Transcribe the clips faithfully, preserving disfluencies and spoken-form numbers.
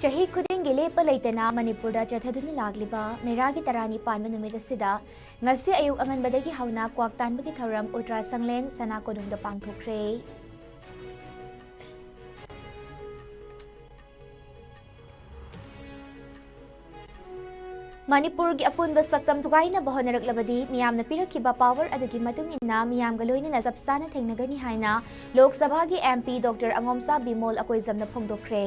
ꯆꯍꯤ ꯈꯨꯗꯤꯡꯒꯤ ꯂꯦꯞꯄ ꯂꯩꯇꯅ ꯃꯅꯤꯄꯨꯔꯗ ꯆꯠꯊꯗꯨꯅ ꯂꯥꯛꯂꯤꯕ ꯃꯦꯔꯥꯒꯤ ꯇꯔꯥꯅꯤꯄꯥꯟꯕ ꯅꯨꯃꯤꯠ ꯑꯁꯤꯗ ꯉꯁꯤ ꯑꯌꯨꯛ ꯑꯉꯟꯕꯗꯒꯤ ꯍꯧꯅ ꯀ꯭ꯋꯥꯛ ꯇꯥꯟꯕꯒꯤ ꯊꯧꯔꯝ ꯎꯇ꯭ꯔꯥ ꯁꯪꯂꯦꯟ ꯁꯅꯥ ꯀꯣꯅꯨꯡꯗ ꯄꯥꯡꯊꯣꯛꯈ꯭ꯔꯦ꯫ ꯃꯅꯤꯄꯨꯔꯒꯤ ꯑꯄꯨꯟꯕ ꯁꯛꯇꯝ ꯊꯨꯒꯥꯏꯅꯕ ꯍꯣꯠꯅꯔꯛꯂꯕꯗꯤ ꯃꯤꯌꯥꯝꯅ ꯄꯤꯔꯛꯈꯤꯕ power ꯑꯗꯨꯒꯤ ꯃꯇꯨꯡ ꯏꯟꯅ ꯃꯤꯌꯥꯝꯒ ꯂꯣꯏꯅꯅ ꯆꯞ ꯆꯥꯅ ꯊꯦꯡꯅꯒꯅꯤ ꯍꯥꯏꯅ ꯂꯣꯛ ꯁꯚꯥꯒꯤ MP Doctor ꯑꯉꯣꯝꯆꯥ Bimol ꯑꯀꯣꯏꯖꯝꯅ ꯐꯣꯡꯗꯣꯛꯈ꯭ꯔꯦ꯫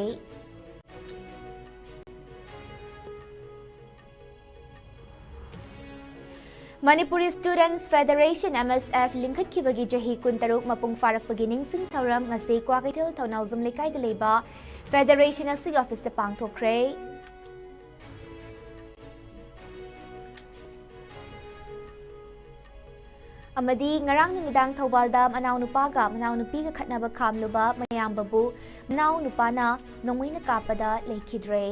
Manipuri Students Federation, MSF, ꯂꯤꯡꯈꯠꯈꯤꯕꯒꯤ ꯆꯍꯤ ꯀꯨꯟꯇꯔꯨꯛ ꯃꯄꯨꯡ ꯐꯥꯔꯛꯄꯒꯤ ꯅꯤꯡꯁꯤꯡ ꯊꯧꯔꯝ ꯉꯁꯤ ꯀ꯭ꯋꯥꯀꯩꯊꯦꯜ ꯊꯧꯅꯥꯎꯖꯝ ꯂꯩꯀꯥꯏꯗ ꯂꯩꯕ Federation ꯑꯁꯤꯒꯤ office ꯇ ꯄꯥꯡꯊꯣꯛꯈ꯭ꯔꯦ꯫ ꯑꯃꯗꯤ ꯉꯔꯥꯡ ꯅꯨꯃꯤꯗꯥꯡ ꯊꯧꯕꯥꯜꯗ ꯃꯅꯥꯎꯅꯨꯄꯥꯒ ꯃꯅꯥꯎꯅꯨꯄꯤꯒ ꯈꯠꯅꯕ ꯈꯥꯝꯂꯨꯕ ꯃꯌꯥꯝꯕꯕꯨ ꯃꯅꯥꯎꯅꯨꯄꯥꯅ ꯅꯣꯡꯃꯩꯅ ꯀꯥꯞꯄꯗ ꯂꯩꯈꯤꯗ꯭ꯔꯦ꯫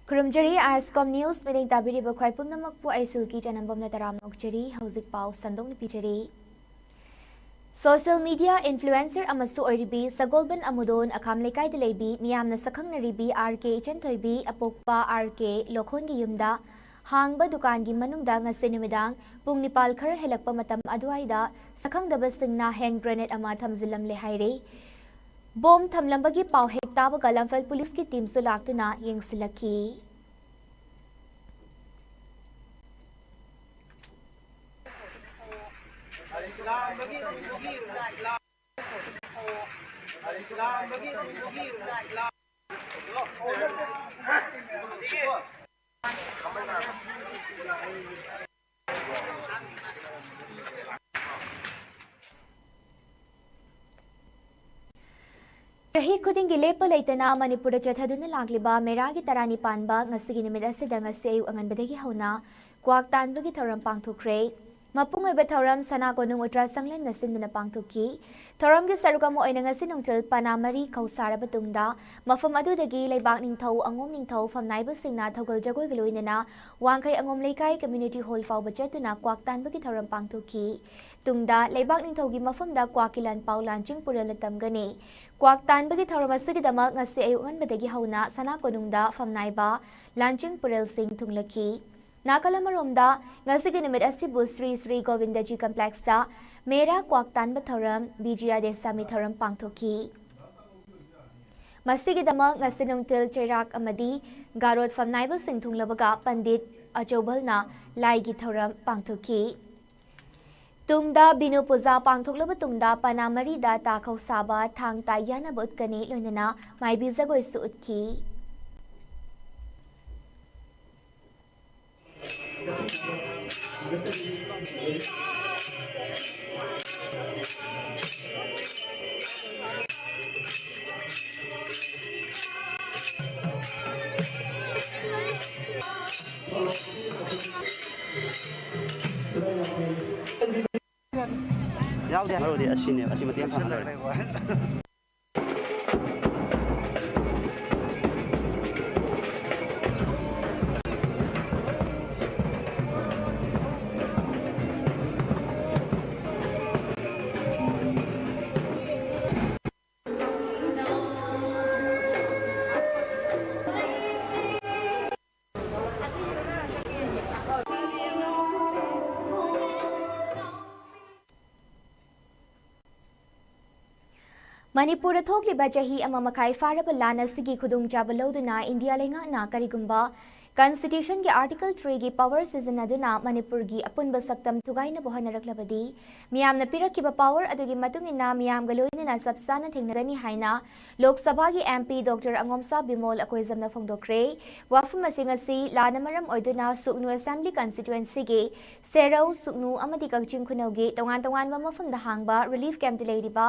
ꯈꯨꯔꯨꯝꯖꯔꯤ, ISCOM News ꯃꯤꯠꯌꯦꯡ ꯇꯥꯕꯤꯔꯤꯕ ꯈ꯭ꯋꯥꯏ ꯄꯨꯝꯅꯃꯛꯄꯨ ꯑꯩ ꯁꯤꯜꯀꯤ ꯆꯅꯝꯕꯝꯅ ꯇꯔꯥꯝꯅ ꯑꯣꯛꯆꯔꯤ꯫ ꯍꯧꯖꯤꯛ ꯄꯥꯎ ꯁꯟꯗꯣꯛꯅ ꯄꯤꯖꯔꯤ꯫ Social media influencer ꯑꯃꯁꯨ ꯑꯣꯏꯔꯤꯕꯤ ꯁꯒꯣꯜꯕꯟ ꯑꯃꯨꯗꯣꯟ ꯑꯈꯥꯝ ꯂꯩꯀꯥꯏꯗ ꯂꯩꯕꯤ ꯃꯤꯌꯥꯝꯅ ꯁꯛꯈꯪꯅꯔꯤꯕꯤ RK ꯏꯆꯟꯊꯣꯏꯕꯤ ꯑꯄꯣꯛꯄ RK ꯂꯣꯈꯣꯟꯒꯤ ꯌꯨꯝꯗ ꯍꯥꯡꯕ ꯗꯨꯀꯥꯟꯒꯤ ꯃꯅꯨꯡꯗ ꯉꯁꯤ ꯅꯨꯃꯤꯗꯥꯡ ꯄꯨꯡ ꯅꯤꯄꯥꯜ ꯈꯔ ꯍꯦꯜꯂꯛꯄ ꯃꯇꯝ ꯑꯗꯨꯋꯥꯏꯗ ꯁꯛꯈꯪꯗꯕꯁꯤꯡꯅ hand grenade ꯑꯃ ꯊꯝꯖꯤꯜꯂꯝꯂꯦ ꯍꯥꯏꯔꯤ꯫ Bomb ꯊꯝꯂꯝꯕꯒꯤ ꯄꯥꯎ ꯍꯦꯛ ꯇꯥꯕꯒ ꯂꯝꯐꯦꯜ police ꯀꯤ team ꯁꯨ ꯂꯥꯛꯇꯨꯅ ꯌꯦꯡꯁꯤꯜꯂꯛꯈꯤ꯫ ꯆꯍꯤ ꯈꯨꯗꯤꯡꯒꯤ ꯂꯦꯞꯄ ꯂꯩꯇꯅ ꯃꯅꯤꯄꯨꯔꯗ ꯆꯠꯊꯗꯨꯅ ꯂꯥꯛꯂꯤꯕ ꯃꯦꯔꯥꯒꯤ ꯇꯔꯥꯅꯤꯄꯥꯟꯕ ꯉꯁꯤꯒꯤ ꯅꯨꯃꯤꯠ ꯑꯁꯤꯗ ꯉꯁꯤ ꯑꯌꯨꯛ ꯑꯉꯟꯕꯗꯒꯤ ꯍꯧꯅ ꯀ꯭ꯋꯥꯛ ꯇꯥꯟꯕꯒꯤ ꯊꯧꯔꯝ ꯄꯥꯡꯊꯣꯛꯈ꯭ꯔꯦ꯫ ꯃꯄꯨꯡ ꯑꯣꯏꯕ ꯊꯧꯔꯝ ꯁꯅꯥ ꯀꯣꯅꯨꯡ ꯎꯇ꯭ꯔꯥ ꯁꯪꯂꯦꯟꯅ ꯁꯤꯟꯗꯨꯅ ꯄꯥꯡꯊꯣꯛꯈꯤ꯫ ꯊꯧꯔꯝꯒꯤ ꯁꯔꯨꯛ ꯑꯃ ꯑꯣꯏꯅ ꯉꯁꯤ ꯅꯨꯡꯊꯤꯜ ꯄꯅꯥ ꯃꯔꯤ ꯈꯧꯁꯥꯔꯕ ꯇꯨꯡꯗ ꯃꯐꯝ ꯑꯗꯨꯗꯒꯤ ꯂꯩꯕꯥꯛ ꯅꯤꯡꯊꯧ ꯑꯉꯣꯝ ꯅꯤꯡꯊꯧ ꯐꯝꯅꯥꯏꯕꯁꯤꯡꯅ ꯊꯧꯒꯜ ꯖꯒꯣꯏꯒ ꯂꯣꯏꯅꯅ ꯋꯥꯡꯈꯩ ꯑꯉꯣꯝ ꯂꯩꯀꯥꯏ ꯀꯝꯃ꯭ꯌꯨꯅꯤꯇꯤ ꯍꯣꯜ ꯐꯥꯎꯕ ꯆꯠꯇꯨꯅ ꯀ꯭ꯋꯥꯛ ꯇꯥꯟꯕꯒꯤ ꯊꯧꯔꯝ ꯄꯥꯡꯊꯣꯛꯈꯤ꯫ ꯇꯨꯡꯗ ꯂꯩꯕꯥꯛ ꯅꯤꯡꯊꯧꯒꯤ ꯃꯐꯝꯗ ꯀ꯭ꯋꯥꯛꯀꯤ ꯂꯥꯟꯄꯥꯎ ꯂꯥꯟꯆꯤꯡ ꯄꯨꯔꯦꯜꯅ ꯇꯝꯒꯅꯤ꯫ ꯀ꯭ꯋꯥꯛ ꯇꯥꯟꯕꯒꯤ ꯊꯧꯔꯝ ꯑꯁꯤꯒꯤꯗꯃꯛ ꯉꯁꯤ ꯑꯌꯨꯛ ꯑꯉꯟꯕꯗꯒꯤ ꯍꯧꯅ ꯁꯅꯥ ꯀꯣꯅꯨꯡꯗ ꯐꯝꯅꯥꯏꯕ ꯂꯥꯟꯆꯤꯡ ꯄꯨꯔꯦꯜꯁꯤꯡ ꯊꯨꯡꯂꯈꯤ꯫ ꯅꯥꯀꯜ ꯑꯃꯔꯣꯝꯗ, ꯉꯁꯤꯒꯤ ꯅꯨꯃꯤꯠ ꯑꯁꯤꯕꯨ ꯁ꯭ꯔꯤ ꯁ꯭ꯔꯤ ꯒꯣꯕꯤꯟꯗꯖꯤ ꯀꯝꯄ꯭ꯂꯦꯛꯁꯇ ꯃꯦꯔꯥ ꯀ꯭ꯋꯥꯛ ꯇꯥꯟꯕ ꯊꯧꯔꯝ, ꯕꯤꯖꯌꯥꯗꯦꯁꯥꯃꯤ ꯊꯧꯔꯝ ꯄꯥꯡꯊꯣꯛꯈꯤ꯫ ꯃꯁꯤꯒꯤꯗꯃꯛ ꯉꯁꯤ ꯅꯨꯡꯊꯤꯜ ꯆꯩꯔꯥꯛ ꯑꯃꯗꯤ ꯒꯥꯔꯣꯠ ꯐꯝꯅꯥꯏꯕꯁꯤꯡ ꯊꯨꯡꯂꯕꯒ ꯄꯟꯗꯤꯠ ꯑꯆꯧꯕꯜꯅ ꯂꯥꯏꯒꯤ ꯊꯧꯔꯝ ꯄꯥꯡꯊꯣꯛꯈꯤ꯫ ꯇꯨꯡꯗ ꯕꯤꯅꯨ ꯄꯨꯖꯥ ꯄꯥꯡꯊꯣꯛꯂꯕ ꯇꯨꯡꯗ ꯄꯅꯥ ꯃꯔꯤꯗ ꯇꯥꯈꯧ ꯁꯥꯕ ꯊꯥꯡ ꯇꯥ ꯌꯥꯅꯕ ꯎꯠꯀꯅꯤ, ꯂꯣꯏꯅꯅ ꯃꯥꯏꯕꯤ ꯖꯒꯣꯏꯁꯨ ꯎꯠꯈꯤ꯫ ꯌꯥꯎꯗꯦ꯫ ꯃꯔꯨꯗꯤ ꯑꯁꯤꯅꯦ, ꯑꯁꯤ ꯃꯇꯦꯛ ꯑꯃ ꯐꯪꯉ ꯂꯣꯏꯔꯦ꯫ ꯃꯅꯤꯄꯨꯔꯗ ꯊꯣꯛꯂꯤꯕ ꯆꯍꯤ ꯑꯃ ꯃꯈꯥꯏ ꯐꯥꯔꯕ ꯂꯥꯟ ꯑꯁꯤꯒꯤ ꯈꯨꯗꯣꯡꯆꯥꯕ ꯂꯧꯗꯨꯅ ꯏꯟꯗꯤꯌꯥ ꯂꯩꯉꯥꯛꯅ ꯀꯔꯤꯒꯨꯝꯕ Constitution ꯒꯤ Article three ꯒꯤ power ꯁꯤꯖꯤꯟꯅꯗꯨꯅ ꯃꯅꯤꯄꯨꯔꯒꯤ ꯑꯄꯨꯟꯕ ꯁꯛꯇꯝ ꯊꯨꯒꯥꯏꯅꯕ ꯍꯣꯠꯅꯔꯛꯂꯕꯗꯤ, ꯃꯤꯌꯥꯝꯅ ꯄꯤꯔꯛꯈꯤꯕ power ꯑꯗꯨꯒꯤ ꯃꯇꯨꯡ ꯏꯟꯅ ꯃꯤꯌꯥꯝꯒ ꯂꯣꯏꯅꯅ ꯆꯞ ꯆꯥꯅ ꯊꯦꯡꯅꯒꯅꯤ ꯍꯥꯏꯅ ꯂꯣꯛ ꯁꯚꯥꯒꯤ M P Doctor ꯑꯉꯣꯝꯁꯥ ꯕꯤꯃꯣꯜ ꯑꯀꯣꯏꯖꯝꯅ ꯐꯣꯡꯗꯣꯛꯈ꯭ꯔꯦ꯫ ꯋꯥꯐꯝ ꯑꯁꯤ ꯉꯁꯤ ꯂꯥꯟꯅ ꯃꯔꯝ ꯑꯣꯏꯗꯨꯅ ꯁꯨꯛꯅꯨ Assembly Constituency ꯒꯤ ꯁꯦꯔꯧ, ꯁꯨꯛꯅꯨ ꯑꯃꯗꯤ ꯀꯛꯆꯤꯡ ꯈꯨꯅꯧꯒꯤ ꯇꯣꯉꯥꯟ ꯇꯣꯉꯥꯟꯕ ꯃꯐꯝꯗ ꯍꯥꯡꯕ relief camp ꯇ ꯂꯩꯔꯤꯕ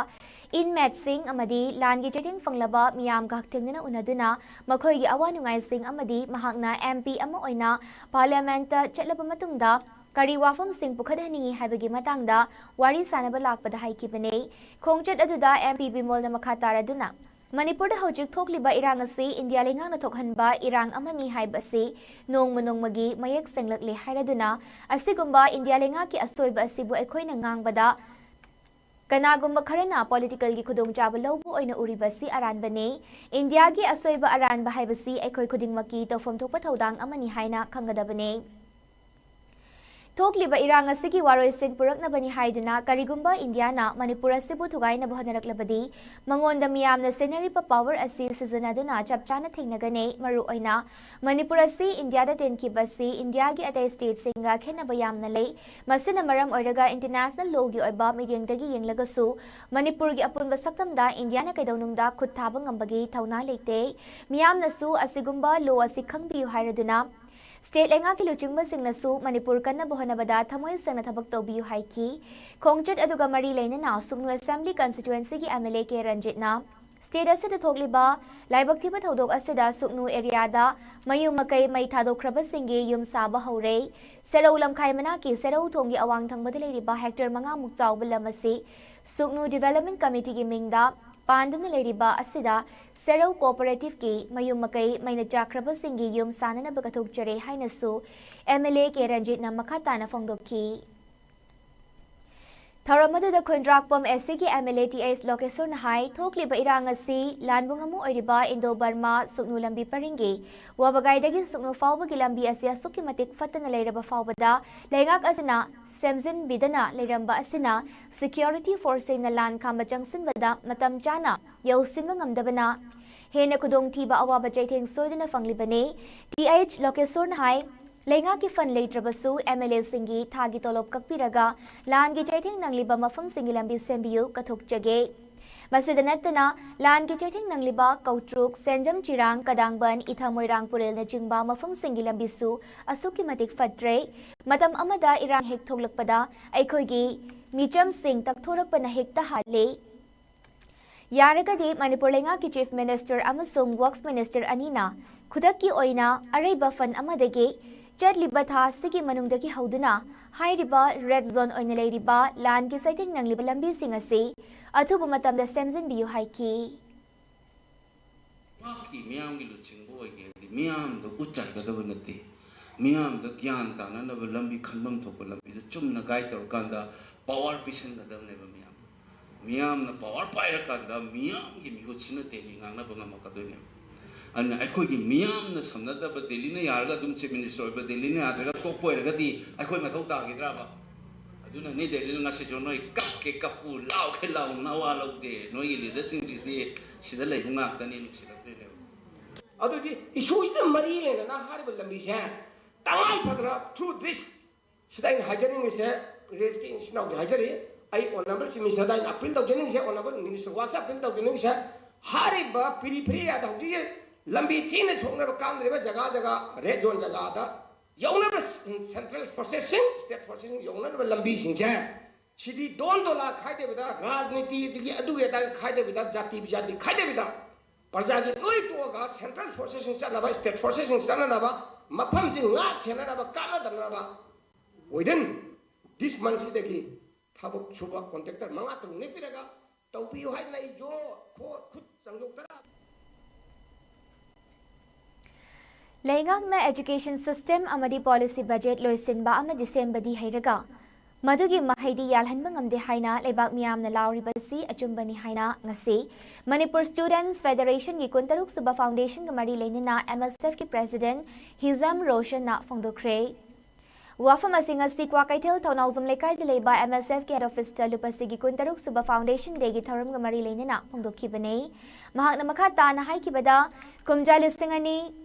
inmate ꯁꯤꯡ ꯑꯃꯗꯤ ꯂꯥꯟꯒꯤ ꯆꯩꯊꯦꯡ ꯐꯪꯂꯕ ꯃꯤꯌꯥꯝꯒ ꯍꯛꯊꯦꯡꯅꯅ ꯎꯅꯗꯨꯅ ꯃꯈꯣꯏꯒꯤ ꯑꯋꯥ ꯅꯨꯡꯉꯥꯏꯁꯤꯡ ꯑꯃꯗꯤ ꯃꯍꯥꯛꯅ M P ꯑꯃ ꯑꯣꯏꯅ Parliament ꯇ ꯆꯠꯂꯕ ꯃꯇꯨꯡꯗ ꯀꯔꯤ ꯋꯥꯐꯝꯁꯤꯡ ꯄꯨꯈꯠꯍꯟꯅꯤꯡꯏ ꯍꯥꯏꯕꯒꯤ ꯃꯇꯥꯡꯗ ꯋꯥꯔꯤ ꯁꯥꯅꯕ ꯂꯥꯛꯄꯗ ꯍꯥꯏꯈꯤꯕꯅꯤ꯫ ꯈꯣꯡꯆꯠ ꯑꯗꯨꯗ M P ꯕꯤꯃꯣꯜꯅ ꯃꯈꯥ ꯇꯥꯔꯗꯨꯅ, ꯃꯅꯤꯄꯨꯔꯗ ꯍꯧꯖꯤꯛ ꯊꯣꯛꯂꯤꯕ ꯏꯔꯥꯡ ꯑꯁꯤ ꯏꯟꯗꯤꯌꯥ ꯂꯩꯉꯥꯛꯅ ꯊꯣꯛꯍꯟꯕ ꯏꯔꯥꯡ ꯑꯃꯅꯤ ꯍꯥꯏꯕ ꯑꯁꯤ ꯅꯣꯡꯃ ꯅꯣꯡꯃꯒꯤ ꯃꯌꯦꯛ ꯁꯦꯡꯂꯛꯂꯦ ꯍꯥꯏꯔꯗꯨꯅ, ꯑꯁꯤꯒꯨꯝꯕ ꯏꯟꯗꯤꯌꯥ ꯂꯩꯉꯥꯛꯀꯤ ꯑꯁꯣꯏꯕ ꯑꯁꯤꯕꯨ ꯑꯩꯈꯣꯏꯅ ꯉꯥꯡꯕꯗ ꯀꯅꯥꯒꯨꯝꯕ ꯈꯔꯅ ꯄꯣꯂꯤꯇꯤꯀꯦꯜꯒꯤ ꯈꯨꯗꯣꯡꯆꯥꯕ ꯂꯧꯕ ꯑꯣꯏꯅ ꯎꯔꯤꯕꯁꯤ ꯑꯔꯥꯟꯕꯅꯤ꯫ ꯏꯟꯗꯤꯌꯥꯒꯤ ꯑꯁꯣꯏꯕ ꯑꯔꯥꯟꯕ ꯍꯥꯏꯕꯁꯤ ꯑꯩꯈꯣꯏ ꯈꯨꯗꯤꯡꯃꯛꯀꯤ ꯇꯧꯐꯝ ꯊꯣꯛꯄ ꯊꯧꯗꯥꯡ ꯑꯃꯅꯤ ꯍꯥꯏꯅ ꯈꯪꯒꯗꯕꯅꯤ꯫ ꯊꯣꯛꯂꯤꯕ ꯏꯔꯥꯡ ꯑꯁꯤꯒꯤ ꯋꯥꯔꯣꯏꯁꯤꯟ ꯄꯨꯔꯛꯅꯕꯅꯤ ꯍꯥꯏꯗꯨꯅ ꯀꯔꯤꯒꯨꯝꯕ ꯏꯟꯗꯤꯌꯥꯅ ꯃꯅꯤꯄꯨꯔ ꯑꯁꯤꯕꯨ ꯊꯨꯒꯥꯏꯅꯕ ꯍꯣꯠꯅꯔꯛꯂꯕꯗꯤ, ꯃꯉꯣꯟꯗ ꯃꯤꯌꯥꯝꯅ ꯁꯤꯖꯤꯟꯅꯔꯤꯕ ꯄꯥꯋꯔ ꯑꯁꯤ ꯁꯤꯖꯤꯟꯅꯗꯨꯅ ꯆꯞ ꯆꯥꯅ ꯊꯦꯡꯅꯒꯅꯤ꯫ ꯃꯔꯨꯑꯣꯏꯅ ꯃꯅꯤꯄꯨꯔ ꯑꯁꯤ ꯏꯟꯗꯤꯌꯥꯗ ꯇꯤꯟꯈꯤꯕ ꯑꯁꯤ ꯏꯟꯗꯤꯌꯥꯒꯤ ꯑꯇꯩ ꯁ꯭ꯇꯦꯠꯁꯤꯡꯒ ꯈꯦꯠꯅꯕ ꯌꯥꯝꯅ ꯂꯩ꯫ ꯃꯁꯤꯅ ꯃꯔꯝ ꯑꯣꯏꯔꯒ ꯏꯟꯇꯔꯅꯦꯁꯅꯦꯜ ꯂꯣꯒꯤ ꯑꯣꯏꯕ ꯃꯤꯠꯌꯦꯡꯗꯒꯤ ꯌꯦꯡꯂꯒꯁꯨ ꯃꯅꯤꯄꯨꯔꯒꯤ ꯑꯄꯨꯟꯕ ꯁꯛꯇꯝꯗ ꯏꯟꯗꯤꯌꯥꯅ ꯀꯩꯗꯧꯅꯨꯡꯗ ꯈꯨꯠ ꯊꯥꯕ ꯉꯝꯕꯒꯤ ꯊꯧꯅꯥ ꯂꯩꯇꯦ꯫ ꯃꯤꯌꯥꯝꯅꯁꯨ ꯑꯁꯤꯒꯨꯝꯕ ꯂꯣ ꯑꯁꯤ ꯈꯪꯕꯤꯌꯨ ꯍꯥꯏꯔꯗꯨꯅ ꯁ꯭ꯇꯦꯠ ꯂꯩꯉꯥꯛꯀꯤ ꯂꯨꯆꯤꯡꯕꯁꯤꯡꯅꯁꯨ ꯃꯅꯤꯄꯨꯔ ꯀꯟꯅꯕ ꯍꯣꯠꯅꯕꯗ ꯊꯃꯣꯏ ꯁꯦꯡꯅ ꯊꯕꯛ ꯇꯧꯕꯤꯌꯨ ꯍꯥꯏꯈꯤ꯫ ꯈꯣꯡꯆꯠ ꯑꯗꯨꯒ ꯃꯔꯤ ꯂꯩꯅꯅ ꯁꯨꯛꯅꯨ ꯑꯦꯁꯦꯝꯕ꯭ꯂꯤ ꯀꯟꯁꯇꯤꯇ꯭ꯋꯦꯟꯁꯤꯒꯤ M L A ꯀꯦ ꯔꯟꯖꯤꯠꯅ ꯁ꯭ꯇꯦꯠ ꯑꯁꯤꯗ ꯊꯣꯛꯂꯤꯕ ꯂꯥꯏꯕꯛ ꯊꯤꯕ ꯊꯧꯗꯣꯛ ꯑꯁꯤꯗ ꯁꯨꯛꯅꯨ ꯑꯦꯔꯤꯌꯥꯗ ꯃꯌꯨꯝ ꯃꯀꯩ ꯃꯩ ꯊꯥꯗꯣꯛꯈ꯭ꯔꯕꯁꯤꯡꯒꯤ ꯌꯨꯝ ꯁꯥꯕ ꯍꯧꯔꯦ꯫ ꯁꯦꯔꯧ ꯂꯝꯈꯥꯏ ꯃꯅꯥꯛꯀꯤ ꯁꯦꯔꯧ ꯊꯣꯡꯒꯤ ꯑꯋꯥꯡ ꯊꯪꯕꯗ ꯂꯩꯔꯤꯕ ꯍꯦꯛꯇꯔ ꯃꯉꯥꯃꯨꯛ ꯆꯥꯎꯕ ꯂꯝ ꯑꯁꯤ ꯁꯨꯛꯅꯨ ꯗꯤꯚꯦꯂꯞꯃꯦꯟ ꯀꯃꯤꯇꯤꯒꯤ ꯃꯤꯡꯗ ꯄꯥꯟꯗꯨꯅ ꯂꯩꯔꯤꯕ ꯑꯁꯤꯗ ꯁꯦꯔꯧ ꯀꯣꯑꯣꯄꯔꯦꯇꯤꯚꯀꯤ ꯃꯌꯨꯝ ꯃꯀꯩ ꯃꯩꯅ ꯆꯥꯛꯈ꯭ꯔꯕꯁꯤꯡꯒꯤ ꯌꯨꯝ ꯁꯥꯅꯅꯕ ꯀꯠꯊꯣꯛꯆꯔꯦ ꯍꯥꯏꯅꯁꯨ M L A ꯀꯦ ꯔꯟꯖꯤꯠꯅ ꯃꯈꯥ ꯇꯥꯅ ꯐꯣꯡꯗꯣꯛꯈꯤ꯫ ꯊꯧꯔꯝ ꯑꯗꯨꯗ ꯈꯨꯟꯗ꯭ꯔꯥꯛꯄꯝ S C ꯒꯤ M L A T H ꯂꯣꯀꯦꯁꯣꯔꯅ ꯍꯥꯏ, ꯊꯣꯛꯂꯤꯕ ꯏꯔꯥꯡ ꯑꯁꯤ ꯂꯥꯟꯕꯨꯡ ꯑꯃ ꯑꯣꯏꯔꯤꯕ ꯏꯟꯗꯣ ꯕꯔꯃꯥ ꯁꯨꯛꯅꯨ ꯂꯝꯕꯤ ꯄꯔꯤꯡꯒꯤ ꯋꯥꯕꯒꯥꯏꯗꯒꯤ ꯁꯨꯛꯅꯨ ꯐꯥꯎꯕꯒꯤ ꯂꯝꯕꯤ ꯑꯁꯤ ꯑꯁꯨꯛꯀꯤ ꯃꯇꯤꯛ ꯐꯠꯇꯅ ꯂꯩꯔꯕ ꯐꯥꯎꯕꯗ ꯂꯩꯉꯥꯛ ꯑꯁꯤꯅ ꯁꯦꯝꯖꯤꯟꯕꯤꯗꯅ ꯂꯩꯔꯝꯕ ꯑꯁꯤꯅ ꯁꯦꯀ꯭ꯌꯨꯔꯤꯇꯤ ꯐꯣꯔꯁꯁꯤꯡꯅ ꯂꯥꯟ ꯈꯥꯝꯕ ꯆꯪꯁꯤꯟꯕꯗ ꯃꯇꯝ ꯆꯥꯅ ꯌꯧꯁꯤꯟꯕ ꯉꯝꯗꯕꯅ ꯍꯦꯟꯅ ꯈꯨꯗꯣꯡꯊꯤꯕ ꯑꯋꯥꯕ ꯆꯩꯊꯦꯡ ꯁꯣꯏꯗꯅ ꯐꯪꯂꯤꯕꯅꯤ꯫ T H ꯂꯣꯀꯦꯁꯣꯔꯅ ꯍꯥꯏ, ꯂꯩꯉꯥꯛꯀꯤ ꯐꯟ ꯂꯩꯇ꯭ꯔꯕꯁꯨ M L A ꯁꯤꯡꯒꯤ ꯊꯥꯒꯤ ꯇꯣꯂꯣꯞ ꯀꯛꯄꯤꯔꯒ ꯂꯥꯟꯒꯤ ꯆꯩꯊꯦꯡ ꯅꯪꯂꯤꯕ ꯃꯐꯝꯁꯤꯡꯒꯤ ꯂꯝꯕꯤ ꯁꯦꯝꯕꯤꯌꯨ, ꯀꯠꯊꯣꯛꯆꯒꯦ꯫ ꯃꯁꯤꯗ ꯅꯠꯇꯅ ꯂꯥꯟꯒꯤ ꯆꯩꯊꯦꯡ ꯅꯪꯂꯤꯕ ꯀꯧꯇ꯭ꯔꯨꯛ, ꯁꯦꯟꯖꯝ, ꯆꯤꯔꯥꯡ, ꯀꯗꯥꯡꯕꯟ, ꯏꯊ, ꯃꯣꯏꯔꯥꯡ ꯄꯨꯔꯦꯜꯅꯆꯤꯡꯕ ꯃꯐꯝꯁꯤꯡꯒꯤ ꯂꯝꯕꯤꯁꯨ ꯑꯁꯨꯛꯀꯤ ꯃꯇꯤꯛ ꯐꯠꯇ꯭ꯔꯦ꯫ ꯃꯇꯝ ꯑꯃꯗ ꯏꯔꯥꯡ ꯍꯦꯛ ꯊꯣꯛꯂꯛꯄꯗ ꯑꯩꯈꯣꯏꯒꯤ ꯃꯤꯆꯝꯁꯤꯡ ꯇꯛꯊꯣꯔꯛꯄꯅ ꯍꯦꯛꯇ ꯍꯥꯜꯂꯤ꯫ ꯌꯥꯔꯒꯗꯤ ꯃꯅꯤꯄꯨꯔ ꯂꯩꯉꯥꯛꯀꯤ Chief Minister ꯑꯃꯁꯨꯡ Works Minister ꯑꯅꯤꯅ ꯈꯨꯗꯛꯀꯤ ꯑꯣꯏꯅ ꯑꯔꯩꯕ ꯐꯟ ꯑꯃꯗꯒꯤ ꯆꯠꯂꯤꯕ ꯊꯥ ꯑꯁꯤꯒꯤ ꯃꯅꯨꯡꯗꯒꯤ ꯍꯧꯗꯨꯅ ꯍꯥꯏꯔꯤꯕ ꯔꯦꯗ ꯖꯣꯟ ꯑꯣꯏꯅ ꯂꯩꯔꯤꯕ ꯂꯥꯟꯒꯤ ꯆꯩꯊꯦꯡ ꯅꯪꯂꯤꯕ ꯂꯝꯕꯤꯁꯤꯡ ꯑꯁꯤ ꯑꯊꯨꯕ ꯃꯇꯝꯗ ꯁꯦꯝꯖꯤꯟꯕꯤꯌꯨ ꯍꯥꯏꯈꯤ꯫ ꯃꯍꯥꯛꯀꯤ ꯃꯤꯌꯥꯝꯒꯤ ꯂꯨꯆꯤꯡꯕ ꯑꯣꯏꯒꯦ ꯍꯥꯏꯗꯤ ꯃꯤꯌꯥꯝꯗ ꯎꯠ ꯆꯥꯏꯒꯗꯕ ꯅꯠꯇꯦ꯫ ꯃꯤꯌꯥꯝꯗ ꯒ꯭ꯌꯥꯟ ꯇꯥꯅꯅꯕ ꯂꯝꯕꯤ ꯈꯟꯐꯝ ꯊꯣꯛꯄ ꯂꯝꯕꯤꯗ ꯆꯨꯝꯅ ꯒꯥꯏꯗ ꯇꯧꯔꯀꯥꯟꯗ ꯄꯥꯋꯔ ꯄꯤꯁꯤꯟꯒꯗꯕꯅꯦꯕ ꯃꯤꯌꯥꯝ꯫ ꯃꯤꯌꯥꯝꯅ ꯄꯥꯋꯔ ꯄꯥꯏꯔꯀꯥꯟꯗ ꯃꯤꯌꯥꯝꯒꯤ ꯃꯤꯍꯨꯠꯁꯤꯅ ꯗꯦꯜꯂꯤ ꯉꯥꯡꯅꯕ ꯉꯝꯃꯛꯀꯗꯣꯏꯅꯦꯕ꯫ ꯑꯗꯨꯅ ꯑꯩꯈꯣꯏꯒꯤ ꯃꯤꯌꯥꯝꯅ ꯁꯝꯅꯗꯕ ꯗꯦꯜꯂꯤꯅ ꯌꯥꯔꯒ ꯑꯗꯨꯝ ꯆꯤꯐ ꯃꯤꯅꯤꯁꯇꯔ ꯑꯣꯏꯕ ꯗꯦꯜꯂꯤꯅ ꯌꯥꯗ꯭ꯔꯒ ꯇꯣꯛꯄ ꯑꯣꯏꯔꯒꯗꯤ ꯑꯩꯈꯣꯏ ꯃꯊꯧ ꯇꯥꯈꯤꯗ꯭ꯔꯕ? ꯑꯗꯨꯅꯅꯤ ꯗꯦꯜꯂꯤꯅ ꯉꯁꯤꯁꯨ ꯅꯣꯏ ꯀꯞꯀꯦ ꯀꯞꯄꯨ, ꯂꯥꯎꯒꯦ ꯂꯥꯎ, ꯅꯋꯥ ꯂꯧꯗꯦ꯫ ꯅꯣꯏꯒꯤ ꯂꯤꯗꯔꯁꯤꯡꯁꯤꯗꯤ ꯁꯤꯗ ꯂꯩꯕ ꯉꯥꯛꯇꯅꯤ, ꯅꯨꯡꯁꯤꯔꯛꯇ꯭ꯔꯤꯅꯦꯕ꯫ ꯑꯗꯨꯗꯤ ꯏꯁꯨꯁꯤꯗ ꯃꯔꯤ ꯂꯩꯅꯅ ꯍꯥꯏꯔꯤꯕ ꯂꯝꯕꯤꯁꯦ ꯇꯉꯥꯏ ꯐꯗꯅ through this ꯁꯤꯗ ꯑꯩꯅ ꯍꯥꯏꯖꯅꯤꯡꯉꯤꯁꯦ, ꯔꯦꯁꯀꯤ ꯏꯆꯤꯟ ꯏꯅꯥꯎꯒꯤ ꯍꯥꯏꯖꯔꯤ, ꯑꯩ ꯑꯣꯅꯔꯦꯕꯜ ꯆꯤꯐ ꯃꯤꯅꯤꯁꯇꯔꯗ ꯑꯩꯅ ꯑꯄꯤꯜ ꯇꯧꯖꯅꯤꯡꯉꯤꯁꯦ, ꯑꯣꯅꯔꯦꯕꯜ ꯃꯤꯅꯤꯁꯇꯔ ꯋꯥꯛꯁꯇ ꯑꯄꯤꯜ ꯇꯧꯖꯅꯤꯡꯉꯤꯁꯦ, ꯍꯥꯏꯔꯤꯕ ꯄꯤꯔꯤꯐꯦꯔꯤꯌꯥꯗ ꯍꯧꯖꯤꯛ ꯂꯝꯕꯤ ꯊꯤꯅ ꯁꯣꯛꯅꯕ ꯀꯥꯟꯅꯗ꯭ꯔꯤꯕ ꯖꯒꯥ ꯖꯒꯥ, ꯔꯦꯗ ꯖꯣꯟ ꯖꯒꯥꯗ ꯌꯧꯅꯕ ꯁꯦꯟꯇ꯭ꯔꯦꯜ ꯐꯣꯔꯁꯦꯁꯁꯤꯡ, ꯁ꯭ꯇꯦꯠ ꯐꯣꯔꯁꯦꯁꯁꯤꯡ ꯌꯧꯅꯅꯕ ꯂꯝꯕꯤꯁꯤꯡꯁꯦ, ꯁꯤꯗꯤ ꯗꯣꯟ ꯗꯣꯂꯥ ꯈꯥꯏꯗꯕꯤꯗ, ꯔꯥꯖꯅꯤꯇꯤꯗꯒꯤ ꯑꯗꯨꯒꯤ ꯑꯗꯥꯒꯤ ꯈꯥꯏꯗꯕꯤꯗ, ꯖꯥꯇꯤ ꯕꯤꯖꯥꯇꯤ ꯈꯥꯏꯗꯕꯤꯗ, ꯄ꯭ꯔꯖꯥꯒꯤ ꯂꯣꯏ ꯇꯣꯛꯑꯒ ꯁꯦꯟꯇ꯭ꯔꯦꯜ ꯐꯣꯔꯁꯦꯁꯁꯤꯡ ꯆꯠꯅꯕ, ꯁ꯭ꯇꯦꯠ ꯐꯣꯔꯁꯦꯁꯁꯤꯡ ꯆꯠꯅꯅꯕ, ꯃꯐꯝꯁꯤ ꯉꯥꯛ ꯁꯦꯟꯅꯅꯕ, ꯀꯥꯟꯅꯗꯅꯕ within this monthꯁꯤꯗꯒꯤ ꯊꯕꯛ ꯁꯨꯕ ꯀꯣꯟꯇ꯭ꯔꯦꯛꯇꯔ ꯃꯉꯥ ꯇꯔꯨꯛ ꯅꯦꯛꯄꯤꯔꯒ ꯇꯧꯕꯤꯌꯨ ꯍꯥꯏꯗꯅ ꯑꯩ ꯖꯣ ꯈꯣ ꯈꯨꯠ ꯆꯪꯖꯣꯛꯇꯅ ꯂꯩꯉꯥꯛꯅ education system ꯑꯃꯗꯤ policy budget ꯂꯣꯏꯁꯤꯟꯕ ꯑꯃꯗꯤ ꯁꯦꯝꯕꯗꯤ ꯍꯩꯔꯒ ꯃꯗꯨꯒꯤ ꯃꯍꯩꯗꯤ ꯌꯥꯜꯍꯟꯕ ꯉꯝꯗꯦ ꯍꯥꯏꯅ ꯂꯩꯕꯥꯛ ꯃꯤꯌꯥꯝꯅ ꯂꯥꯎꯔꯤꯕꯁꯤ ꯑꯆꯨꯝꯕꯅꯤ ꯍꯥꯏꯅ ꯉꯁꯤ ꯃꯅꯤꯄꯨꯔ Students Federationꯒꯤ ꯀꯨꯟꯇꯔꯨꯛ ꯁꯨꯕ foundationꯒ ꯃꯔꯤ ꯂꯩꯅꯅ MSFꯀꯤ president ꯍꯤꯖꯝ ꯔꯣꯁꯟꯅ ꯐꯣꯡꯗꯣꯛꯈ꯭ꯔꯦ꯫ ꯋꯥꯐꯝ ꯑꯁꯤ ꯉꯁꯤ ꯀ꯭ꯋꯥꯀꯩꯊꯦꯜ ꯊꯧꯅꯥꯎꯖꯝ ꯂꯩꯀꯥꯏꯗ ꯂꯩꯕ MSFꯀꯤ head officeꯇ ꯂꯨꯄꯥ ꯁꯤꯒꯤ ꯀꯨꯟꯇꯔꯨꯛ ꯁꯨꯕ foundation dayꯒꯤ ꯊꯧꯔꯝꯒ ꯃꯔꯤ ꯂꯩꯅꯅ ꯐꯣꯡꯗꯣꯛꯈꯤꯕꯅꯤ꯫ ꯃꯍꯥꯛꯅ ꯃꯈꯥ ꯇꯥꯅ ꯍꯥꯏꯈꯤꯕꯗ, ꯀꯨꯝꯖꯥ ꯂꯤꯁꯤꯡ ꯑꯅꯤ,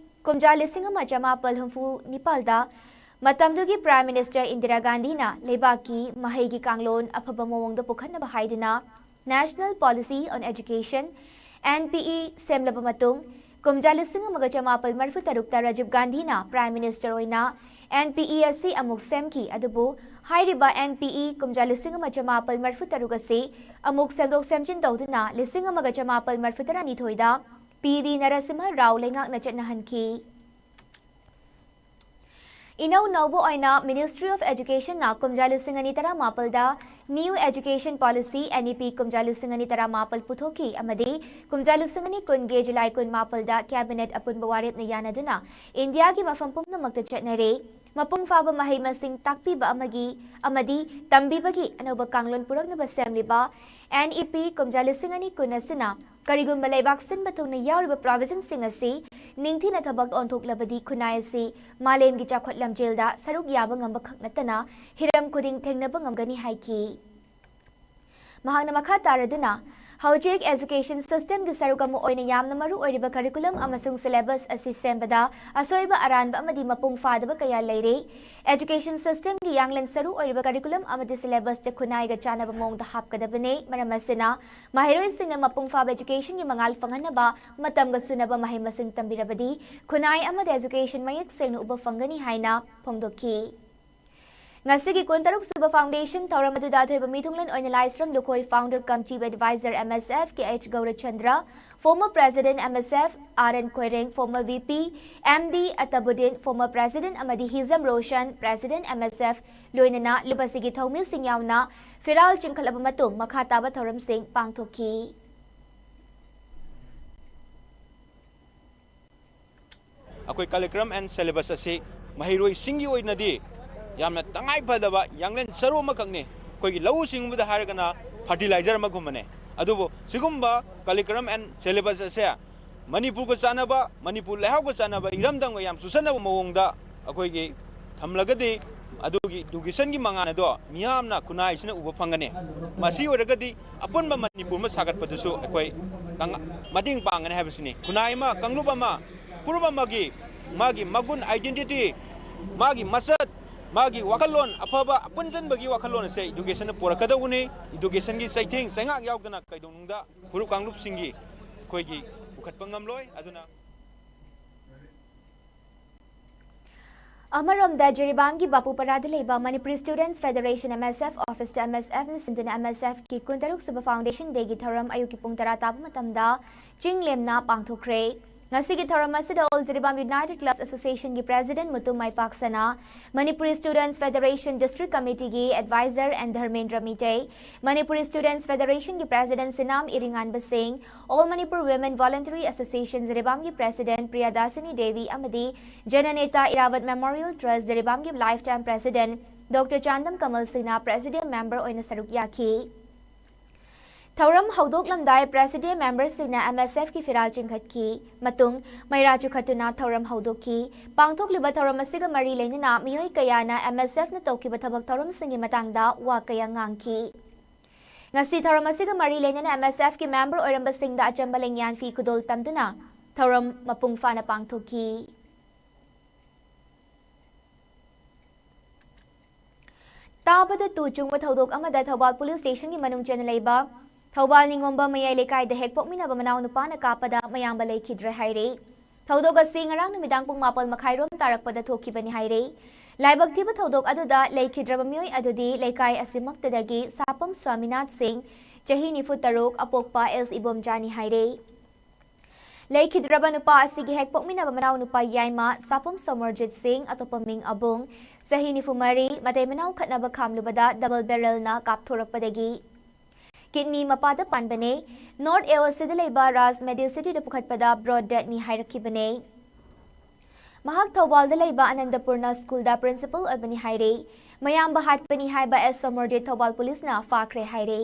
ꯀꯨꯝꯖꯥ ꯂꯤꯁꯤꯡ ꯑꯃ ꯆꯃꯥꯄꯜ ꯍꯨꯝꯐꯨ ꯅꯤꯄꯥꯜꯗ ꯃꯇꯝꯗꯨꯒꯤ Prime Minister ꯏꯟꯗꯤꯔꯥ ꯒꯥꯟꯙꯤꯅ ꯂꯩꯕꯥꯛꯀꯤ ꯃꯍꯩꯒꯤ ꯀꯥꯡꯂꯣꯟ ꯑꯐꯕ ꯃꯑꯣꯡꯗ ꯄꯨꯈꯠꯅꯕ ꯍꯥꯏꯗꯨꯅ National Policy on Education, NPE, ꯁꯦꯝꯂꯕ ꯃꯇꯨꯡ, ꯀꯨꯝꯖꯥ ꯂꯤꯁꯤꯡ ꯑꯃꯒ ꯆꯃꯥꯄꯜ ꯃꯔꯤꯐꯨ ꯇꯔꯨꯛꯇ ꯔꯥꯖꯤꯕ ꯒꯥꯟꯙꯤꯅ Prime Minister ꯑꯣꯏꯅ NPE ꯑꯁꯤ ꯑꯃꯨꯛ ꯁꯦꯝꯈꯤ꯫ ꯑꯗꯨꯕꯨ ꯍꯥꯏꯔꯤꯕ NPE ꯀꯨꯝꯖꯥ ꯂꯤꯁꯤꯡ ꯑꯃ ꯆꯃꯥꯄꯜ ꯃꯔꯤꯐꯨ ꯇꯔꯨꯛ ꯑꯁꯤ ꯑꯃꯨꯛ ꯁꯦꯝꯗꯣꯛ ꯁꯦꯝꯖꯤꯟ ꯇꯧꯗꯨꯅ ꯂꯤꯁꯤꯡ ꯑꯃꯒ ꯆꯃꯥꯄꯜ ꯃꯔꯤꯐꯨ ꯇꯔꯥꯅꯤꯊꯣꯏꯗ ꯄꯤ ꯚꯤ ꯅꯔꯁꯤꯝꯍ ꯔꯥꯎ ꯂꯩꯉꯥꯛꯅ ꯆꯠꯅꯍꯟꯈꯤ꯫ ꯏꯅꯧ ꯅꯧꯕ ꯑꯣꯏꯅ Ministry of Educationꯅ ꯀꯨꯝꯖꯥ ꯂꯤꯁꯤꯡ ꯑꯅꯤ ꯇꯔꯥꯃꯥꯄꯜꯗ New Education Policy, NEP, ꯀꯨꯝꯖꯥ ꯂꯤꯁꯤꯡ ꯑꯅꯤ ꯇꯔꯥꯃꯥꯄꯜ ꯄꯨꯊꯣꯛꯈꯤ ꯑꯃꯗꯤ ꯀꯨꯝꯖꯥ ꯂꯤꯁꯤꯡ ꯑꯅꯤ ꯀꯨꯟꯒꯤ July ꯀꯨꯟꯃꯥꯄꯜꯗ Cabinet ꯑꯄꯨꯟꯕ ꯋꯥꯔꯦꯞꯅ ꯌꯥꯅꯗꯨꯅ ꯏꯟꯗꯤꯌꯥꯒꯤ ꯃꯐꯝ ꯄꯨꯝꯅꯃꯛꯇ ꯆꯠꯅꯔꯦ꯫ ꯃꯄꯨꯡ ꯐꯥꯕ ꯃꯍꯩ ꯃꯁꯤꯡ ꯇꯥꯛꯄꯤꯕ ꯑꯃꯒꯤ ꯑꯃꯗꯤ ꯇꯝꯕꯤꯕꯒꯤ ꯑꯅꯧꯕ ꯀꯥꯡꯂꯣꯟ ꯄꯨꯔꯛꯅꯕ ꯁꯦꯝꯂꯤꯕ NEP ꯀꯨꯝꯖꯥ ꯂꯤꯁꯤꯡ ꯑꯅꯤ ꯀꯨꯟ ꯑꯁꯤꯅ ꯀꯔꯤꯒꯨꯝꯕ ꯂꯩꯕꯥꯛ ꯁꯤꯟꯕ ꯊꯨꯡꯅ ꯌꯥꯎꯔꯤꯕ provisionꯁꯤꯡ ꯑꯁꯤ ꯅꯤꯡꯊꯤꯅ ꯊꯕꯛ ꯑꯣꯟꯊꯣꯛꯂꯕꯗꯤ ꯈꯨꯟꯅꯥꯏ ꯑꯁꯤ ꯃꯥꯂꯦꯝꯒꯤ ꯆꯥꯎꯈꯠ ꯂꯝꯖꯦꯜꯗ ꯁꯔꯨꯛ ꯌꯥꯕ ꯉꯝꯕ ꯈꯛ ꯅꯠꯇꯅ ꯍꯤꯔꯝ ꯈꯨꯗꯤꯡ ꯊꯦꯡꯅꯕ ꯉꯝꯒꯅꯤ ꯍꯥꯏꯈꯤ꯫ ꯃꯍꯥꯛꯅ ꯃꯈꯥ ꯇꯥꯔꯗꯨꯅ, ꯍꯧꯖꯤꯛ education systemꯒꯤ ꯁꯔꯨꯛ ꯑꯃ ꯑꯣꯏꯅ ꯌꯥꯝꯅ ꯃꯔꯨ ꯑꯣꯏꯔꯤꯕ curriculum ꯑꯃꯁꯨꯡ syllabus ꯑꯁꯤ ꯁꯦꯝꯕꯗ ꯑꯁꯣꯏꯕ ꯑꯔꯥꯟꯕ ꯑꯃꯗꯤ ꯃꯄꯨꯡ ꯐꯥꯗꯕ ꯀꯌꯥ ꯂꯩꯔꯦ꯫ Education systemꯒꯤ ꯌꯥꯡꯂꯦꯟ ꯁꯔꯨ ꯑꯣꯏꯔꯤꯕ curriculum ꯑꯃꯗꯤ syllabusꯇ ꯈꯨꯟꯅꯥꯏꯒ ꯆꯥꯟꯅꯕ ꯃꯑꯣꯡꯗ ꯍꯥꯞꯀꯗꯕꯅꯤ꯫ ꯃꯔꯝ ꯑꯁꯤꯅ, ꯃꯍꯩꯔꯣꯏꯁꯤꯡꯅ ꯃꯄꯨꯡ ꯐꯥꯕ educationꯒꯤ ꯃꯉꯥꯜ ꯐꯪꯍꯟꯅꯕ ꯃꯇꯝꯒ ꯆꯨꯅꯕ ꯃꯍꯩ ꯃꯁꯤꯡ ꯇꯝꯕꯤꯔꯕꯗꯤ ꯈꯨꯟꯅꯥꯏ ꯑꯃꯗ education ꯃꯌꯦꯛ ꯁꯦꯡꯅ ꯎꯕ ꯐꯪꯒꯅꯤ ꯍꯥꯏꯅ ꯐꯣꯡꯗꯣꯛꯈꯤ꯫ ꯉꯁꯤꯒꯤ ꯀꯨꯟꯇꯔꯨꯛ ꯁꯨꯕ foundation ꯊꯧꯔꯝ ꯑꯗꯨꯗ ꯑꯊꯣꯏꯕ ꯃꯤꯊꯨꯡꯂꯦꯟ ꯑꯣꯏꯅ ꯂꯥꯏꯁ꯭ꯔꯝ Lukhoi, founder cum chief advisor, M S F, K H ꯒꯧꯔꯆꯟꯗ꯭ꯔ, former president, M S F, R N ꯈꯣꯏꯔꯦꯡ, former V P, M D ꯑꯇꯕꯨꯗꯤꯟ, former president, ꯑꯃꯗꯤ ꯍꯤꯖꯝ Roshan, president, M S F, ꯂꯣꯏꯅꯅ ꯂꯨꯞ ꯑꯁꯤꯒꯤ ꯊꯧꯃꯤꯁꯤꯡ ꯌꯥꯎꯅ ꯐꯤꯔꯥꯜ ꯆꯤꯡꯈꯠꯂꯕ ꯃꯇꯨꯡ ꯃꯈꯥ ꯇꯥꯕ ꯊꯧꯔꯝꯁꯤꯡ ꯄꯥꯡꯊꯣꯛꯈꯤ꯫ ꯑꯩꯈꯣꯏ curriculum and syllabus ꯑꯁꯤ ꯃꯍꯩꯔꯣꯏꯁꯤꯡꯒꯤ ꯑꯣꯏꯅꯗꯤ ꯌꯥꯝꯅ ꯇꯉꯥꯏ ꯐꯗꯕ ꯌꯥꯡꯂꯦꯟ ꯁꯔꯨ ꯑꯃꯈꯛꯅꯤ꯫ ꯑꯩꯈꯣꯏꯒꯤ ꯂꯧꯎ ꯁꯤꯡꯎꯕꯗ ꯍꯥꯏꯔꯒꯅ fertilizer ꯑꯃꯒꯨꯝꯕꯅꯦ꯫ ꯑꯗꯨꯕꯨ ꯁꯤꯒꯨꯝꯕ curriculum and syllabus ꯑꯁꯦ ꯃꯅꯤꯄꯨꯔꯒ ꯆꯥꯟꯅꯕ, ꯃꯅꯤꯄꯨꯔ ꯂꯩꯍꯥꯎꯒ ꯆꯥꯟꯅꯕ, ꯏꯔꯝꯗꯝꯒ ꯌꯥꯝ ꯆꯨꯁꯟꯅꯕ ꯃꯑꯣꯡꯗ ꯑꯩꯈꯣꯏꯒꯤ ꯊꯝꯂꯒꯗꯤ ꯑꯗꯨꯒꯤ educationꯒꯤ ꯃꯉꯥꯜ ꯑꯗꯣ ꯃꯤꯌꯥꯝꯅ ꯈꯨꯟꯅꯥꯏꯁꯤꯅ ꯎꯕ ꯐꯪꯒꯅꯤ꯫ ꯃꯁꯤ ꯑꯣꯏꯔꯒꯗꯤ ꯑꯄꯨꯟꯕ ꯃꯅꯤꯄꯨꯔ ꯑꯃ ꯁꯥꯒꯠꯄꯗꯁꯨ ꯑꯩꯈꯣꯏ ꯇꯪ-, ꯃꯇꯦꯡ ꯄꯥꯡꯒꯅꯤ ꯍꯥꯏꯕꯁꯤꯅꯤ꯫ ꯈꯨꯟꯅꯥꯏ ꯑꯃ, ꯀꯥꯡꯂꯨꯞ ꯑꯃ, ꯐꯨꯔꯨꯞ ꯑꯃꯒꯤ ꯃꯥꯒꯤ ꯃꯒꯨꯟ, identity, ꯃꯥꯒꯤ ꯃꯁꯛ, ꯃꯥꯒꯤ ꯋꯥꯈꯜꯂꯣꯟ ꯑꯐꯕ ꯄꯨꯟꯁꯤꯟꯕꯒꯤ ꯋꯥꯈꯜꯂꯣꯟ ꯑꯁꯦ educationꯅ ꯄꯨꯔꯛꯀꯗꯧꯕꯅꯤ꯫ Educationꯒꯤ ꯆꯩꯊꯦꯡ ꯆꯩꯉꯥꯛ ꯌꯥꯎꯗꯅ ꯀꯩꯗꯧꯅꯨꯡꯗ ꯐꯨꯔꯨꯞ ꯀꯥꯡꯂꯨꯞꯁꯤꯡꯒꯤ ꯑꯩꯈꯣꯏꯒꯤ ꯄꯨꯈꯠꯄ ꯉꯝꯂꯣꯏ꯫ ꯑꯗꯨꯅ ꯑꯃꯔꯣꯝꯗ ꯖꯤꯔꯤꯕꯥꯝꯒꯤ ꯕꯥꯄꯨꯄꯔꯥꯗ ꯂꯩꯕ Manipur Students Federation, M S F, officeꯇ M S Fꯅ ꯁꯤꯟꯗꯨꯅ M S Fꯀꯤ ꯀꯨꯟꯇꯔꯨꯛ ꯁꯨꯕ foundation dayꯒꯤ ꯊꯧꯔꯝ ꯑꯌꯨꯛꯀꯤ ꯄꯨꯡ ꯇꯔꯥ ꯇꯥꯕ ꯃꯇꯝꯗ ꯆꯤꯡ ꯂꯦꯝꯅ ꯄꯥꯡꯊꯣꯛꯈ꯭ꯔꯦ꯫ ꯉꯁꯤꯒꯤ ꯊꯧꯔꯝ ꯑꯁꯤꯗ All Jiribam United Clubs Association ꯒꯤ President Mutum ꯃꯥꯏꯄꯥꯛꯁꯅꯥ, Manipuri Students Federation District Committee ꯒꯤ Advisor N Dharmendra Meitei, Manipuri Students Federation ꯒꯤ President ꯁꯤꯅꯥꯝ ꯏꯔꯤꯉꯥꯟꯕ ꯁꯤꯡ, All Manipur Women Voluntary Association ꯖꯤꯔꯤꯕꯥꯝꯒꯤ President ꯄ꯭ꯔꯤꯌꯥꯗꯥꯁꯤꯅꯤ Devi ꯑꯃꯗꯤ ꯖꯅꯅꯦꯇꯥ ꯏꯔꯥꯕꯠ Memorial Trust ꯖꯤꯔꯤꯕꯥꯝꯒꯤ Lifetime President Doctor Chandam ꯀꯃꯜ ꯁꯤꯡꯅ Presidium Member ꯑꯣꯏꯅ ꯁꯔꯨꯛ ꯌꯥꯈꯤ꯫ ꯊꯧꯔꯝ ꯍꯧꯗꯣꯛꯂꯝꯗꯥꯏ Presidium Member ꯁꯤꯡꯅ M S F ꯀꯤ ꯐꯤꯔꯥꯜ ꯆꯤꯡꯈꯠꯈꯤ꯫ ꯃꯇꯨꯡ ꯃꯩꯔꯥ ꯆꯤꯈꯠꯇꯨꯅ ꯊꯧꯔꯝ ꯍꯧꯗꯣꯛꯈꯤ꯫ ꯄꯥꯡꯊꯣꯛꯂꯤꯕ ꯊꯧꯔꯝ ꯑꯁꯤꯒ ꯃꯔꯤ ꯂꯩꯅꯅ ꯃꯤꯑꯣꯏ ꯀꯌꯥꯅ M S F ꯅ ꯇꯧꯈꯤꯕ ꯊꯕꯛ ꯊꯧꯔꯝꯁꯤꯡꯒꯤ ꯃꯇꯥꯡꯗ ꯋꯥ ꯀꯌꯥ ꯉꯥꯡꯈꯤ꯫ ꯉꯁꯤ ꯊꯧꯔꯝ ꯑꯁꯤꯒ ꯃꯔꯤ ꯂꯩꯅꯅ M S F ꯀꯤ member ꯑꯣꯏꯔꯝꯕꯁꯤꯡꯗ ꯑꯆꯝꯕ ꯂꯦꯡꯌꯥꯟ ꯐꯤ ꯈꯨꯗꯣꯜ ꯇꯝꯗꯨꯅ ꯊꯧꯔꯝ ꯃꯄꯨꯡ ꯐꯥꯅ ꯄꯥꯡꯊꯣꯛꯈꯤ꯫ ꯇꯥꯕꯗ ꯇꯨ ꯆꯨꯡꯕ ꯊꯧꯗꯣꯛ ꯑꯃꯗ ꯊꯧꯕꯥꯜ police station ꯒꯤ ꯃꯅꯨꯡ ꯆꯟꯅ ꯂꯩꯕ ꯊꯧꯕꯥꯜ ꯅꯤꯉꯣꯝꯕ ꯃꯌꯥꯏ ꯂꯩꯀꯥꯏꯗ ꯍꯦꯛ ꯄꯣꯛꯃꯤꯟꯅꯕ ꯃꯅꯥꯎ ꯅꯨꯄꯥꯅ ꯀꯥꯞꯄꯗ ꯃꯌꯥꯝꯕ ꯂꯩꯈꯤꯗ꯭ꯔꯦ ꯍꯥꯏꯔꯦ꯫ ꯊꯧꯗꯣꯛ ꯑꯁꯤ ꯉꯔꯥꯡ ꯅꯨꯃꯤꯗꯥꯡ ꯄꯨꯡ ꯃꯥꯄꯜ ꯃꯈꯥꯏꯔꯣꯝ ꯇꯥꯔꯛꯄꯗ ꯊꯣꯛꯈꯤꯕꯅꯤ ꯍꯥꯏꯔꯦ꯫ ꯂꯥꯏꯕꯛ ꯊꯤꯕ ꯊꯧꯗꯣꯛ ꯑꯗꯨꯗ ꯂꯩꯈꯤꯗ꯭ꯔꯕ ꯃꯤꯑꯣꯏ ꯑꯗꯨꯗꯤ ꯂꯩꯀꯥꯏ ꯑꯁꯤꯃꯛꯇꯗꯒꯤ ꯁꯥꯄꯝ ꯁ꯭ꯋꯥꯃꯤꯅꯥꯊ ꯁꯤꯡ, ꯆꯍꯤ ꯅꯤꯐꯨ ꯇꯔꯨꯛ, ꯑꯄꯣꯛꯄ ꯑꯦꯁ ꯏꯕꯣꯝꯆꯥꯅꯤ ꯍꯥꯏꯔꯦ꯫ ꯂꯩꯈꯤꯗ꯭ꯔꯕ ꯅꯨꯄꯥ ꯑꯁꯤꯒꯤ ꯍꯦꯛ ꯄꯣꯛꯃꯤꯟꯅꯕ ꯃꯅꯥꯎ ꯅꯨꯄꯥ ꯌꯥꯏꯃ ꯁꯥꯄꯝ ꯁꯣꯃꯔꯖꯤꯠ ꯁꯤꯡ, ꯑꯇꯣꯞꯄ ꯃꯤꯡ ꯑꯕꯨꯡ, ꯆꯍꯤ ꯅꯤꯐꯨ ꯃꯔꯤ, ꯃꯇꯩ ꯃꯅꯥꯎ ꯈꯠꯅꯕ ꯈꯥꯝꯂꯨꯕꯗ double barrel ꯅ ꯀꯥꯞꯊꯣꯔꯛꯄꯗꯒꯤ kidney ꯃꯄꯥꯗ ꯄꯥꯟꯕꯅꯦ꯫ North A O C ꯗ ꯂꯩꯕ ꯔꯥꯖ Medicity ꯗ ꯄꯨꯈꯠꯄꯗ broad death ꯅꯤ ꯍꯥꯏꯔꯛꯈꯤꯕꯅꯦ꯫ ꯃꯍꯥꯛ ꯊꯧꯕꯥꯜꯗ ꯂꯩꯕ ꯑꯅꯟꯗꯄꯨꯔꯅ school ꯗ principal ꯑꯣꯏꯕꯅꯤ ꯍꯥꯏꯔꯦ꯫ ꯃꯌꯥꯝꯕ ꯍꯥꯠꯄꯅꯤ ꯍꯥꯏꯕ ꯑꯦꯁ ꯁꯣꯃꯔꯖꯤꯠ ꯊꯧꯕꯥꯜ police ꯅ ꯐꯥꯈ꯭ꯔꯦ ꯍꯥꯏꯔꯦ꯫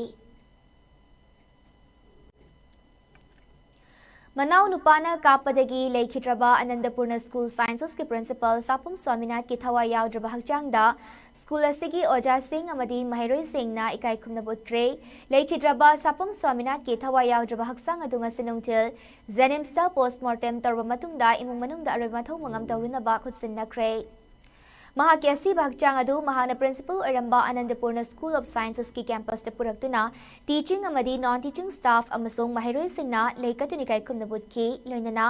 ꯃꯅꯥꯎ ꯅꯨꯄꯥꯅ ꯀꯥꯞꯄꯗꯒꯤ ꯂꯩꯈꯤꯗ꯭ꯔꯕ ꯑꯅꯟꯗꯄꯨꯔꯅ school sciences ꯀꯤ principal ꯁꯥꯄꯝ ꯁ꯭ꯋꯥꯃꯤꯅꯥꯊꯀꯤ ꯊꯋꯥꯏ ꯌꯥꯎꯗ꯭ꯔꯕ ꯍꯛꯆꯥꯡꯗ school ꯑꯁꯤꯒꯤ ꯑꯣꯖꯥꯁꯤꯡ ꯑꯃꯗꯤ ꯃꯍꯩꯔꯣꯏꯁꯤꯡꯅ ꯏꯀꯥꯏ ꯈꯨꯝꯅꯕ ꯎꯠꯈ꯭ꯔꯦ꯫ ꯂꯩꯈꯤꯗ꯭ꯔꯕ ꯁꯥꯄꯝ ꯁ꯭ꯋꯥꯃꯤꯅꯥꯊꯀꯤ ꯊꯋꯥꯏ ꯌꯥꯎꯗ꯭ꯔꯕ ꯍꯛꯆꯥꯡ ꯑꯗꯨ ꯉꯁꯤ ꯅꯨꯡꯊꯤꯜ JNIMS ꯇ post mortem ꯇꯧꯔꯕ ꯃꯇꯨꯡꯗ ꯏꯃꯨꯡ ꯃꯅꯨꯡꯗ ꯑꯔꯣꯏꯕ ꯃꯊꯧ ꯃꯉꯝ ꯇꯧꯔꯨꯅꯕ ꯈꯨꯠꯁꯤꯟꯅꯈ꯭ꯔꯦ꯫ ꯃꯍꯥꯛꯀꯤ ꯑꯁꯤꯕ ꯍꯛꯆꯥꯡ ꯑꯗꯨ ꯃꯍꯥꯛꯅ principal ꯑꯣꯏꯔꯝꯕ ꯑꯅꯟꯗꯄꯨꯔꯅ School of Sciences ꯀꯤ campus ꯇ ꯄꯨꯔꯛꯇꯨꯅ teaching ꯑꯃꯗꯤ non teaching staff ꯑꯃꯁꯨꯡ ꯃꯍꯩꯔꯣꯏꯁꯤꯡꯅ ꯂꯩꯀꯠꯇꯨꯅ ꯏꯀꯥꯏ ꯈꯨꯝꯅꯕ ꯎꯠꯈꯤ꯫ ꯂꯣꯏꯅꯅ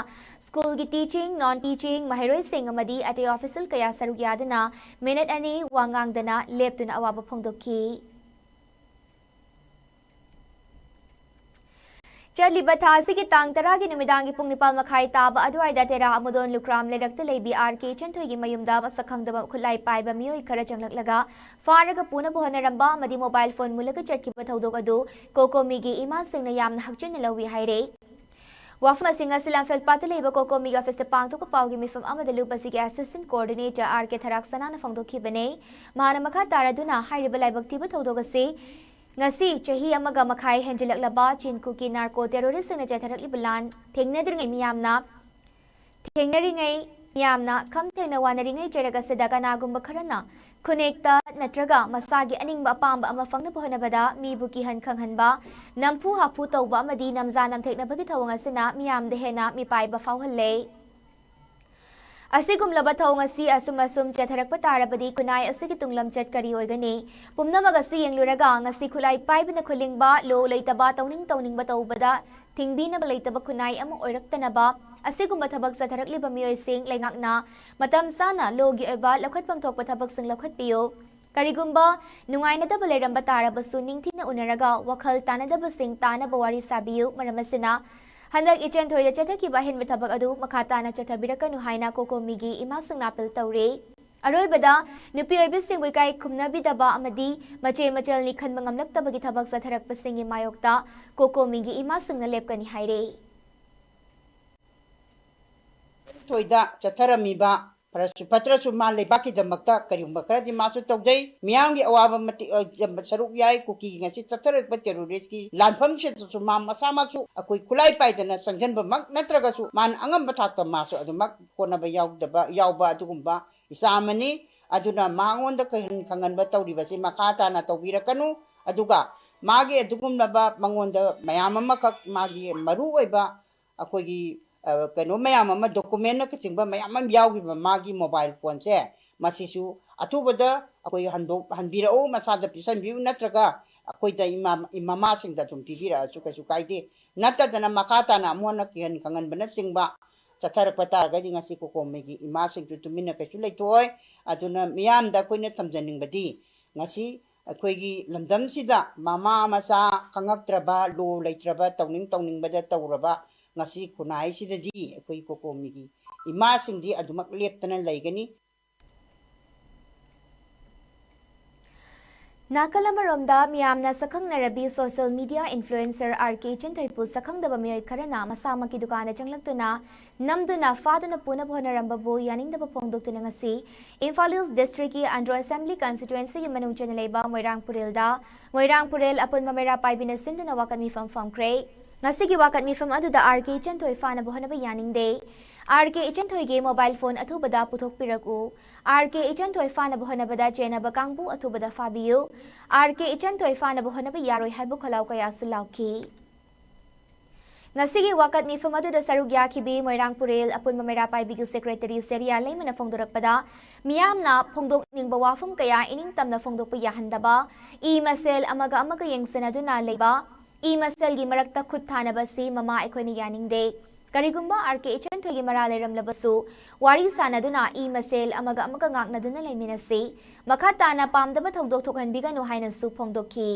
school ꯒꯤ teaching, non teaching, ꯃꯍꯩꯔꯣꯏꯁꯤꯡ ꯑꯃꯗꯤ ꯑꯇꯩ official ꯀꯌꯥ ꯁꯔꯨꯛ ꯌꯥꯗꯨꯅ minute ꯑꯅꯤ ꯋꯥ ꯉꯥꯡꯗꯅ ꯂꯦꯞꯇꯨꯅ ꯑꯋꯥꯕ ꯐꯣꯡꯗꯣꯛꯈꯤ꯫ ꯆꯠꯂꯤꯕ ꯊꯥ ꯑꯁꯤꯒꯤ ꯇꯥꯡ ꯇꯔꯥꯒꯤ ꯅꯨꯃꯤꯗꯥꯡꯒꯤ ꯄꯨꯡ ꯅꯤꯄꯥꯜ ꯃꯈꯥꯏ ꯇꯥꯕ ꯑꯗꯨꯋꯥꯏꯗ ꯇꯦꯔꯥ ꯑꯃꯨꯗꯣꯟ ꯂꯨꯈ꯭ꯔꯥꯝ ꯂꯩꯔꯛꯇ ꯂꯩꯕꯤ ꯑꯥꯔ ꯀꯦ ꯏꯆꯟꯊꯣꯏꯒꯤ ꯃꯌꯨꯝꯗ ꯃꯁꯛ ꯈꯪꯗꯕ ꯈꯨꯠꯂꯥꯏ ꯄꯥꯏꯕ ꯃꯤꯑꯣꯏ ꯈꯔ ꯆꯪꯂꯛꯂꯒ ꯐꯥꯔꯒ ꯄꯨꯅꯕ ꯍꯣꯠꯅꯔꯝꯕ ꯑꯃꯗꯤ ꯃꯣꯕꯥꯏꯜ ꯐꯣꯟ ꯃꯨꯜꯂꯒ ꯆꯠꯈꯤꯕ ꯊꯧꯗꯣꯛ ꯑꯗꯨ ꯀꯣꯀꯣꯃꯤꯒꯤ ꯏꯃꯥꯁꯤꯡꯅ ꯌꯥꯝꯅ ꯍꯛꯆꯤꯟꯅ ꯂꯧꯏ ꯍꯥꯏꯔꯦ꯫ ꯋꯥꯐꯝ ꯑꯁꯤꯡ ꯑꯁꯤ ꯂꯝꯐꯦꯜꯄꯥꯠꯇ ꯂꯩꯕ ꯀꯣꯀꯣꯃꯤꯒꯤ ꯑꯣꯐꯤꯁꯇ ꯄꯥꯡꯊꯣꯛꯄ ꯄꯥꯎꯒꯤ ꯃꯤꯐꯝ ꯑꯃꯗ ꯂꯨꯞ ꯑꯁꯤꯒꯤ ꯑꯦꯁꯤꯁꯇꯦꯟ ꯀꯣꯑꯣꯔꯗꯤꯅꯦꯇꯔ ꯑꯥꯔ ꯀꯦ ꯊꯔꯥꯛ ꯁꯅꯥꯅ ꯐꯣꯡꯗꯣꯛꯈꯤꯕꯅꯤ꯫ ꯃꯍꯥꯛꯅ ꯃꯈꯥ ꯇꯥꯔꯗꯨꯅ ꯍꯥꯏꯔꯤꯕ ꯂꯥꯏꯕꯛ ꯊꯤꯕ ꯊꯧꯗꯣꯛ ꯑꯁꯤ ꯉꯁꯤ ꯆꯍꯤ ꯑꯃꯒ ꯃꯈꯥꯏ ꯍꯦꯟꯖꯤꯜꯂꯛꯂꯕ ꯆꯤꯟ ꯀꯨꯀꯤ ꯅꯥꯔꯀꯣ ꯇꯦꯔꯣꯔꯤꯁꯁꯤꯡꯅ ꯆꯠꯊꯔꯛꯂꯤꯕ ꯂꯥꯟ ꯊꯦꯡꯅꯗ꯭ꯔꯤꯉꯩ ꯃꯤꯌꯥꯝꯅ ꯊꯦꯡꯅꯔꯤꯉꯩ ꯃꯤꯌꯥꯝꯅ ꯈꯝ ꯊꯦꯡꯅ ꯋꯥꯅꯔꯤꯉꯩ ꯆꯩꯔꯛ ꯑꯁꯤꯗ ꯀꯅꯥꯒꯨꯝꯕ ꯈꯔꯅ ꯈꯨꯅꯦꯛꯇ ꯅꯠꯇ꯭ꯔꯒ ꯃꯁꯥꯒꯤ ꯑꯅꯤꯡꯕ ꯑꯄꯥꯝꯕ ꯑꯃ ꯐꯪꯅꯕ ꯍꯣꯠꯅꯕꯗ ꯃꯤꯕꯨ ꯀꯤꯍꯟ ꯈꯪꯍꯟꯕ, ꯅꯝꯐꯨ ꯍꯥꯐꯨ ꯇꯧꯕ ꯑꯃꯗꯤ ꯅꯝꯖꯥ ꯅꯝꯊꯦꯛꯅꯕꯒꯤ ꯊꯧꯑꯣꯡ ꯑꯁꯤꯅ ꯃꯤꯌꯥꯝꯗ ꯍꯦꯟꯅ ꯃꯤꯄꯥꯏꯕ ꯐꯥꯎꯍꯜꯂꯦ꯫ ꯑꯁꯤꯒꯨꯝꯂꯕ ꯊꯧꯑꯣꯡ ꯑꯁꯤ ꯑꯁꯨꯝ ꯑꯁꯨꯝ ꯆꯠꯊꯔꯛꯄ ꯇꯥꯔꯕꯗꯤ ꯈꯨꯟꯅꯥꯏ ꯑꯁꯤꯒꯤ ꯇꯨꯡꯂꯝꯆꯠ ꯀꯔꯤ ꯑꯣꯏꯒꯅꯤ? ꯄꯨꯝꯅꯃꯛ ꯑꯁꯤ ꯌꯦꯡꯂꯨꯔꯒ ꯉꯁꯤ ꯈꯨꯠꯂꯥꯏ ꯄꯥꯏꯕꯅ ꯈꯨꯂꯤꯡꯕ, ꯂꯣ ꯂꯩꯇꯕ, ꯇꯧꯅꯤꯡ ꯇꯧꯅꯤꯡꯕ ꯇꯧꯕꯗ ꯊꯤꯡꯕꯤꯅꯕ ꯂꯩꯇꯕ ꯈꯨꯟꯅꯥꯏ ꯑꯃ ꯑꯣꯏꯔꯛꯇꯅꯕ ꯑꯁꯤꯒꯨꯝꯕ ꯊꯕꯛ ꯆꯠꯊꯔꯛꯂꯤꯕ ꯃꯤꯑꯣꯏꯁꯤꯡ ꯂꯩꯉꯥꯛꯅ ꯃꯇꯝ ꯆꯥꯅ ꯂꯣꯒꯤ ꯑꯣꯏꯕ ꯂꯧꯈꯠꯐꯝ ꯊꯣꯛꯄ ꯊꯕꯛꯁꯤꯡ ꯂꯧꯈꯠꯄꯤꯌꯨ꯫ ꯀꯔꯤꯒꯨꯝꯕ ꯅꯨꯡꯉꯥꯏꯅꯗꯕ ꯂꯩꯔꯝꯕ ꯇꯥꯔꯕꯁꯨ ꯅꯤꯡꯊꯤꯅ ꯎꯅꯔꯒ ꯋꯥꯈꯜ ꯇꯥꯅꯗꯕꯁꯤꯡ ꯇꯥꯅꯕ ꯋꯥꯔꯤ ꯁꯥꯕꯤꯌꯨ꯫ ꯃꯔꯝ ꯑꯁꯤꯅ ꯍꯟꯗꯛ ꯏꯆꯟ ꯊꯣꯏꯗ ꯆꯠꯊꯈꯤꯕ ꯑꯍꯦꯟꯕ ꯊꯕꯛ ꯑꯗꯨ ꯃꯈꯥ ꯇꯥꯅ ꯆꯠꯊꯕꯤꯔꯛꯀꯅꯨ ꯍꯥꯏꯅ ꯀꯣꯀꯣꯃꯤꯒꯤ ꯏꯃꯥꯁꯤꯡꯅ ꯑꯥꯄꯤꯜ ꯇꯧꯔꯤ꯫ ꯑꯔꯣꯏꯕꯗ ꯅꯨꯄꯤ ꯑꯣꯏꯕꯤꯁꯤꯡꯕꯨ ꯏꯀꯥꯏ ꯈꯨꯝꯅꯕꯤꯗꯕ ꯑꯃꯗꯤ ꯃꯆꯦ ꯃꯆꯜꯅꯤ ꯈꯟꯕ ꯉꯝꯂꯛꯇꯕꯒꯤ ꯊꯕꯛ ꯆꯠꯊꯔꯛꯄꯁꯤꯡꯒꯤ ꯃꯥꯌꯣꯛꯇ ꯀꯣꯀꯣꯃꯤꯒꯤ ꯏꯃꯥꯁꯤꯡꯅ ꯂꯦꯞꯀꯅꯤ ꯍꯥꯏꯔꯦ꯫ ꯊꯣꯏꯗ ꯆꯠꯊꯔꯝꯃꯤꯕ ꯐꯔꯁꯨ ꯐꯠꯇ꯭ꯔꯁꯨ ꯃꯥ ꯂꯩꯕꯥꯛꯀꯤꯗꯃꯛꯇ ꯀꯔꯤꯒꯨꯝꯕ ꯈꯔꯗꯤ ꯃꯥꯁꯨ ꯇꯧꯖꯩ꯫ ꯃꯤꯌꯥꯝꯒꯤ ꯑꯋꯥꯕ ꯃꯇꯤꯛ ꯁꯔꯨꯛ ꯌꯥꯏ꯫ ꯀꯨꯀꯤꯒꯤ ꯉꯁꯤ ꯆꯠꯊꯔꯛꯄ ꯇꯦꯔꯣꯔꯤꯁꯀꯤ ꯂꯥꯟꯐꯝꯁꯤꯗꯁꯨ ꯃꯥ ꯃꯁꯥꯃꯛꯁꯨ ꯑꯩꯈꯣꯏ ꯈꯨꯠꯂꯥꯏ ꯄꯥꯏꯗꯅ ꯆꯪꯁꯤꯟꯕꯃꯛ ꯅꯠꯇ꯭ꯔꯒꯁꯨ ꯃꯥꯅ ꯑꯉꯝꯕ ꯊꯥꯛꯇ ꯃꯥꯁꯨ ꯑꯗꯨꯃꯛ ꯍꯣꯠꯅꯕ ꯌꯥꯎꯗꯕ ꯌꯥꯎꯕ ꯑꯗꯨꯒꯨꯝꯕ ꯏꯆꯥ ꯑꯃꯅꯤ꯫ ꯑꯗꯨꯅ ꯃꯉꯣꯟꯗ ꯀꯤꯍꯟ ꯈꯪꯍꯟꯕ ꯇꯧꯔꯤꯕꯁꯤ ꯃꯈꯥ ꯇꯥꯅ ꯇꯧꯕꯤꯔꯛꯀꯅꯨ꯫ ꯑꯗꯨꯒ ꯃꯥꯒꯤ ꯑꯗꯨꯒꯨꯝꯂꯕ ꯃꯉꯣꯟꯗ ꯃꯌꯥꯝ ꯑꯃꯈꯛ ꯃꯥꯒꯤ ꯃꯔꯨ ꯑꯣꯏꯕ ꯑꯩꯈꯣꯏꯒꯤ ꯀꯩꯅꯣ ꯃꯌꯥꯝ ꯑꯃ ꯗꯣꯀꯨꯃꯦꯟꯅꯆꯤꯡꯕ ꯃꯌꯥꯝ ꯑꯃ ꯌꯥꯎꯈꯤꯕ ꯃꯥꯒꯤ ꯃꯣꯕꯥꯏꯜ ꯐꯣꯟꯁꯦ ꯃꯁꯤꯁꯨ ꯑꯊꯨꯕꯗ ꯑꯩꯈꯣꯏ ꯍꯟꯗꯣꯛ ꯍꯟꯕꯤꯔꯛꯎ, ꯃꯁꯥꯗ ꯄꯤꯁꯟꯕꯤꯌꯨ, ꯅꯠꯇ꯭ꯔꯒ ꯑꯩꯈꯣꯏꯗ ꯏꯃꯥ ꯃꯃꯥꯁꯤꯡꯗ ꯑꯗꯨꯝ ꯄꯤꯕꯤꯔꯛꯑꯁꯨ ꯀꯩꯁꯨ ꯀꯥꯏꯗꯦ꯫ ꯅꯠꯇꯗꯅ ꯃꯈꯥ ꯇꯥꯅ ꯑꯃꯨꯛ ꯍꯟꯅ ꯀꯤꯍꯟ ꯈꯪꯍꯟꯕꯅꯆꯤꯡꯕ ꯆꯠꯊꯔꯛꯄ ꯇꯥꯔꯒꯗꯤ ꯉꯁꯤ ꯀꯣꯀꯣꯃꯩꯒꯤ ꯏꯃꯥꯁꯤꯡꯁꯨ ꯇꯨꯃꯤꯟꯅ ꯀꯩꯁꯨ ꯂꯩꯊꯣꯛꯑꯣꯏ꯫ ꯑꯗꯨꯅ ꯃꯤꯌꯥꯝꯗ ꯑꯩꯈꯣꯏꯅ ꯊꯝꯖꯅꯤꯡꯕꯗꯤ ꯉꯁꯤ ꯑꯩꯈꯣꯏꯒꯤ ꯂꯝꯗꯝꯁꯤꯗ ꯃꯃꯥ ꯃꯆꯥ ꯈꯪꯉꯛꯇ꯭ꯔꯕ, ꯂꯣ ꯂꯩꯇ꯭ꯔꯕ, ꯇꯧꯅꯤꯡ ꯇꯧꯅꯤꯡꯕꯗ ꯇꯧꯔꯕ ꯉꯁꯤ ꯈꯨꯟꯅꯥꯏꯁꯤꯗꯗꯤ ꯑꯩꯈꯣꯏ ꯀꯣꯀꯣꯃꯤꯒꯤ ꯏꯃꯥꯁꯤꯡꯗꯤ ꯑꯗꯨꯃꯛ ꯂꯦꯞꯇꯅ ꯂꯩꯒꯅꯤ꯫ ꯅꯥꯀꯜ ꯑꯃꯔꯣꯝꯗ ꯃꯤꯌꯥꯝꯅ ꯁꯛꯈꯪꯅꯔꯕꯤ social media influencer R K ꯏꯆꯟꯊꯣꯏꯕꯨ ꯁꯛꯈꯪꯗꯕ ꯃꯤꯑꯣꯏ ꯈꯔꯅ ꯃꯁꯥꯃꯛꯀꯤ ꯗꯨꯀꯥꯟꯗ ꯆꯪꯂꯛꯇꯨꯅ ꯅꯝꯗꯨꯅ ꯐꯥꯗꯨꯅ ꯄꯨꯅꯕ ꯍꯣꯠꯅꯔꯝꯕꯕꯨ ꯌꯥꯅꯤꯡꯗꯕ ꯐꯣꯡꯗꯣꯛꯇꯨꯅ ꯉꯁꯤ ꯏꯝꯐꯥꯜ East district ꯀꯤ ꯑꯟꯗ꯭ꯔꯣ assembly constituency ꯒꯤ ꯃꯅꯨꯡ ꯆꯟꯅ ꯂꯩꯕ ꯃꯣꯏꯔꯥꯡ ꯄꯨꯔꯦꯜꯗ ꯃꯣꯏꯔꯥꯡ ꯄꯨꯔꯦꯜ ꯑꯄꯨꯟꯕ ꯃꯩꯔꯥ ꯄꯥꯏꯕꯤꯅ ꯁꯤꯟꯗꯨꯅ ꯋꯥꯀꯠ ꯃꯤꯐꯝ ꯐꯝꯈ꯭ꯔꯦ꯫ ꯉꯁꯤꯒꯤ ꯋꯥꯀꯠ ꯃꯤꯐꯝ ꯑꯗꯨꯗ R K ꯏꯆꯟꯊꯣꯏ ꯐꯥꯅꯕ ꯍꯣꯠꯅꯕ ꯌꯥꯅꯤꯡꯗꯦ꯫ R K ꯏꯆꯟꯊꯣꯏꯒꯤ mobile phone ꯑꯊꯨꯕꯗ ꯄꯨꯊꯣꯛꯄꯤꯔꯛꯎ꯫ R K ꯏꯆꯟꯊꯣꯏ ꯐꯥꯅꯕ ꯍꯣꯠꯅꯕꯗ ꯆꯦꯟꯅꯕ ꯀꯥꯡꯕꯨ ꯑꯊꯨꯕꯗ ꯐꯥꯕꯤꯌꯨ꯫ R K ꯏꯆꯟꯊꯣꯏ ꯐꯥꯅꯕ ꯍꯣꯠꯅꯕ ꯌꯥꯔꯣꯏ ꯍꯥꯏꯕ ꯈꯣꯜꯂꯥꯎ ꯀꯌꯥꯁꯨ ꯂꯥꯎꯈꯤ꯫ ꯉꯁꯤꯒꯤ ꯋꯥꯀꯠ ꯃꯤꯐꯝ ꯑꯗꯨꯗ ꯁꯔꯨꯛ ꯌꯥꯈꯤꯕꯤ ꯃꯣꯏꯔꯥꯡ ꯄꯨꯔꯦꯜ ꯑꯄꯨꯟꯕ ꯃꯩꯔꯥ ꯄꯥꯏꯕꯤꯒꯤ secretary ꯁꯦꯔꯤꯌꯥ ꯂꯩꯃꯅ ꯐꯣꯡꯗꯣꯔꯛꯄꯗ, ꯃꯤꯌꯥꯝꯅ ꯐꯣꯡꯗꯣꯛꯅꯤꯡꯕ ꯋꯥꯐꯝ ꯀꯌꯥ ꯏꯅꯤꯡ ꯇꯝꯅ ꯐꯣꯡꯗꯣꯛꯄ ꯌꯥꯍꯟꯗꯕ, ꯏ ꯃꯁꯦꯜ ꯑꯃꯒ ꯑꯃꯒ ꯌꯦꯡꯁꯤꯟꯅꯗꯨꯅ ꯂꯩꯕ, ꯏ ꯃꯁꯦꯜꯒꯤ ꯃꯔꯛꯇ ꯈꯨꯠ ꯊꯥꯅꯕꯁꯤ ꯃꯃꯥ ꯑꯩꯈꯣꯏꯅ ꯌꯥꯅꯤꯡꯗꯦ꯫ ꯀꯔꯤꯒꯨꯝꯕ R K ꯏꯆꯟꯊꯣꯏꯒꯤ ꯃꯔꯥꯜ ꯂꯩꯔꯝꯂꯕꯁꯨ ꯋꯥꯔꯤ ꯁꯥꯅꯗꯨꯅ ꯏ ꯃꯁꯦꯜ ꯑꯃꯒ ꯑꯃꯒ ꯉꯥꯛꯅꯗꯨꯅ ꯂꯩꯃꯤꯟꯅꯁꯤ꯫ ꯃꯈꯥ ꯇꯥꯅ ꯄꯥꯝꯗꯕ ꯊꯧꯗꯣꯛ ꯊꯣꯛꯍꯟꯕꯤꯒꯅꯨ ꯍꯥꯏꯅꯁꯨ ꯐꯣꯡꯗꯣꯛꯈꯤ꯫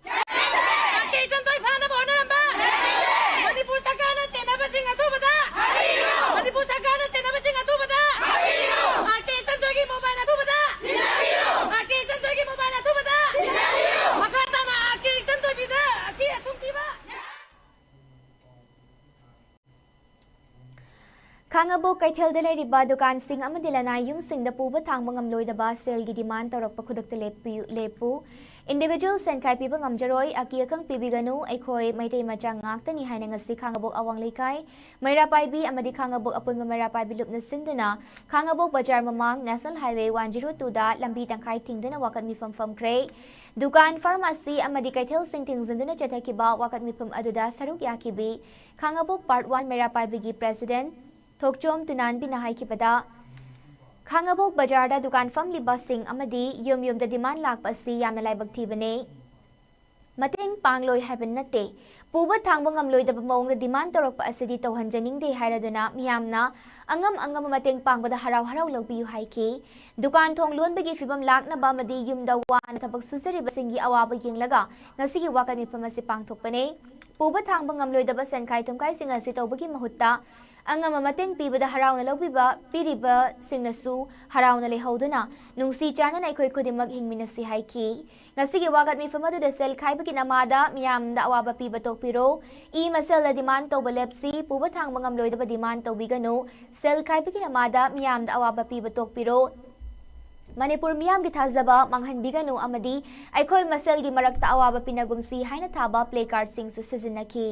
R K ꯏꯆꯟꯊꯣꯏ ꯐꯥꯅꯕ ꯍꯣꯠꯅꯔꯝꯕ ꯃꯅꯤꯄꯨꯔ ꯁꯔꯀꯥꯔꯅ ꯆꯦꯟꯅꯕꯁꯤꯡ ꯑꯊꯨꯕꯗ, ꯃꯅꯤꯄꯨꯔ ꯁꯔꯀꯥꯔꯅ ꯆꯦꯟꯅꯕꯁꯤꯡ ꯑꯊꯨꯕꯗ, R K ꯏꯆꯟꯊꯣꯏꯒꯤ mobile ꯑꯊꯨꯕꯗ, R K ꯏꯆꯟꯊꯣꯏꯒꯤ mobile ꯑꯊꯨꯕꯗ, ꯃꯈꯥ ꯇꯥꯅ R K ꯏꯆꯟꯊꯣꯏꯕꯤꯗ ꯑꯀꯤ ꯑꯈꯨꯝ ꯄꯤꯕ꯫ ꯈꯥꯡꯉꯕꯣꯛ ꯀꯩꯊꯦꯜꯗ ꯂꯩꯔꯤꯕ ꯗꯨꯀꯥꯟꯁꯤꯡ ꯑꯃꯗꯤ ꯂꯅꯥꯏ ꯌꯨꯝꯁꯤꯡꯗ ꯄꯨꯕ ꯊꯥꯡꯕ ꯉꯝꯂꯣꯏꯗꯕ ꯁꯦꯜꯒꯤ demand ꯇꯧꯔꯛꯄ ꯈꯨꯗꯛꯇ ꯂꯦꯞꯄꯤꯌꯨ, ꯂꯦꯞꯄꯨ꯫ Individual ꯁꯦꯟꯈꯥꯏ ꯄꯤꯕ ꯉꯝꯖꯔꯣꯏ, ꯑꯀꯤ ꯑꯈꯪ ꯄꯤꯕꯤꯒꯅꯨ, ꯑꯩꯈꯣꯏ ꯃꯩꯇꯩ ꯃꯆꯥ ꯉꯥꯛꯇꯅꯤ ꯍꯥꯏꯅ ꯉꯁꯤ ꯈꯥꯡꯉꯕꯣꯛ ꯑꯋꯥꯡ ꯂꯩꯀꯥꯏ ꯃꯩꯔꯥ ꯄꯥꯏꯕꯤ ꯑꯃꯗꯤ ꯈꯥꯡꯉꯕꯣꯛ ꯑꯄꯨꯟꯕ ꯃꯩꯔꯥ ꯄꯥꯏꯕꯤ ꯂꯨꯞꯅ ꯁꯤꯟꯗꯨꯅ ꯈꯥꯡꯉꯕꯣꯛ ꯕꯖꯥꯔ ꯃꯃꯥꯡ National Highway one zero two ꯗ ꯂꯝꯕꯤ ꯇꯪꯈꯥꯏ ꯊꯤꯡꯗꯨꯅ ꯋꯥꯀꯠ ꯃꯤꯐꯝ ꯐꯝꯈ꯭ꯔꯦ꯫ ꯗꯨꯀꯥꯟ, ꯐꯥꯔꯃꯥꯁꯤ ꯑꯃꯗꯤ ꯀꯩꯊꯦꯜꯁꯤꯡ ꯊꯤꯡꯖꯤꯟꯗꯨꯅ ꯆꯠꯊꯈꯤꯕ ꯋꯥꯀꯠ ꯃꯤꯐꯝ ꯑꯗꯨꯗ ꯁꯔꯨꯛ ꯌꯥꯈꯤꯕꯤ ꯈꯥꯡꯉꯕꯣꯛ Part one ꯃꯩꯔꯥ ꯄꯥꯏꯕꯤꯒꯤ President ꯊꯣꯛꯆꯣꯝ ꯇꯨꯅꯥꯟꯕꯤꯅ ꯍꯥꯏꯈꯤꯕꯗ, ꯈꯥꯡꯉꯕꯣꯛ ꯕꯖꯥꯔꯗ ꯗꯨꯀꯥꯟ ꯐꯝꯂꯤꯕꯁꯤꯡ ꯑꯃꯗꯤ ꯌꯨꯝ ꯌꯨꯝꯗ demand ꯂꯥꯛꯄ ꯑꯁꯤ ꯌꯥꯝꯅ ꯂꯥꯏꯕꯛ ꯊꯤꯕꯅꯤ꯫ ꯃꯇꯦꯡ ꯄꯥꯡꯂꯣꯏ ꯍꯥꯏꯕ ꯅꯠꯇꯦ꯫ ꯄꯨꯕ ꯊꯥꯡꯕ ꯉꯝꯂꯣꯏꯗꯕ ꯃꯑꯣꯡꯗ demand ꯇꯧꯔꯛꯄ ꯑꯁꯤꯗꯤ ꯇꯧꯍꯟꯖꯅꯤꯡꯗꯦ ꯍꯥꯏꯔꯗꯨꯅ ꯃꯤꯌꯥꯝꯅ ꯑꯉꯝ ꯑꯉꯝꯕ ꯃꯇꯦꯡ ꯄꯥꯡꯕꯗ ꯍꯔꯥꯎ ꯍꯔꯥꯎ ꯂꯧꯕꯤꯌꯨ ꯍꯥꯏꯈꯤ꯫ ꯗꯨꯀꯥꯟ ꯊꯣꯡ ꯂꯣꯟꯕꯒꯤ ꯐꯤꯕꯝ ꯂꯥꯛꯅꯕ ꯑꯃꯗꯤ ꯌꯨꯝꯗ ꯋꯥꯅ ꯊꯕꯛ ꯁꯨꯖꯔꯤꯕꯁꯤꯡꯒꯤ ꯑꯋꯥꯕ ꯌꯦꯡꯂꯒ ꯉꯁꯤꯒꯤ ꯋꯥꯀꯠ ꯃꯤꯐꯝ ꯑꯁꯤ ꯄꯥꯡꯊꯣꯛꯄꯅꯤ꯫ ꯄꯨꯕ ꯊꯥꯡꯕ ꯉꯝꯂꯣꯏꯗꯕ ꯁꯦꯟꯈꯥꯏ ꯊꯨꯝꯈꯥꯏꯁꯤꯡ ꯑꯁꯤ ꯇꯧꯕꯒꯤ ꯃꯍꯨꯠꯇ ꯑꯉꯝꯕ ꯃꯇꯦꯡ ꯄꯤꯕꯗ ꯍꯔꯥꯎꯅ ꯂꯧꯕꯤꯕ ꯄꯤꯔꯤꯕꯁꯤꯡꯅꯁꯨ ꯍꯔꯥꯎꯅ ꯂꯩꯍꯧꯗꯨꯅ ꯅꯨꯡꯁꯤ ꯆꯥꯟꯅꯅ ꯑꯩꯈꯣꯏ ꯈꯨꯗꯤꯡꯃꯛ ꯍꯤꯡꯃꯤꯟꯅꯁꯤ ꯍꯥꯏꯈꯤ꯫ ꯉꯁꯤꯒꯤ ꯋꯥꯀꯠ ꯃꯤꯐꯝ ꯑꯗꯨꯗ ꯁꯦꯜ ꯈꯥꯏꯕꯒꯤ ꯅꯃꯥꯗ ꯃꯤꯌꯥꯝꯗ ꯑꯋꯥꯕ ꯄꯤꯕ ꯇꯣꯛꯄꯤꯔꯣ, ꯏ ꯃꯁꯦꯜꯗ ꯗꯤꯃꯥꯟ ꯇꯧꯕ ꯂꯦꯞꯁꯤ, ꯄꯨꯕ ꯊꯥꯡꯕ ꯉꯝꯂꯣꯏꯗꯕ ꯗꯤꯃꯥꯟ ꯇꯧꯕꯤꯒꯅꯨ, ꯁꯦꯜ ꯈꯥꯏꯕꯒꯤ ꯅꯃꯥꯗ ꯃꯤꯌꯥꯝꯗ ꯑꯋꯥꯕ ꯄꯤꯕ ꯇꯣꯛꯄꯤꯔꯣ, ꯃꯅꯤꯄꯨꯔ ꯃꯤꯌꯥꯝꯒꯤ ꯊꯥꯖꯕ ꯃꯥꯡꯍꯟꯕꯤꯒꯅꯨ ꯑꯃꯗꯤ ꯑꯩꯈꯣꯏ ꯃꯁꯦꯜꯒꯤ ꯃꯔꯛꯇ ꯑꯋꯥꯕ ꯄꯤꯅꯒꯨꯝꯁꯤ ꯍꯥꯏꯅ ꯊꯥꯕ ꯄ꯭ꯂꯦ ꯀꯥꯔꯗꯁꯤꯡꯁꯨ ꯁꯤꯖꯤꯟꯅꯈꯤ꯫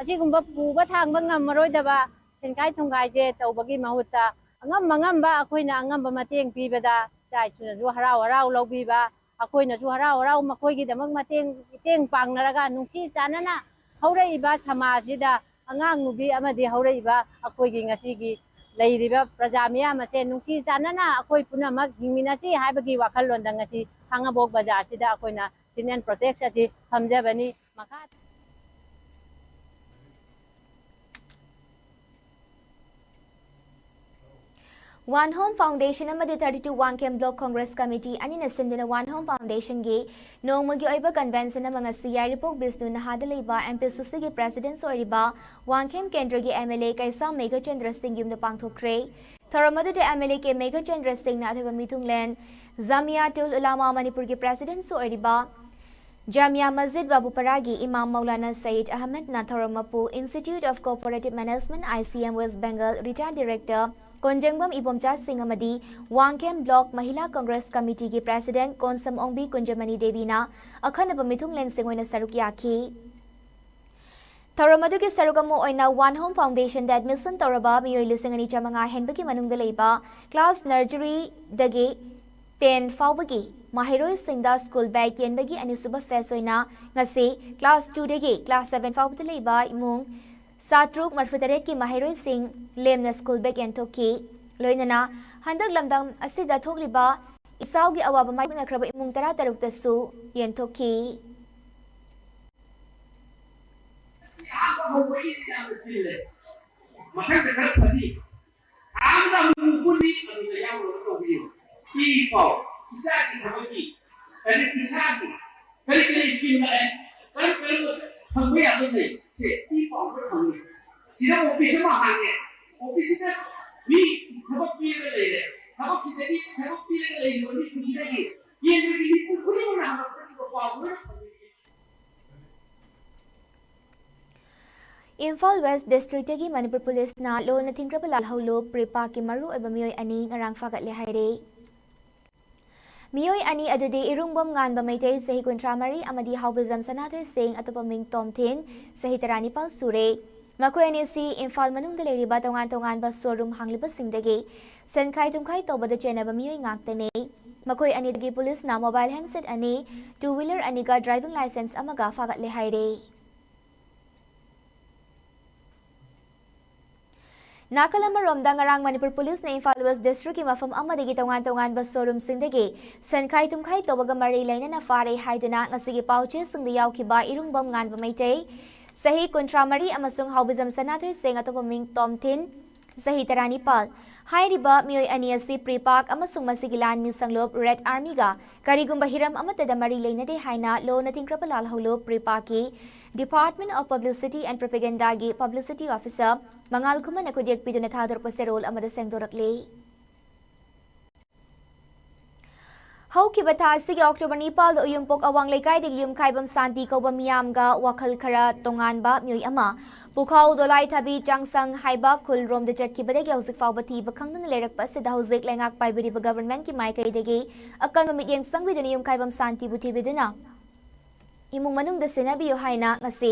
ꯑꯁꯤꯒꯨꯝꯕ ꯄꯨꯕ ꯊꯥꯡꯕ ꯉꯝꯃꯔꯣꯏꯗꯕ ꯁꯦꯟꯈꯥꯏ ꯊꯨꯝꯈꯥꯏꯁꯦ ꯇꯧꯕꯒꯤ ꯃꯍꯨꯠꯇ ꯑꯉꯝ ꯑꯉꯝꯕ ꯑꯩꯈꯣꯏꯅ ꯑꯉꯝꯕ ꯃꯇꯦꯡ ꯄꯤꯕꯗ ꯏꯆꯥ ꯏꯁꯨꯅꯁꯨ ꯍꯔꯥꯎ ꯍꯔꯥꯎ ꯂꯧꯕꯤꯕ, ꯑꯩꯈꯣꯏꯅꯁꯨ ꯍꯔꯥꯎ ꯍꯔꯥꯎ ꯃꯈꯣꯏꯒꯤꯗꯃꯛ ꯃꯇꯦꯡ ꯃꯇꯦꯡ ꯄꯥꯡꯅꯔꯒ ꯅꯨꯡꯁꯤ ꯆꯥꯟꯅꯅ ꯍꯧꯔꯛꯏꯕ ꯁꯃꯥꯖꯁꯤꯗ ꯑꯉꯥꯡ ꯅꯨꯕꯤ ꯑꯃꯗꯤ ꯍꯧꯔꯛꯏꯕ ꯑꯩꯈꯣꯏꯒꯤ ꯉꯁꯤꯒꯤ ꯂꯩꯔꯤꯕ ꯄ꯭ꯔꯖꯥ ꯃꯤꯌꯥꯝ ꯑꯁꯦ ꯅꯨꯡꯁꯤ ꯆꯥꯟꯅꯅ ꯑꯩꯈꯣꯏ ꯄꯨꯝꯅꯃꯛ ꯍꯤꯡꯃꯤꯟꯅꯁꯤ ꯍꯥꯏꯕꯒꯤ ꯋꯥꯈꯜꯂꯣꯟꯗ ꯉꯁꯤ ꯈꯥꯉꯕꯣꯛ ꯕꯖꯥꯔꯁꯤꯗ ꯑꯩꯈꯣꯏꯅ Sin and Protect ꯑꯁꯤ ꯐꯝꯖꯕꯅꯤ꯫ ꯃꯈꯥ One Home Foundation ꯑꯃꯗꯤ thirty two Wangkhem Block Congress Committee ꯑꯅꯤꯅ ꯁꯤꯟꯗꯨꯅ One Home Foundationꯒꯤ ꯅꯣꯡꯃꯒꯤ ꯑꯣꯏꯕ convention ꯑꯃ ꯉꯁꯤ ꯌꯥꯏꯔꯤꯄꯣꯛ ꯕꯤꯁꯅꯨ ꯅꯍꯥꯗ ꯂꯩꯕ M P C Cꯒꯤ presidentꯁꯨ ꯑꯣꯏꯔꯤꯕ ꯋꯥꯡꯈꯦꯝ ꯀꯦꯟꯗ꯭ꯔꯒꯤ M L A ꯀꯩꯁꯥꯝ ꯃꯦꯘꯆꯟꯗ꯭ꯔ ꯁꯤꯡ ꯌꯨꯝꯗ ꯄꯥꯡꯊꯣꯛꯈ꯭ꯔꯦ꯫ ꯊꯧꯔꯝ ꯑꯗꯨꯗ M L A ꯀꯦ ꯃꯦꯘꯆꯟꯗ꯭ꯔ ꯁꯤꯡꯅ ꯑꯊꯣꯏꯕ ꯃꯤꯊꯨꯡꯂꯦꯟ, ꯖꯥꯃꯤꯌꯥꯇꯨꯜ ꯎꯂꯥꯃꯥ ꯃꯅꯤꯄꯨꯔꯒꯤ presidentꯁꯨ ꯑꯣꯏꯔꯤꯕ ꯖꯥꯃꯤꯌꯥ ꯃꯁꯖꯤꯗ ꯕꯥꯕꯨꯄꯥꯔꯥꯒꯤ ꯏꯃꯥꯝ ꯃꯧꯂꯥꯅꯥ ꯁꯌꯤꯗ ꯑꯍꯃꯗꯅ ꯊꯧꯔꯝ ꯃꯄꯨ, Institute of Cooperative Management, I C M, West Bengal, retired director ꯀꯣꯟꯖꯪꯕꯝ Ibomcha ꯁꯤꯡ ꯑꯃꯗꯤ Wangkhem Block Mahila Congress Committeeꯒꯤ president Konsam ꯑꯣꯡꯕꯤ ꯀꯨꯟꯖꯃꯅꯤ ꯗꯦꯕꯤꯅ ꯑꯈꯟꯅꯕ ꯃꯤꯊꯨꯡꯂꯦꯟꯁꯤꯡ ꯑꯣꯏꯅ ꯁꯔꯨꯛ ꯌꯥꯈꯤ꯫ ꯊꯧꯔꯝ ꯑꯗꯨꯒꯤ ꯁꯔꯨꯛ ꯑꯃ ꯑꯣꯏꯅ One Home Foundationꯗ admission ꯇꯧꯔꯕ ꯃꯤꯑꯣꯏ ꯂꯤꯁꯤꯡ ꯑꯅꯤ ꯆꯥꯃꯉꯥ ꯍꯦꯟꯕꯒꯤ ꯃꯅꯨꯡꯗ ꯂꯩꯕ class nurseryꯗꯒꯤ ten ꯐꯥꯎꯕꯒꯤ ꯃꯍꯩꯔꯣꯏꯁꯤꯡꯗ school bag ꯌꯦꯟꯕꯒꯤ ꯑꯅꯤꯁꯨꯕ phase ꯑꯣꯏꯅ ꯉꯁꯤ class twoꯗꯒꯤ class seven ꯐꯥꯎꯕꯗ ꯂꯩꯕ ꯏꯃꯨꯡ ꯆꯥꯇ꯭ꯔꯨꯛ ꯃꯔꯤꯐꯨꯇꯔꯦꯠꯀꯤ ꯃꯍꯩꯔꯣꯏꯁꯤꯡ ꯂꯦꯝꯅ school bag ꯌꯦꯟꯊꯣꯛꯈꯤ꯫ ꯂꯣꯏꯅꯅ ꯍꯟꯗꯛ ꯂꯝꯗꯝ ꯑꯁꯤꯗ ꯊꯣꯛꯂꯤꯕ ꯏꯁꯥꯎꯒꯤ ꯑꯋꯥꯕ ꯃꯥꯌꯣꯛꯅꯈ꯭ꯔꯕ ꯏꯃꯨꯡ ꯇꯔꯥꯇꯔꯨꯛꯇꯁꯨ ꯌꯦꯟꯊꯣꯛꯈꯤ꯫ ꯍꯧꯕꯒꯤ ꯌꯥꯝꯅ ꯆꯤꯜꯂꯦ꯫ ꯃꯊꯪꯗ ꯈꯔ ꯐꯅꯤ꯫ ꯊꯥ ꯑꯃꯗ ꯑꯃꯨꯛ ꯄꯨꯟꯅꯤ, ꯑꯗꯨꯗ ꯌꯥꯎꯅꯕ ꯇꯧꯕꯤꯌꯨ꯫ ꯏ ꯄꯥꯎ, ꯏꯆꯥꯒꯤ ꯊꯕꯛꯀꯤ, ꯑꯗꯩ ꯏꯁꯥꯒꯤ ꯀꯔꯤ ꯀꯔꯤ ꯁ꯭ꯀꯤꯝ ꯂꯥꯛꯑꯦ, ꯀꯔꯝ ꯀꯔꯝꯕ ꯐꯪꯕ ꯌꯥꯕ ꯂꯩ, ꯁꯦ ꯏ ꯄꯥꯎ ꯈꯔ ꯐꯪꯉꯤ꯫ ꯁꯤꯗ ꯑꯣꯐꯤꯁ ꯑꯃ ꯍꯥꯡꯉꯦ, ꯑꯣꯐꯤꯁꯁꯤꯗ ꯃꯤ ꯊꯕꯛ ꯄꯤꯔꯒ ꯂꯩꯔꯦ, ꯊꯕꯛꯁꯤꯗꯒꯤ ꯊꯕꯛ ꯄꯤꯔꯒ ꯂꯩꯔꯤꯕ ꯃꯤꯁꯤꯡꯁꯤꯗꯒꯤ ꯀꯦꯟꯗ꯭ꯔꯒꯤ ꯃꯤꯄꯨꯝ ꯈꯨꯗꯤꯡꯃꯛꯅ ꯍꯪꯉꯛꯄꯁꯤꯡꯗꯣ ꯄꯥꯎ ꯂꯣꯏꯅ ꯐꯪꯉꯤ꯫ ꯏꯝꯐꯥꯜ ꯋꯦꯁ ꯗꯤꯁꯇ꯭ꯔꯤꯛꯇꯒꯤ ꯃꯅꯤꯄꯨꯔ ꯄꯨꯂꯤꯁꯅ ꯂꯣꯅ ꯊꯤꯡꯈ꯭ꯔꯕ ꯂꯥꯜꯍꯧꯂꯨꯞ ꯄ꯭ꯔꯤꯄꯥꯛꯀꯤ ꯃꯔꯨꯑꯣꯏꯕ ꯃꯤꯑꯣꯏ ꯑꯅꯤ ꯉꯔꯥꯡ ꯐꯥꯒꯠꯂꯦ ꯍꯥꯏꯔꯦ꯫ ꯃꯤꯑꯣꯏ ꯑꯅꯤ ꯑꯗꯨꯗꯤ ꯏꯔꯨꯡꯕꯝ ꯉꯥꯟꯕ ꯃꯩꯇꯩ, ꯆꯍꯤ ꯀꯨꯟꯊ꯭ꯔꯥ ꯃꯔꯤ, ꯑꯃꯗꯤ ꯍꯥꯎꯕꯤꯖꯝ ꯁꯅꯥꯊꯣꯏ ꯁꯤꯡ, ꯑꯇꯣꯞꯄ ꯃꯤꯡ ꯇꯣꯝꯊꯤꯟ, ꯆꯍꯤ ꯇꯔꯥꯅꯤꯄꯥꯜ ꯁꯨꯔꯦ꯫ ꯃꯈꯣꯏ ꯑꯅꯤ ꯑꯁꯤ ꯏꯝꯐꯥꯜ ꯃꯅꯨꯡꯗ ꯂꯩꯔꯤꯕ ꯇꯣꯉꯥꯟ ꯇꯣꯉꯥꯟꯕ ꯁꯣꯔꯨꯝ ꯍꯥꯡꯂꯤꯕꯁꯤꯡꯗꯒꯤ ꯁꯦꯟꯈꯥꯏ ꯊꯨꯝꯈꯥꯏ ꯇꯧꯕꯗ ꯆꯦꯟꯅꯕ ꯃꯤꯑꯣꯏ ꯉꯥꯛꯇꯅꯤ꯫ ꯃꯈꯣꯏ ꯑꯅꯤꯗꯒꯤ ꯄꯨꯂꯤꯁꯅ ꯃꯣꯕꯥꯏꯜ ꯍꯦꯟꯁꯦꯠ ꯑꯅꯤ, ꯇꯨ ꯋꯤꯂꯔ ꯑꯅꯤꯒ ꯗ꯭ꯔꯥꯏꯚꯤꯡ ꯂꯥꯏꯁꯦꯟꯁ ꯑꯃꯒ ꯐꯥꯒꯠꯂꯦ ꯍꯥꯏꯔꯦ꯫ ꯅꯥꯀꯜ ꯑꯃꯔꯣꯝꯗ, ꯉꯔꯥꯡ ꯃꯅꯤꯄꯨꯔ ꯄꯨꯂꯤꯁꯅ ꯏꯝꯐꯥꯜ ꯋꯦꯁ ꯗꯤꯁꯇ꯭ꯔꯤꯛꯀꯤ ꯃꯐꯝ ꯑꯃꯗꯒꯤ ꯇꯣꯉꯥꯟ ꯇꯣꯉꯥꯟꯕ ꯁꯣꯔꯨꯝꯁꯤꯡꯗꯒꯤ ꯁꯦꯟꯈꯥꯏ ꯊꯨꯝꯈꯥꯏ ꯇꯧꯕꯒ ꯃꯔꯤ ꯂꯩꯅꯅ ꯐꯥꯔꯦ ꯍꯥꯏꯗꯨꯅ ꯉꯁꯤꯒꯤ ꯄꯥꯎꯆꯦꯁꯤꯡꯗ ꯌꯥꯎꯈꯤꯕ ꯏꯔꯨꯡꯕꯝ ꯉꯥꯟꯕ ꯃꯩꯇꯩ, ꯆꯍꯤ ꯀꯨꯟꯊ꯭ꯔꯥ ꯃꯔꯤ, ꯑꯃꯁꯨꯡ ꯍꯥꯎꯕꯤꯖꯝ ꯁꯅꯥꯊꯣꯏ ꯁꯤꯡ, ꯑꯇꯣꯞꯄ ꯃꯤꯡ ꯇꯣꯝꯊꯤꯟ, ꯆꯍꯤ ꯇꯔꯥꯅꯤꯄꯥꯜ, ꯍꯥꯏꯔꯤꯕ ꯃꯤꯑꯣꯏ ꯑꯅꯤ ꯑꯁꯤ ꯄ꯭ꯔꯤꯄꯥꯛ ꯑꯃꯁꯨꯡ ꯃꯁꯤꯒꯤ ꯂꯥꯟꯃꯤ ꯁꯪꯂꯨꯞ ꯔꯦꯗ ꯑꯥꯔꯃꯤꯒ ꯀꯔꯤꯒꯨꯝꯕ ꯍꯤꯔꯝ ꯑꯃꯠꯇꯗ ꯃꯔꯤ ꯂꯩꯅꯗꯦ ꯍꯥꯏꯅ ꯂꯣꯅ ꯊꯤꯡꯈ꯭ꯔꯕ ꯂꯥꯜꯍꯧꯂꯨꯞ ꯄ꯭ꯔꯤꯄꯥꯛꯀꯤ Department of Publicity and Propagandaꯒꯤ publicity officer ꯃꯉꯥꯜ ꯈꯨꯃꯟꯅ ꯈꯨꯗꯦꯛ ꯄꯤꯗꯨꯅ ꯊꯥꯗꯣꯔꯛꯄ ꯆꯦꯔꯣꯜ ꯑꯃꯗ ꯁꯦꯡꯗꯣꯔꯛꯂꯤ꯫ ꯍꯧꯈꯤꯕ ꯊꯥ ꯑꯁꯤꯒꯤ ꯑꯣꯛꯇꯣꯕꯔ ꯅꯤꯄꯥꯜꯗ ꯎꯌꯨꯝꯄꯣꯛ ꯑꯋꯥꯡ ꯂꯩꯀꯥꯏꯗꯒꯤ ꯌꯨꯝꯈꯥꯏꯕꯝ ꯁꯥꯟꯇꯤ ꯀꯧꯕ ꯃꯤꯌꯥꯝꯒ ꯋꯥꯈꯜ ꯈꯔ ꯇꯣꯉꯥꯟꯕ ꯃꯤꯑꯣꯏ ꯑꯃ ꯄꯨꯈꯥꯎ ꯗꯣꯂꯥꯏ ꯊꯥꯕꯤ ꯆꯥꯡꯁꯪ ꯍꯥꯏꯕ ꯈꯨꯜꯔꯣꯝꯗ ꯆꯠꯈꯤꯕꯗꯒꯤ ꯍꯧꯖꯤꯛ ꯐꯥꯎꯕ ꯊꯤꯕ ꯈꯪꯗꯅ ꯂꯩꯔꯛꯄ ꯑꯁꯤꯗ ꯍꯧꯖꯤꯛ ꯂꯩꯉꯥꯛ ꯄꯥꯏꯕꯤꯔꯤꯕ ꯒꯚꯔꯟꯃꯦꯟꯠꯀꯤ ꯃꯥꯏꯀꯩꯗꯒꯤ ꯑꯀꯟꯕ ꯃꯤꯠꯌꯦꯡ ꯆꯪꯕꯤꯗꯨꯅ ꯌꯨꯝꯈꯥꯏꯕꯝ ꯁꯥꯟꯇꯤꯕꯨ ꯊꯤꯕꯤꯗꯨꯅ ꯏꯃꯨꯡ ꯃꯅꯨꯡꯗ ꯁꯤꯟꯅꯕꯤꯌꯨ ꯍꯥꯏꯅ ꯉꯁꯤ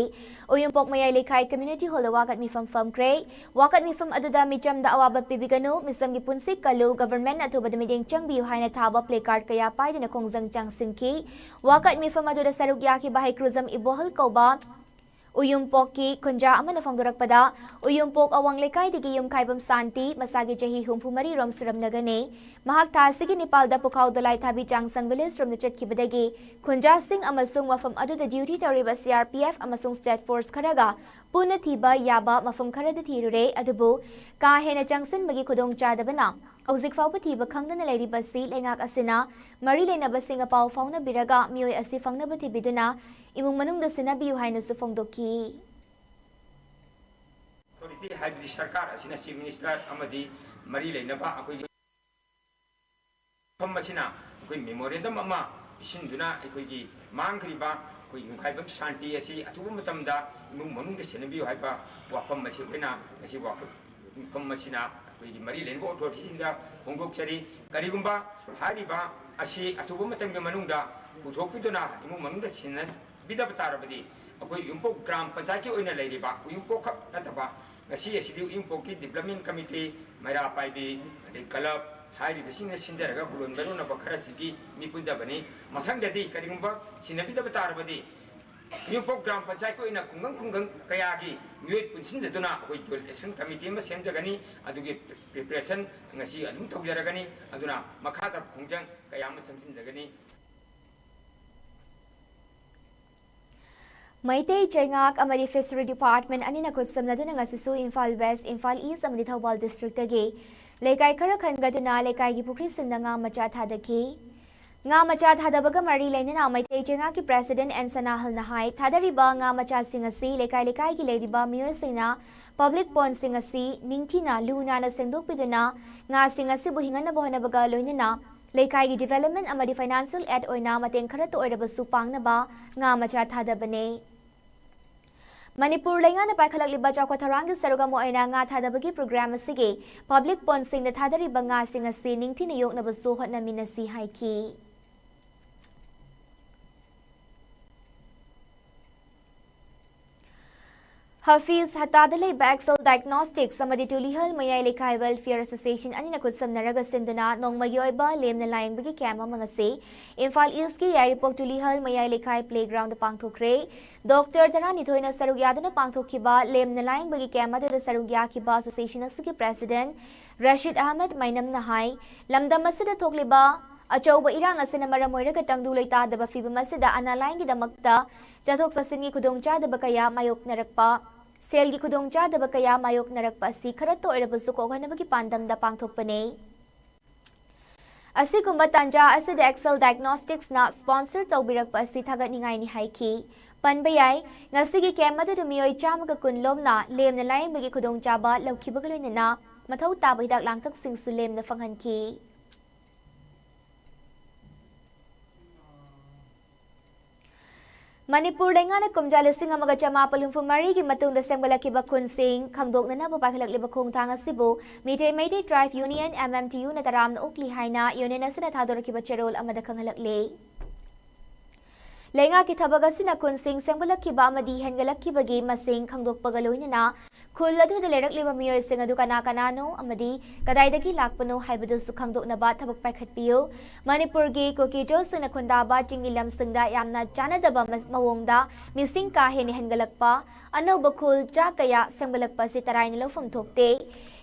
ꯎꯌꯨꯝꯄꯣꯛ ꯃꯌꯥꯏ ꯂꯩꯀꯥꯏ ꯀꯝꯃ꯭ꯌꯨꯅꯤꯇꯤ ꯍꯣꯜꯗ ꯋꯥꯀꯠ ꯃꯤꯐꯝ ꯐꯝꯈ꯭ꯔꯦ꯫ ꯋꯥꯀꯠ ꯃꯤꯐꯝ ꯑꯗꯨꯗ ꯃꯤꯆꯝꯗ ꯑꯋꯥꯕ ꯄꯤꯕꯤꯒꯅꯨ, ꯃꯤꯆꯝꯒꯤ ꯄꯨꯟꯁꯤ ꯀꯜꯂꯨ, ꯒꯚꯔꯟꯃꯦꯟꯠꯅ ꯑꯊꯨꯕꯗ ꯃꯤꯠꯌꯦꯡ ꯆꯪꯕꯤꯌꯨ ꯍꯥꯏꯅ ꯊꯥꯕ placard ꯀꯌꯥ ꯄꯥꯏꯗꯨꯅ ꯈꯣꯡꯖꯪ ꯆꯪꯁꯤꯟꯈꯤ꯫ ꯋꯥꯀꯠ ꯃꯤꯐꯝ ꯑꯗꯨꯗ ꯁꯔꯨꯛ ꯌꯥꯈꯤꯕ ꯍꯩꯀ꯭ꯔꯨꯖꯝ ꯏꯕꯣꯍꯜ ꯀꯧꯕ ꯎꯌꯨꯝꯄꯣꯛꯀꯤ ꯈꯨꯟꯖꯥ ꯑꯃꯅ ꯐꯣꯡꯗꯣꯔꯛꯄꯗ, ꯎꯌꯨꯝꯄꯣꯛ ꯑꯋꯥꯡ ꯂꯩꯀꯥꯏꯗꯒꯤ ꯌꯨꯝꯈꯥꯏꯕꯝ ꯁꯥꯟꯇꯤ, ꯃꯁꯥꯒꯤ ꯆꯍꯤ ꯍꯨꯝꯐꯨ ꯃꯔꯤ ꯔꯣꯝ ꯁꯨꯔꯝꯂꯒꯅꯤ꯫ ꯃꯍꯥꯛ ꯊꯥ ꯑꯁꯤꯒꯤ ꯅꯤꯄꯥꯜꯗ ꯄꯨꯈꯥꯎ ꯗꯣꯂꯥꯏ ꯊꯥꯕꯤ ꯆꯥꯡꯁꯪ ꯚꯤꯂꯦꯖ ꯔꯣꯝꯗ ꯆꯠꯈꯤꯕꯗꯒꯤ ꯈꯨꯟꯖꯥꯁꯤꯡ ꯑꯃꯁꯨꯡ ꯃꯐꯝ ꯑꯗꯨꯗ ꯗ꯭ꯌꯨꯇꯤ ꯇꯧꯔꯤꯕ ꯁꯤ ꯑꯥꯔ ꯄꯤ ꯑꯦꯐ ꯑꯃꯁꯨꯡ ꯁ꯭ꯇꯦꯠ ꯐꯣꯔꯁ ꯈꯔꯒ ꯄꯨꯟꯅ ꯊꯤꯕ ꯌꯥꯕ ꯃꯐꯝ ꯈꯔꯗ ꯊꯤꯔꯨꯔꯦ, ꯑꯗꯨꯕꯨ ꯀꯥ ꯍꯦꯟꯅ ꯆꯪꯁꯤꯟꯕꯒꯤ ꯈꯨꯗꯣꯡꯆꯥꯗꯕꯅ ꯍꯧꯖꯤꯛ ꯐꯥꯎꯕ ꯊꯤꯕ ꯈꯪꯗꯅ ꯂꯩꯔꯤꯕ ꯑꯁꯤ ꯂꯩꯉꯥꯛ ꯑꯁꯤꯅ ꯃꯔꯤ ꯂꯩꯅꯕꯁꯤꯡꯒ ꯄꯥꯎ ꯐꯥꯎꯅꯕꯤꯔꯒ ꯃꯤꯑꯣꯏ ꯑꯁꯤ ꯐꯪꯅꯕ ꯊꯤꯕꯤꯗꯨꯅ ꯏꯃꯨꯡ ꯃꯅꯨꯡꯗ ꯁꯤꯟꯅꯕꯤꯌꯨ ꯍꯥꯏꯅꯁꯨ ꯐꯣꯡꯗꯣꯛꯈꯤ꯫ ꯑꯣꯊꯣꯔꯤꯇꯤ ꯍꯥꯏꯕꯗꯤ ꯁꯔꯀꯥꯔ ꯑꯁꯤꯅ ꯆꯤꯐ ꯃꯤꯅꯤꯁꯇꯔ ꯑꯃꯗꯤ ꯃꯔꯤ ꯂꯩꯅꯕ ꯑꯩꯈꯣꯏꯒꯤ ꯃꯐꯝ ꯑꯁꯤꯅ ꯑꯩꯈꯣꯏ ꯃꯦꯃꯣꯔꯦꯟꯗꯝ ꯑꯃ ꯄꯤꯁꯤꯟꯗꯨꯅ ꯑꯩꯈꯣꯏꯒꯤ ꯃꯥꯡꯈ꯭ꯔꯤꯕ ꯑꯩꯈꯣꯏ ꯌꯨꯝꯈꯥꯏꯕꯝ ꯁꯥꯟꯇꯤ ꯑꯁꯤ ꯑꯊꯨꯕ ꯃꯇꯝꯗ ꯏꯃꯨꯡ ꯃꯅꯨꯡꯗ ꯁꯤꯟꯅꯕꯤꯌꯨ ꯍꯥꯏꯕ ꯋꯥꯐꯝ ꯑꯁꯤ ꯑꯩꯈꯣꯏꯅ ꯉꯁꯤ ꯋꯥꯐꯝ ꯑꯁꯤꯅ ꯑꯩꯈꯣꯏꯒꯤ ꯃꯔꯤ ꯂꯩꯅꯕ ꯑꯣꯊꯣꯔꯤꯇꯤꯁꯤꯡꯗ ꯐꯣꯡꯗꯣꯛꯆꯔꯤ꯫ ꯀꯔꯤꯒꯨꯝꯕ ꯍꯥꯏꯔꯤꯕ ꯑꯁꯤ ꯑꯊꯨꯕ ꯃꯇꯝꯒꯤ ꯃꯅꯨꯡꯗ ꯄꯨꯊꯣꯛꯄꯤꯗꯨꯅ ꯏꯃꯨꯡ ꯃꯅꯨꯡꯗ ꯁꯤꯟꯅꯕꯤꯗꯕ ꯇꯥꯔꯕꯗꯤ ꯑꯩꯈꯣꯏ ꯎꯌꯨꯝꯄꯣꯛ ꯒ꯭ꯔꯥꯝ ꯄꯟꯆꯥꯌꯠꯀꯤ ꯑꯣꯏꯅ ꯂꯩꯔꯤꯕ ꯎꯌꯨꯝꯄꯣꯛ ꯈꯛ ꯅꯠꯇꯕ ꯉꯁꯤ ꯑꯁꯤꯗꯤ ꯎꯌꯨꯝꯄꯣꯛꯀꯤ ꯗꯤꯕ꯭ꯂꯞꯃꯦꯟ ꯀꯃꯤꯇꯤ, ꯃꯩꯔꯥ ꯄꯥꯏꯕꯤ, ꯑꯗꯩ ꯀꯂꯕ ꯍꯥꯏꯔꯤꯕꯁꯤꯡꯅ ꯁꯤꯟꯖꯔꯒ ꯈꯨꯂꯣꯟ ꯃꯥꯏꯔꯣꯟꯅꯕ ꯈꯔꯁꯤꯒꯤ ꯃꯤꯄꯨꯟꯖꯕꯅꯤ꯫ ꯃꯊꯪꯗꯗꯤ ꯀꯔꯤꯒꯨꯝꯕ ꯁꯤꯟꯅꯕꯤꯗꯕ ꯇꯥꯔꯕꯗꯤ ꯎꯌꯨꯝꯄꯣꯛ ꯒ꯭ꯔꯥꯝ ꯄꯟꯆꯥꯌꯠꯀꯤ ꯑꯣꯏꯅ ꯈꯨꯡꯒꯪ ꯈꯨꯡꯒꯪ ꯀꯌꯥꯒꯤ ꯃꯤꯑꯣꯏ ꯄꯨꯟꯁꯤꯟꯖꯗꯨꯅ ꯑꯩꯈꯣꯏ ꯖꯣꯏꯟ ꯑꯦꯛꯁꯟ ꯀꯃꯤꯇꯤ ꯑꯃ ꯁꯦꯝꯖꯒꯅꯤ꯫ ꯑꯗꯨꯒꯤ ꯄ꯭ꯔꯤꯄꯦꯔꯦꯁꯟ ꯉꯁꯤ ꯑꯗꯨꯝ ꯇꯧꯖꯔꯒꯅꯤ꯫ ꯑꯗꯨꯅ ꯃꯈꯥ ꯇꯥꯕ ꯈꯣꯡꯖꯪ ꯀꯌꯥ ꯑꯃ ꯆꯪꯁꯤꯟꯖꯒꯅꯤ꯫ ꯃꯩꯇꯩ ꯆꯩꯉꯥꯛ ꯑꯃꯗꯤ ꯐꯤꯁꯔꯤ ꯗꯤꯄꯥꯔꯠꯃꯦꯟ ꯑꯅꯤꯅ ꯈꯨꯠꯁꯝꯅꯗꯨꯅ ꯉꯁꯤꯁꯨ ꯏꯝꯐꯥꯜ ꯋꯦꯁ, ꯏꯝꯐꯥꯜ ꯏꯁ ꯑꯃꯗꯤ ꯊꯧꯕꯥꯜ ꯗꯤꯁꯇ꯭ꯔꯤꯛꯇꯒꯤ ꯂꯩꯀꯥꯏ ꯈꯔ ꯈꯟꯒꯠꯇꯨꯅ ꯂꯩꯀꯥꯏꯒꯤ ꯄꯨꯈ꯭ꯔꯤꯁꯤꯡꯗ ꯉꯥ ꯃꯆꯥ ꯊꯥꯗꯈꯤ꯫ ꯉꯥ ꯃꯆꯥ ꯊꯥꯗꯕꯒ ꯃꯔꯤ ꯂꯩꯅꯅ ꯃꯩꯇꯩ ꯆꯩꯉꯥꯛꯀꯤ ꯄ꯭ꯔꯦꯁꯤꯗꯦꯟꯠ ꯑꯦꯟ ꯁꯅꯥꯍꯜꯅ ꯍꯥꯏ, ꯊꯥꯗꯔꯤꯕ ꯉꯥ ꯃꯆꯥꯁꯤꯡ ꯑꯁꯤ ꯂꯩꯀꯥꯏ ꯂꯩꯀꯥꯏꯒꯤ ꯂꯩꯔꯤꯕ ꯃꯤꯑꯣꯏꯁꯤꯡꯅ ꯄꯕ꯭ꯂꯤꯛ ꯄꯣꯟꯁꯤꯡ ꯑꯁꯤ ꯅꯤꯡꯊꯤꯅ ꯂꯨ ꯅꯥꯟꯅ ꯁꯦꯡꯗꯣꯛꯄꯤꯗꯨꯅ ꯉꯥꯁꯤꯡ ꯑꯁꯤꯕꯨ ꯍꯤꯡꯍꯟꯅꯕ ꯍꯣꯠꯅꯕꯒ ꯂꯣꯏꯅꯅ ꯂꯩꯀꯥꯏꯒꯤ ꯗꯤꯚꯦꯂꯞꯃꯦꯟꯠ ꯑꯃꯗꯤ ꯐꯥꯏꯅꯥꯟꯁꯤꯌꯦꯜ ꯑꯦꯗ ꯑꯣꯏꯅ ꯃꯇꯦꯡ ꯈꯔꯇ ꯑꯣꯏꯔꯕꯁꯨ ꯄꯥꯡꯅꯕ ꯉꯥ ꯃꯆꯥ ꯊꯥꯗꯕꯅꯦ꯫ ꯃꯅꯤꯄꯨꯔ ꯂꯩꯉꯥꯛꯅ ꯄꯥꯏꯈꯠꯂꯛꯂꯤꯕ ꯆꯥꯎꯈꯠ ꯊꯧꯔꯥꯡꯒꯤ ꯁꯔꯨꯛ ꯑꯃ ꯑꯣꯏꯅ ꯉꯥ ꯊꯥꯗꯕꯒꯤ ꯄ꯭ꯔꯣꯒ꯭ꯔꯥꯝ ꯑꯁꯤꯒꯤ ꯄꯕ꯭ꯂꯤꯛ ꯄꯣꯟꯁꯤꯡꯗ ꯊꯥꯗꯔꯤꯕ ꯉꯥꯁꯤꯡ ꯑꯁꯤ ꯅꯤꯡꯊꯤꯅ ꯌꯣꯛꯅꯕꯁꯨ ꯍꯣꯠꯅꯃꯤꯟꯅꯁꯤ ꯍꯥꯏꯈꯤ꯫ ꯍꯐꯤꯖ ꯍꯇꯥꯗ ꯂꯩꯕ ꯑꯦꯛꯁꯦꯜ ꯗꯥꯏꯒꯅꯣꯁꯇꯤꯛꯁ ꯑꯃꯗꯤ ꯇꯨꯂꯤꯍꯜ ꯃꯌꯥꯏ ꯂꯩꯀꯥꯏ ꯋꯦꯜꯐꯤꯌꯔ ꯑꯦꯁꯣꯁꯤꯌꯦꯁꯟ ꯑꯅꯤꯅ ꯈꯨꯠꯁꯝꯅꯔꯒ ꯁꯤꯟꯗꯨꯅ ꯅꯣꯡꯃꯒꯤ ꯑꯣꯏꯕ ꯂꯦꯝꯅ ꯂꯥꯌꯦꯡꯕꯒꯤ ꯀꯦꯝꯞ ꯑꯃ ꯉꯁꯤ ꯏꯝꯐꯥꯜ ꯏꯁꯀꯤ ꯌꯥꯏꯔꯤꯄꯣꯛ ꯇꯨꯂꯤꯍꯜ ꯃꯌꯥꯏ ꯂꯩꯀꯥꯏ ꯄ꯭ꯂꯦꯒ꯭ꯔꯥꯎꯟꯗ ꯄꯥꯡꯊꯣꯛꯈ꯭ꯔꯦ꯫ ꯗꯣꯛꯇꯔ ꯇꯔꯥꯅꯤꯊꯣꯏꯅ ꯁꯔꯨꯛ ꯌꯥꯗꯨꯅ ꯄꯥꯡꯊꯣꯛꯈꯤꯕ ꯂꯦꯝꯅ ꯂꯥꯌꯦꯡꯕꯒꯤ ꯀꯦꯝꯞ ꯑꯗꯨꯗ ꯁꯔꯨꯛ ꯌꯥꯈꯤꯕ ꯑꯦꯁꯣꯁꯤꯌꯦꯁꯟ ꯑꯁꯤꯒꯤ ꯄ꯭ꯔꯦꯁꯤꯗꯦꯟꯠ ꯔꯁꯤꯗ ꯑꯍꯃꯗ ꯃꯩꯅꯝꯅ ꯍꯥꯏ, ꯂꯝꯗꯝ ꯑꯁꯤꯗ ꯊꯣꯛꯂꯤꯕ ꯑꯆꯧꯕ ꯏꯔꯥꯡ ꯑꯁꯤꯅ ꯃꯔꯝ ꯑꯣꯏꯔꯒ ꯇꯪꯗꯨ ꯂꯩꯇꯥꯗꯕ ꯐꯤꯚꯝ ꯑꯁꯤꯗ ꯑꯅꯥ ꯂꯥꯌꯦꯡꯒꯤꯗꯃꯛꯇ ꯆꯠꯊꯣꯛ ꯆꯠꯁꯤꯟꯒꯤ ꯈꯨꯗꯣꯡꯆꯥꯗꯕ ꯀꯌꯥ ꯃꯥꯌꯣꯛꯅꯔꯛꯄ ꯁꯦꯜꯒꯤ ꯈꯨꯗꯣꯡꯆꯥꯗꯕ ꯀꯌꯥ ꯃꯥꯌꯣꯛꯅꯔꯛꯄ ꯑꯁꯤ ꯈꯔꯇ ꯑꯣꯏꯔꯕꯁꯨ ꯀꯣꯛꯍꯟꯅꯕꯒꯤ ꯄꯥꯟꯗꯝꯗ ꯄꯥꯡꯊꯣꯛꯄꯅꯤ꯫ ꯑꯁꯤꯒꯨꯝꯕ ꯇꯥꯟꯖꯥ ꯑꯁꯤꯗ Excel Diagnosticsꯅ sponsor ꯇꯧꯕꯤꯔꯛꯄ ꯑꯁꯤ ꯊꯥꯒꯠꯅꯤꯡꯉꯥꯏꯅꯤ ꯍꯥꯏꯈꯤ꯫ ꯄꯟꯕ ꯌꯥꯏ, ꯉꯁꯤꯒꯤ camp ꯑꯗꯨꯗ ꯃꯤꯑꯣꯏ ꯆꯥꯝꯃꯒ ꯀꯨꯟ ꯂꯣꯝꯅ ꯂꯦꯝꯅ ꯂꯥꯌꯦꯡꯕꯒꯤ ꯈꯨꯗꯣꯡꯆꯥꯕ ꯂꯧꯈꯤꯕꯒ ꯂꯣꯏꯅꯅ ꯃꯊꯧ ꯇꯥꯕ ꯍꯤꯗꯥꯛ ꯂꯥꯡꯊꯛꯁꯤꯡꯁꯨ ꯂꯦꯝꯅ ꯐꯪꯍꯟꯈꯤ꯫ ꯃꯅꯤꯄꯨꯔ ꯂꯩꯉꯥꯛꯅ ꯀꯨꯝꯖꯥ ꯂꯤꯁꯤꯡ ꯑꯃꯒ ꯆꯃꯥꯄꯜ ꯍꯨꯝꯐꯨ ꯃꯔꯤꯒꯤ ꯃꯇꯨꯡꯗ ꯁꯦꯝꯒꯠꯂꯛꯈꯤꯕ ꯈꯨꯜꯁꯤꯡ ꯈꯪꯗꯣꯛꯅꯅꯕ ꯄꯥꯏꯈꯠꯂꯛꯂꯤꯕ ꯈꯣꯡꯊꯥꯡ ꯑꯁꯤꯕꯨ ꯃꯤꯇꯩ ꯃꯩꯇꯩ Tribe Union, MMTUꯅ ꯇꯔꯥꯝꯅ ꯑꯣꯛꯂꯤ ꯍꯥꯏꯅ union ꯑꯁꯤꯅ ꯊꯥꯗꯣꯔꯛꯈꯤꯕ ꯆꯦꯔꯣꯜ ꯑꯃꯗ ꯈꯪꯍꯜꯂꯛꯂꯤ꯫ ꯂꯩꯉꯥꯛꯀꯤ ꯊꯕꯛ ꯑꯁꯤꯅ ꯈꯨꯜꯁꯤꯡ ꯁꯦꯝꯒꯠꯂꯛꯈꯤꯕ ꯑꯃꯗꯤ ꯍꯦꯟꯒꯠꯂꯛꯈꯤꯕꯒꯤ ꯃꯁꯤꯡ ꯈꯪꯗꯣꯛꯄꯒ ꯂꯣꯏꯅꯅ ꯈꯨꯜ ꯑꯗꯨꯗ ꯂꯩꯔꯛꯂꯤꯕ ꯃꯤꯑꯣꯏꯁꯤꯡ ꯑꯗꯨ ꯀꯅꯥ ꯀꯅꯥꯅꯣ ꯑꯃꯗꯤ ꯀꯗꯥꯏꯗꯒꯤ ꯂꯥꯛꯄꯅꯣ ꯍꯥꯏꯕꯗꯨꯁꯨ ꯈꯪꯗꯣꯛꯅꯕ ꯊꯕꯛ ꯄꯥꯏꯈꯠꯄꯤꯌꯨ꯫ ꯃꯅꯤꯄꯨꯔꯒꯤ ꯀꯨꯀꯤꯖꯣꯁꯤꯡꯅ ꯈꯨꯟꯗꯥꯕ ꯆꯤꯡꯒꯤ ꯂꯝꯁꯤꯡꯗ ꯌꯥꯝꯅ ꯆꯥꯟꯅꯗꯕ ꯃ-, ꯃꯑꯣꯡꯗ ꯃꯤꯁꯤꯡ ꯀꯥ ꯍꯦꯟꯅ ꯍꯦꯟꯒꯠꯂꯛꯄ, ꯑꯅꯧꯕ ꯈꯨꯜ ꯆꯥ ꯀꯌꯥ ꯁꯦꯝꯒꯠꯂꯛꯄ ꯑꯁꯤ ꯇꯔꯥꯏꯅ ꯂꯧꯐꯝ ꯊꯣꯛꯇꯦ꯫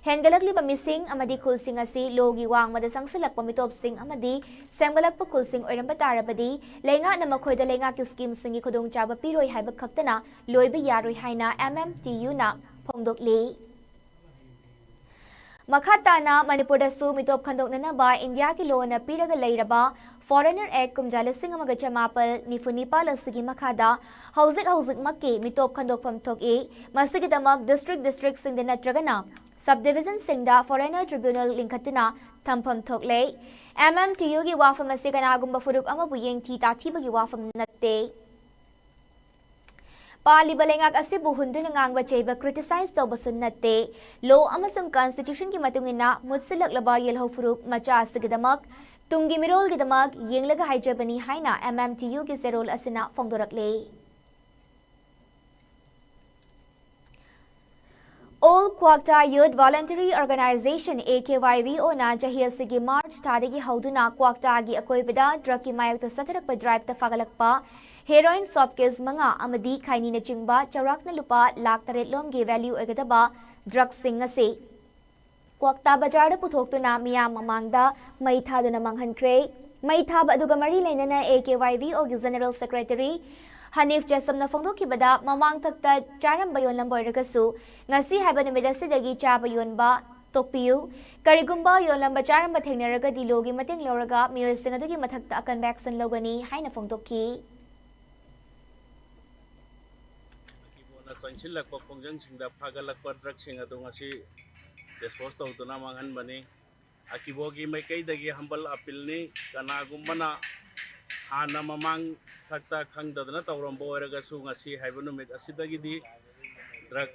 ꯍꯦꯟꯒꯠꯂꯛꯂꯤꯕ ꯃꯤꯁꯤꯡ ꯑꯃꯗꯤ ꯈꯨꯜꯁꯤꯡ ꯑꯁꯤ ꯂꯣꯒꯤ ꯋꯥꯡꯃꯗ ꯆꯪꯁꯤꯜꯂꯛꯄ ꯃꯤꯇꯣꯞꯁꯤꯡ ꯑꯃꯗꯤ ꯁꯦꯝꯒꯠꯂꯛꯄ ꯈꯨꯜꯁꯤꯡ ꯑꯣꯏꯔꯝꯕ ꯇꯥꯔꯕꯗꯤ, ꯂꯩꯉꯥꯛꯅ ꯃꯈꯣꯏꯗ ꯂꯩꯉꯥꯛꯀꯤ schemeꯁꯤꯡꯒꯤ ꯈꯨꯗꯣꯡꯆꯥꯕ ꯄꯤꯔꯣꯏ ꯍꯥꯏꯕ ꯈꯛꯇꯅ ꯂꯣꯏꯕ ꯌꯥꯔꯣꯏ ꯍꯥꯏꯅ MMTUꯅ ꯐꯣꯡꯗꯣꯛꯂꯤ꯫ ꯃꯈꯥ ꯇꯥꯅ ꯃꯅꯤꯄꯨꯔꯗꯁꯨ ꯃꯤꯇꯣꯞ ꯈꯟꯗꯣꯛꯅꯅꯕ ꯏꯟꯗꯤꯌꯥꯒꯤ ꯂꯣꯅ ꯄꯤꯔꯒ ꯂꯩꯔꯕ Foreigner Act ꯀꯨꯝꯖꯥ ꯂꯤꯁꯤꯡ ꯑꯃꯒ ꯆꯃꯥꯄꯜ ꯅꯤꯐꯨ ꯅꯤꯄꯥꯜ ꯑꯁꯤꯒꯤ ꯃꯈꯥꯗ ꯍꯧꯖꯤꯛ ꯍꯧꯖꯤꯛꯃꯛꯀꯤ ꯃꯤꯇꯣꯞ ꯈꯟꯗꯣꯛꯐꯝ ꯊꯣꯛꯏ꯫ ꯃꯁꯤꯒꯤꯗꯃꯛ district districtꯁꯤꯡꯗ ꯅꯠꯇ꯭ꯔꯒꯅ subdivisionꯁꯤꯡꯗ Foreigner Tribunal ꯂꯤꯡꯈꯠꯇꯨꯅ ꯊꯝꯐꯝ ꯊꯣꯛꯂꯦ꯫ MMTUꯒꯤ ꯋꯥꯐꯝ ꯑꯁꯤ ꯀꯅꯥꯒꯨꯝꯕ ꯐꯨꯔꯨꯞ ꯑꯃꯕꯨ ꯌꯦꯡꯊꯤ ꯇꯥꯊꯤꯕꯒꯤ ꯋꯥꯐꯝ ꯅꯠꯇꯦ꯫ ꯄꯥꯜꯂꯤꯕ ꯂꯩꯉꯥꯛ ꯑꯁꯤꯕꯨ ꯍꯨꯟꯗꯨꯅ ꯉꯥꯡꯕ ꯆꯩꯕ, criticize ꯇꯧꯕꯁꯨ ꯅꯠꯇꯦ꯫ Law ꯑꯃꯁꯨꯡ Constitutionꯒꯤ ꯃꯇꯨꯡ ꯏꯟꯅ ꯃꯨꯠꯁꯤꯜꯂꯛꯂꯕ ꯌꯦꯜꯍꯧ ꯐꯨꯔꯨꯞ ꯃꯆꯥ ꯑꯁꯤꯒꯤꯗꯃꯛ, ꯇꯨꯡꯒꯤ ꯃꯤꯔꯣꯜꯒꯤꯗꯃꯛ ꯌꯦꯡꯂꯒ ꯍꯥꯏꯖꯕꯅꯤ ꯍꯥꯏꯅ MMTUꯒꯤ ꯆꯦꯔꯣꯜ ꯑꯁꯤꯅ ꯐꯣꯡꯗꯣꯔꯛꯂꯦ꯫ All Kwakta Youth Voluntary Organization, AKYVOꯅ ꯆꯍꯤ ꯑꯁꯤꯒꯤ March ꯊꯥꯗꯒꯤ ꯍꯧꯗꯨꯅ ꯀ꯭ꯋꯥꯛꯇꯥꯒꯤ ꯑꯀꯣꯏꯕꯗ drugꯀꯤ ꯃꯥꯌꯣꯛꯇ ꯆꯠꯊꯔꯛꯄ driveꯇ ꯐꯥꯒꯠꯂꯛꯄ heroin soap case ꯃꯉꯥ ꯑꯃꯗꯤ ꯈꯩꯅꯤꯅꯆꯤꯡꯕ ꯆꯥꯎꯔꯥꯛꯅ ꯂꯨꯄꯥ ꯂꯥꯈ ꯇꯔꯦꯠ ꯂꯣꯝꯒꯤ value ꯑꯣꯏꯒꯗꯕ drugꯁꯤꯡ ꯑꯁꯤ ꯀ꯭ꯋꯥꯛꯇꯥ ꯕꯖꯥꯔꯗ ꯄꯨꯊꯣꯛꯇꯨꯅ ꯃꯤꯌꯥꯝ ꯃꯃꯥꯡꯗ ꯃꯩ ꯊꯥꯗꯨꯅ ꯃꯥꯡꯍꯟꯈ꯭ꯔꯦ꯫ ꯃꯩ ꯊꯥꯕ ꯑꯗꯨꯒ ꯃꯔꯤ ꯂꯩꯅꯅ AKYVOꯒꯤ General Secretary ꯍꯅꯤꯐ ꯖꯦꯁꯝꯅ ꯐꯣꯡꯗꯣꯛꯈꯤꯕꯗ, ꯃꯃꯥꯡꯊꯛꯇ ꯆꯥꯔꯝꯕ ꯌꯣꯟꯂꯝꯕ ꯑꯣꯏꯔꯒꯁꯨ ꯉꯁꯤ ꯍꯥꯏꯕ ꯅꯨꯃꯤꯠ ꯑꯁꯤꯗꯒꯤ ꯆꯥꯕ ꯌꯣꯟꯕ ꯇꯣꯛꯄꯤꯌꯨ꯫ ꯀꯔꯤꯒꯨꯝꯕ ꯌꯣꯟꯂꯝꯕ ꯆꯥꯔꯝꯕ ꯊꯦꯡꯅꯔꯒꯗꯤ ꯂꯣꯒꯤ ꯃꯇꯦꯡ ꯂꯧꯔꯒ ꯃꯤꯑꯣꯏꯁꯤꯡ ꯑꯗꯨꯒꯤ ꯃꯊꯛꯇ ꯑꯀꯟꯕ action ꯂꯧꯒꯅꯤ ꯍꯥꯏꯅ ꯐꯣꯡꯗꯣꯛꯈꯤ꯫ ꯑꯀꯤꯕꯣꯅ ꯆꯪꯁꯤꯜꯂꯛꯄ ꯈꯣꯡꯖꯪꯁꯤꯡꯗ ꯐꯥꯒꯠꯂꯛꯄ ꯗ꯭ꯔꯒꯁꯤꯡ ꯑꯗꯨ ꯉꯁꯤ dispose ꯇꯧꯗꯨꯅ ꯃꯥꯡꯍꯟꯕꯅꯤ꯫ ꯑꯀꯤꯕꯣꯒꯤ ꯃꯥꯏꯀꯩꯗꯒꯤ humble appealꯅꯤ꯫ ꯀꯅꯥꯒꯨꯝꯕꯅ ꯍꯥꯟꯅ ꯃꯃꯥꯡ ꯊꯛꯇ ꯈꯪꯗꯗꯅ ꯇꯧꯔꯝꯕ ꯑꯣꯏꯔꯒꯁꯨ, ꯉꯁꯤ ꯍꯥꯏꯕ ꯅꯨꯃꯤꯠ ꯑꯁꯤꯗꯒꯤꯗꯤ drug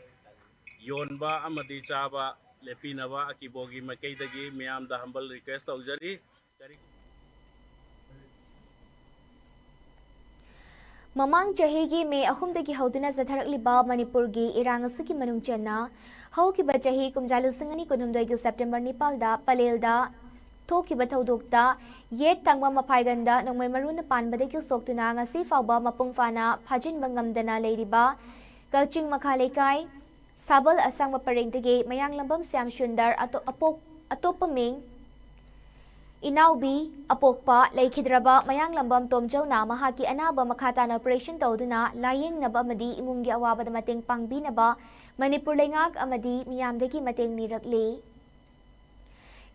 ꯌꯣꯟꯕ ꯑꯃꯗꯤ ꯆꯥꯕ ꯂꯦꯞꯄꯤꯅꯕ ꯑꯀꯤꯕꯣꯒꯤ ꯃꯥꯏꯀꯩꯗꯒꯤ ꯃꯤꯌꯥꯝꯗ humble request ꯇꯧꯖꯔꯤ꯫ ꯃꯃꯥꯡ ꯆꯍꯤꯒꯤ ꯃꯦ ꯑꯍꯨꯝꯗꯒꯤ ꯍꯧꯗꯨꯅ ꯆꯠꯊꯔꯛꯂꯤꯕ ꯃꯅꯤꯄꯨꯔꯒꯤ ꯏꯔꯥꯡ ꯑꯁꯤꯒꯤ ꯃꯅꯨꯡ ꯆꯟꯅ, ꯍꯧꯈꯤꯕ ꯆꯍꯤ ꯀꯨꯝꯖꯥ ꯂꯤꯁꯤꯡ ꯑꯅꯤ ꯀꯨꯟꯍꯨꯝꯗꯣꯏꯒꯤ ꯁꯦꯞꯇꯦꯝꯕꯔ ꯅꯤꯄꯥꯜꯗ ꯄꯂꯦꯜꯗ ꯊꯣꯛꯈꯤꯕ ꯊꯧꯗꯣꯛꯇ ꯌꯦꯠ ꯊꯪꯕ ꯃꯐꯥꯏꯒꯟꯗ ꯅꯣꯡꯃꯩ ꯃꯔꯨꯅ ꯄꯥꯟꯕꯗꯒꯤ ꯁꯣꯛꯇꯨꯅ ꯉꯁꯤ ꯐꯥꯎꯕ ꯃꯄꯨꯡ ꯐꯥꯅ ꯐꯥꯖꯤꯟꯕ ꯉꯝꯗꯅ ꯂꯩꯔꯤꯕ ꯀꯛꯆꯤꯡ ꯃꯈꯥ ꯂꯩꯀꯥꯏ ꯁꯥꯕꯜ ꯑꯁꯥꯡꯕ ꯄꯔꯦꯡꯗꯒꯤ ꯃꯌꯥꯡꯂꯝꯕꯝ ꯁ꯭ꯌꯥꯝ ꯁꯨꯟꯗꯔ ꯑꯇꯣ-, ꯑꯄꯣꯛ-, ꯑꯇꯣꯞꯄ ꯃꯤꯡ ꯏꯅꯥꯎꯕꯤ ꯑꯄꯣꯛꯄ ꯂꯩꯈꯤꯗ꯭ꯔꯕ ꯃꯌꯥꯡꯂꯝꯕꯝ ꯇꯣꯝꯖꯧꯅ ꯃꯍꯥꯛꯀꯤ ꯑꯅꯥꯕ ꯃꯈꯥ ꯇꯥꯅ operation ꯇꯧꯗꯨꯅ ꯂꯥꯌꯦꯡꯅꯕ ꯑꯃꯗꯤ ꯏꯃꯨꯡꯒꯤ ꯑꯋꯥꯕꯗ ꯃꯇꯦꯡ ꯄꯥꯡꯕꯤꯅꯕ ꯃꯅꯤꯄꯨꯔ ꯂꯩꯉꯥꯛ ꯑꯃꯗꯤ ꯃꯤꯌꯥꯝꯗꯒꯤ ꯃꯇꯦꯡ ꯅꯤꯔꯛꯂꯤ꯫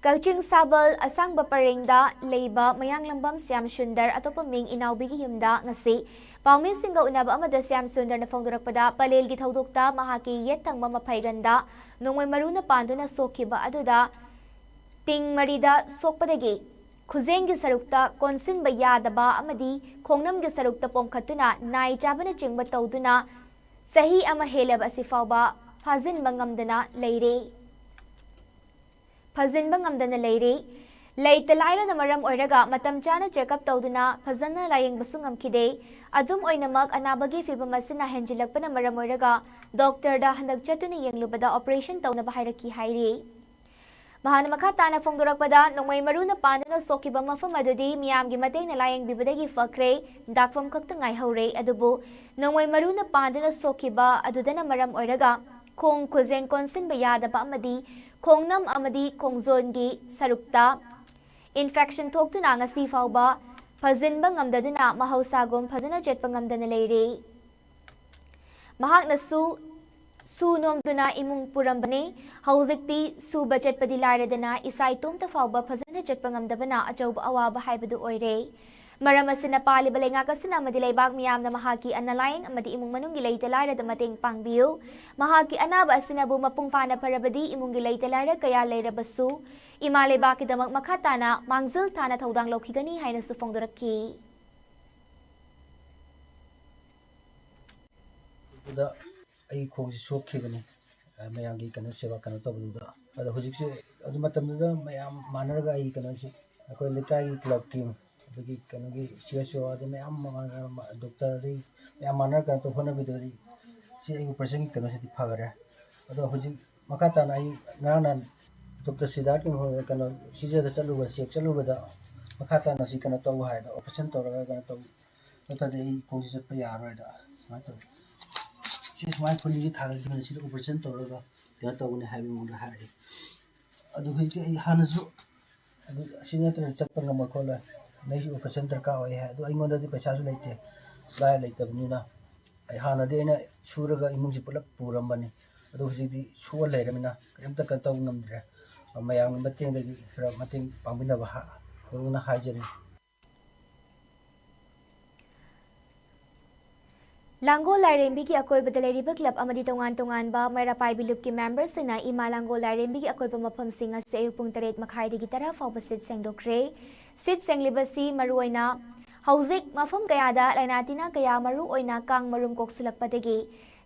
ꯀꯛꯆꯤꯡ ꯁꯥꯕꯜ ꯑꯁꯥꯡꯕ ꯄꯔꯦꯡꯗ ꯂꯩꯕ ꯃꯌꯥꯡꯂꯝꯕꯝ ꯁ꯭ꯌꯥꯝ ꯁꯨꯟꯗꯔ ꯑꯇꯣꯞꯄ ꯃꯤꯡ ꯏꯅꯥꯎꯕꯤꯒꯤ ꯌꯨꯝꯗ ꯉꯁꯤ ꯄꯥꯎꯃꯤꯁꯤꯡꯒ ꯎꯅꯕ ꯑꯃꯗ ꯁ꯭ꯌꯥꯝ ꯁꯨꯟꯗꯔꯅ ꯐꯣꯡꯗꯣꯔꯛꯄꯗ, ꯄꯂꯦꯜꯒꯤ ꯊꯧꯗꯣꯛꯇ ꯃꯍꯥꯛꯀꯤ ꯌꯦꯠ ꯊꯪꯕ ꯃꯐꯩꯒꯟꯗ ꯅꯣꯡꯃꯩ ꯃꯔꯨꯅ ꯄꯥꯟꯗꯨꯅ ꯁꯣꯛꯈꯤꯕ ꯑꯗꯨꯗ ꯇꯤꯡ ꯃꯔꯤꯗ ꯁꯣꯛꯄꯗꯒꯤ ꯈꯨꯖꯦꯡꯒꯤ ꯁꯔꯨꯛꯇ ꯀꯣꯟꯁꯤꯟꯕ ꯌꯥꯗꯕ ꯑꯃꯗꯤ ꯈꯣꯡꯅꯝꯒꯤ ꯁꯔꯨꯛꯇ ꯄꯣꯝꯈꯠꯇꯨꯅ ꯅꯥꯏ ꯆꯥꯕꯅꯆꯤꯡꯕ ꯇꯧꯗꯨꯅ ꯆꯍꯤ ꯑꯃ ꯍꯦꯜꯂꯕ ꯑꯁꯤ ꯐꯥꯎꯕ ꯐꯥꯖꯤꯟꯕ ꯉꯝꯗꯅ ꯂꯩꯔꯦ꯫ ꯐꯖꯤꯟꯕ ꯉꯝꯗꯅ ꯂꯩꯔꯤ꯫ ꯂꯩꯇ ꯂꯥꯏꯔꯅ ꯃꯔꯝ ꯑꯣꯏꯔꯒ ꯃꯇꯝ ꯆꯥꯅ check up ꯇꯧꯗꯨꯅ ꯐꯖꯅ ꯂꯥꯌꯦꯡꯕꯁꯨ ꯉꯝꯈꯤꯗꯦ꯫ ꯑꯗꯨꯝ ꯑꯣꯏꯅꯃꯛ, ꯑꯅꯥꯕꯒꯤ ꯐꯤꯕꯝ ꯑꯁꯤꯅ ꯍꯦꯟꯖꯤꯜꯂꯛꯄꯅ ꯃꯔꯝ ꯑꯣꯏꯔꯒ doctorꯗ ꯍꯟꯗꯛ ꯆꯠꯇꯨꯅ ꯌꯦꯡꯂꯨꯕꯗ operation ꯇꯧꯅꯕ ꯍꯥꯏꯔꯛꯈꯤ ꯍꯥꯏꯔꯤ꯫ ꯃꯍꯥꯛꯅ ꯃꯈꯥ ꯇꯥꯅ ꯐꯣꯡꯗꯣꯔꯛꯄꯗ, ꯅꯣꯡꯃꯩ ꯃꯔꯨꯅ ꯄꯥꯟꯗꯨꯅ ꯁꯣꯛꯈꯤꯕ ꯃꯐꯝ ꯑꯗꯨꯗꯤ ꯃꯤꯌꯥꯝꯒꯤ ꯃꯇꯦꯡꯅ ꯂꯥꯌꯦꯡꯕꯤꯕꯗꯒꯤ ꯐꯈ꯭ꯔꯦ, ꯗꯥꯛꯐꯝ ꯈꯛꯇ ꯉꯥꯏꯍꯧꯔꯦ꯫ ꯑꯗꯨꯕꯨ ꯅꯣꯡꯃꯩ ꯃꯔꯨꯅ ꯄꯥꯟꯗꯨꯅ ꯁꯣꯛꯈꯤꯕ ꯑꯗꯨꯗꯅ ꯃꯔꯝ ꯑꯣꯏꯔꯒ ꯈꯣꯡ ꯈꯨꯖꯦꯡ ꯀꯣꯟꯁꯤꯟꯕ ꯌꯥꯗꯕ ꯑꯃꯗꯤ ꯈꯣꯡꯅꯝ ꯑꯃꯗꯤ ꯈꯣꯡꯖꯣꯟꯒꯤ ꯁꯔꯨꯛꯇ infection ꯊꯣꯛꯇꯨꯅ ꯉꯁꯤ ꯐꯥꯎꯕ ꯐꯖꯤꯟꯕ ꯉꯝꯗꯗꯨꯅ ꯃꯍꯧꯁꯥꯒꯨꯝ ꯐꯖꯅ ꯆꯠꯄ ꯉꯝꯗꯅ ꯂꯩꯔꯦ꯫ ꯃꯍꯥꯛꯅꯁꯨ ꯁꯨ ꯅꯣꯝꯗꯨꯅ ꯏꯃꯨꯡ ꯄꯨꯔꯝꯕꯅꯤ꯫ ꯍꯧꯖꯤꯛꯇꯤ ꯁꯨꯕ ꯆꯠꯄꯗꯤ ꯂꯥꯏꯔꯗꯅ ꯏꯁꯥ ꯏꯇꯣꯝꯇ ꯐꯥꯎꯕ ꯐꯖꯅ ꯆꯠꯄ ꯉꯝꯗꯕꯅ ꯑꯆꯧꯕ ꯑꯋꯥꯕ ꯍꯥꯏꯕꯗꯨ ꯑꯣꯏꯔꯦ꯫ ꯃꯔꯝ ꯑꯁꯤꯅ ꯄꯥꯜꯂꯤꯕ ꯂꯩꯉꯥꯛ ꯑꯁꯤꯅ ꯑꯃꯗꯤ ꯂꯩꯕꯥꯛ ꯃꯤꯌꯥꯝꯅ ꯃꯍꯥꯛꯀꯤ ꯑꯅꯥ ꯂꯥꯌꯦꯡ ꯑꯃꯗꯤ ꯏꯃꯨꯡ ꯃꯅꯨꯡꯒꯤ ꯂꯩꯇ ꯂꯥꯏꯔꯗ ꯃꯇꯦꯡ ꯄꯥꯡꯕꯤꯌꯨ꯫ ꯃꯍꯥꯛꯀꯤ ꯑꯅꯥꯕ ꯑꯁꯤꯅꯕꯨ ꯃꯄꯨꯡ ꯐꯥꯅ ꯐꯔꯕꯗꯤ ꯏꯃꯨꯡꯒꯤ ꯂꯩꯇ ꯂꯥꯏꯔ ꯀꯌꯥ ꯂꯩꯔꯕꯁꯨ ꯏꯃꯥ ꯂꯩꯕꯥꯛꯀꯤꯗꯃꯛ ꯃꯈꯥ ꯇꯥꯅ ꯃꯥꯡꯖꯤꯜ ꯊꯥꯅ ꯊꯧꯗꯥꯡ ꯂꯧꯈꯤꯒꯅꯤ ꯍꯥꯏꯅꯁꯨ ꯐꯣꯡꯗꯣꯔꯛꯈꯤ꯫ ꯑꯗꯨꯗ ꯑꯩ ꯈꯣꯡꯁꯦ ꯁꯣꯛꯈꯤꯕꯅꯤ, ꯑ, ꯃꯌꯥꯝꯒꯤ ꯀꯩꯅꯣ ꯁꯦꯕꯥ ꯀꯩꯅꯣ ꯇꯧꯕꯗꯨꯗ꯫ ꯑꯗꯣ ꯍꯧꯖꯤꯛꯁꯦ ꯑꯗꯨ ꯃꯇꯝꯗꯨꯗ ꯃꯌꯥꯝ ꯃꯥꯟꯅꯔꯒ ꯑꯩ ꯀꯩꯅꯣꯁꯤ ꯑꯩꯈꯣꯏ ꯂꯩꯀꯥꯏꯒꯤ ꯀ꯭ꯂꯕꯀꯤ ꯑꯗꯒꯤ ꯀꯩꯅꯣꯒꯤ ꯁꯤ ꯑꯦꯁ ꯑꯣ ꯑꯗꯩ ꯃꯌꯥꯝ ꯃꯥꯟꯅ-, ꯗꯣꯛꯇꯔ ꯑꯗꯩ ꯃꯌꯥꯝ ꯃꯥꯟꯅꯔ ꯀꯩꯅꯣ ꯇꯧ ꯍꯣꯠꯅꯕꯤꯗꯕꯗꯤ ꯁꯤ ꯑꯩ ꯑꯣꯄꯔꯦꯁꯟꯒꯤ ꯀꯩꯅꯣꯁꯤꯗꯤ ꯐꯈꯔꯦ꯫ ꯑꯗꯣ ꯍꯧꯖꯤꯛ ꯃꯈꯥ ꯇꯥꯅ ꯑꯩ ꯉꯔꯥꯡ ꯅꯍꯥꯟ ꯗꯣꯛꯇꯔ ꯁꯤꯗꯥꯔꯠꯀꯤ ꯃꯐꯝꯗ ꯀꯩꯅꯣ ꯁꯤꯖꯗ ꯆꯠꯂꯨꯕ, ꯆꯦꯛ ꯆꯠꯂꯨꯕꯗ ꯃꯈꯥ ꯇꯥꯅ ꯁꯤ ꯀꯩꯅꯣ ꯇꯧ ꯍꯥꯏꯗ ꯑꯣꯄꯔꯦꯁꯟ ꯇꯧꯔꯒ ꯀꯩꯅꯣ ꯇꯧ, ꯅꯠꯇ꯭ꯔꯗꯤ ꯑꯩ ꯈꯣꯡꯁꯤ ꯆꯠꯄ ꯌꯥꯔꯔꯣꯏꯗ ꯁꯨꯃꯥꯏꯅ ꯇꯧꯋꯤ꯫ ꯁꯤ ꯁꯨꯃꯥꯏꯅ ꯈꯨꯟꯒꯤ ꯊꯥꯒꯠꯈꯤꯕꯅꯤ, ꯁꯤꯗ ꯑꯣꯄꯔꯦꯁꯟ ꯇꯧꯔꯒ ꯀꯩꯅꯣ ꯇꯧꯒꯅꯤ ꯍꯥꯏꯕꯒꯤ ꯃꯑꯣꯡꯗ ꯍꯥꯏꯔꯛꯑꯦ꯫ ꯑꯗꯨ ꯍꯧꯖꯤꯛꯇꯤ ꯑꯩ ꯍꯥꯟꯅꯁꯨ ꯑꯗꯨ ꯑꯁꯤ ꯅꯠꯇ꯭ꯔꯗꯤ ꯆꯠꯄ ꯉꯝꯃꯣꯏ ꯈꯣꯠꯂꯣꯏ, ꯅꯪꯒꯤ ꯑꯣꯄꯔꯦꯁꯟ ꯗꯔꯀꯥꯔ ꯑꯣꯏ ꯍꯥꯏ꯫ ꯑꯗꯨ ꯑꯩꯉꯣꯟꯗꯗꯤ ꯄꯩꯁꯥꯁꯨ ꯂꯩꯇꯦ, ꯂꯥꯏꯔ ꯂꯩꯇꯕꯅꯤꯅ ꯑꯩ ꯍꯥꯟꯅꯗꯤ ꯑꯩꯅ ꯁꯨꯔꯒ ꯏꯃꯨꯡꯁꯤ ꯄꯨꯂꯞ ꯄꯨꯔꯝꯕꯅꯤ꯫ ꯑꯗꯨ ꯍꯧꯖꯤꯛꯇꯤ ꯁꯣꯛꯑ ꯂꯩꯔꯃꯤꯅ ꯀꯔꯤꯝꯇ ꯀꯩꯅꯣ ꯇꯧꯕ ꯉꯝꯗ꯭ꯔꯦ꯫ ꯃꯌꯥꯝꯒꯤ ꯃꯇꯦꯡꯗꯒꯤ ꯈꯔ ꯃꯇꯦꯡ ꯄꯥꯡꯕꯤꯅꯕ ꯍꯥ-, ꯍꯥꯏꯖꯔꯤ꯫ ꯂꯥꯡꯒꯣꯜ ꯂꯥꯏꯔꯦꯝꯕꯤꯒꯤ ꯑꯀꯣꯏꯕꯗ ꯂꯩꯔꯤꯕ ꯀ꯭ꯂꯕ ꯑꯃꯗꯤ ꯇꯣꯉꯥꯟ ꯇꯣꯉꯥꯟꯕ ꯃꯩꯔꯥ ꯄꯥꯏꯕꯤ ꯂꯨꯞꯀꯤ ꯃꯦꯝꯕꯔꯁꯤꯡꯅ ꯏꯃꯥ ꯂꯥꯡꯒꯣꯜ ꯂꯥꯏꯔꯦꯝꯕꯤꯒꯤ ꯑꯀꯣꯏꯕ ꯃꯐꯝꯁꯤꯡ ꯑꯁꯤ ꯑꯌꯨꯛ ꯄꯨꯡ ꯇꯔꯦꯠ ꯃꯈꯥꯏꯗꯒꯤ ꯇꯔꯥ ꯐꯥꯎꯕ ꯁꯤꯠ ꯁꯦꯡꯗꯣꯛꯈ꯭ꯔꯦ꯫ ꯁꯤꯠ ꯁꯦꯡꯂꯤꯕꯁꯤ ꯃꯔꯨꯑꯣꯏꯅ ꯍꯧꯖꯤꯛ ꯃꯐꯝ ꯀꯌꯥꯗ ꯂꯥꯏꯅꯥ ꯇꯤꯟꯅꯥ ꯀꯌꯥ, ꯃꯔꯨꯑꯣꯏꯅ ꯀꯥꯡ ꯃꯔꯨꯝ ꯀꯣꯛꯁꯤꯜꯂꯛꯄꯗꯒꯤ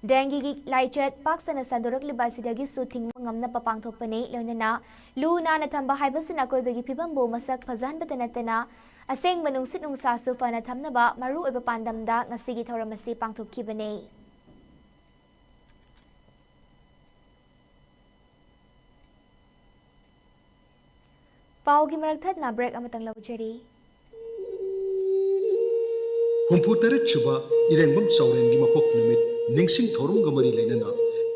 ꯗꯦꯡꯒꯤꯒꯤ ꯂꯥꯏꯆꯠ ꯄꯥꯛ ꯁꯟꯅ ꯁꯟꯗꯣꯔꯛꯂꯤꯕ ꯑꯁꯤꯗꯒꯤꯁꯨ ꯊꯤꯡꯕ ꯉꯝꯅꯕ ꯄꯥꯡꯊꯣꯛꯄꯅꯤ꯫ ꯂꯣꯏꯅꯅ ꯂꯨ ꯅꯥꯟꯅ ꯊꯝꯕ ꯍꯥꯏꯕꯁꯤꯅ ꯑꯀꯣꯏꯕꯒꯤ ꯐꯤꯕꯝꯕꯨ ꯃꯁꯛ ꯐꯖꯍꯟꯕꯇ ꯅꯠꯇꯅ ꯑꯁꯦꯡꯕ ꯅꯨꯡꯁꯤꯠ ꯅꯨꯡꯁꯥꯁꯨ ꯐꯅ ꯊꯝꯅꯕ ꯃꯔꯨꯑꯣꯏꯕ ꯄꯥꯟꯗꯝꯗ ꯉꯁꯤꯒꯤ ꯊꯧꯔꯝ ꯑꯁꯤ ꯄꯥꯡꯊꯣꯛꯈꯤꯕꯅꯤ꯫ ꯄꯥꯎꯒꯤ ꯃꯔꯛ ꯊꯠꯅ ꯕ꯭ꯔꯦꯛ ꯑꯃꯇꯪ ꯂꯧꯖꯔꯤ꯫ ꯍꯨꯝꯐꯨ ꯇꯔꯦꯠ ꯁꯨꯕ ꯏꯔꯦꯡꯕꯝ ꯆꯥꯎꯔꯦꯟꯒꯤ ꯃꯄꯣꯛ ꯅꯨꯃꯤꯠ ꯅꯤꯡꯁꯤꯡ ꯊꯧꯔꯝꯒ ꯃꯔꯤ ꯂꯩꯅꯅ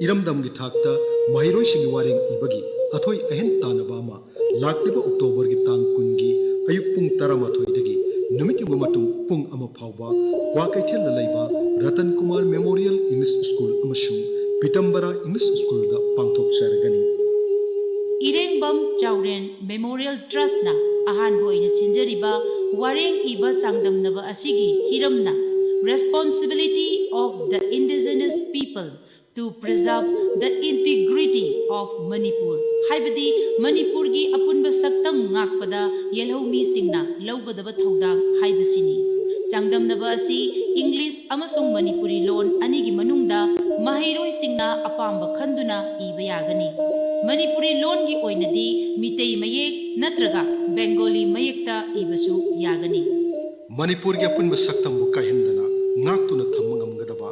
ꯏꯔꯝꯗꯝꯒꯤ ꯊꯥꯛꯇ ꯃꯍꯩꯔꯣꯏꯁꯤꯡꯒꯤ ꯋꯥꯔꯦꯡ ꯏꯕꯒꯤ ꯑꯊꯣꯏ ꯑꯍꯦꯟ ꯇꯥꯟꯅꯕ ꯑꯃ ꯂꯥꯛꯂꯤꯕ ꯑꯣꯛꯇꯣꯕꯔꯒꯤ ꯇꯥꯡ ꯀꯨꯟꯒꯤ ꯑꯌꯨꯛ ꯄꯨꯡ ꯇꯔꯥꯃꯥꯊꯣꯏꯗꯒꯤ ꯅꯨꯃꯤꯠ ꯌꯨꯡꯕ ꯃꯇꯨꯡ ꯄꯨꯡ ꯑꯃ ꯐꯥꯎꯕ ꯀ꯭ꯋꯥꯀꯩꯊꯦꯜꯗ ꯂꯩꯕ Ratan Kumar memorial English school ꯑꯃꯁꯨꯡ ꯄꯤꯇꯝꯕꯔꯥ ꯏꯪꯂꯤꯁ ꯁ꯭ꯀꯨꯜꯗ ꯄꯥꯡꯊꯣꯛꯆꯔꯒꯅꯤ꯫ ꯏꯔꯦꯡꯕꯝ ꯆꯥꯎꯔꯦꯟ ꯃꯦꯃꯣꯔꯤꯌꯦꯜ ꯇ꯭ꯔꯁꯅ ꯑꯍꯥꯟꯕ ꯑꯣꯏꯅ ꯁꯤꯟꯖꯔꯤꯕ ꯋꯥꯔꯦꯡ ꯏꯕ ꯆꯥꯡꯗꯝꯅꯕ ꯑꯁꯤꯒꯤ ꯍꯤꯔꯝꯅ Responsibility of the Indigenous People to Preserve the Integrity of Manipur, ꯍꯥꯏꯕꯗꯤ ꯃꯅꯤꯄꯨꯔꯒꯤ ꯑꯄꯨꯟꯕ ꯁꯛꯇꯝ ꯉꯥꯛꯄꯗ ꯌꯦꯜꯍꯧꯃꯤꯁꯤꯡꯅ ꯂꯧꯒꯗꯕ ꯊꯧꯗꯥꯡ ꯍꯥꯏꯕꯁꯤꯅꯤ꯫ ꯆꯥꯡꯗꯝꯅꯕ ꯑꯁꯤ ꯏꯪꯂꯤꯁ ꯑꯃꯁꯨꯡ ꯃꯅꯤꯄꯨꯔꯤ ꯂꯣꯟ ꯑꯅꯤꯒꯤ ꯃꯅꯨꯡꯗ ꯃꯍꯩꯔꯣꯏꯁꯤꯡꯅ ꯑꯄꯥꯝꯕ ꯈꯟꯗꯨꯅ ꯏꯕ ꯌꯥꯒꯅꯤ꯫ ꯃꯅꯤꯄꯨꯔꯤ ꯂꯣꯟꯒꯤ ꯑꯣꯏꯅꯗꯤ ꯃꯤꯇꯩ ꯃꯌꯦꯛ ꯅꯠꯇ꯭ꯔꯒ ꯕꯦꯡꯒꯣꯂꯤ ꯃꯌꯦꯛꯇ ꯏꯕꯁꯨ ꯌꯥꯒꯅꯤ꯫ ꯃꯅꯤꯄꯨꯔꯒꯤ ꯑꯄꯨꯟꯕ ꯁꯛꯇꯝꯕꯨ ꯀꯥꯏꯍꯟꯗꯅ ꯉꯥꯛꯇꯨꯅ ꯊꯝꯕ ꯉꯝꯒꯗꯕ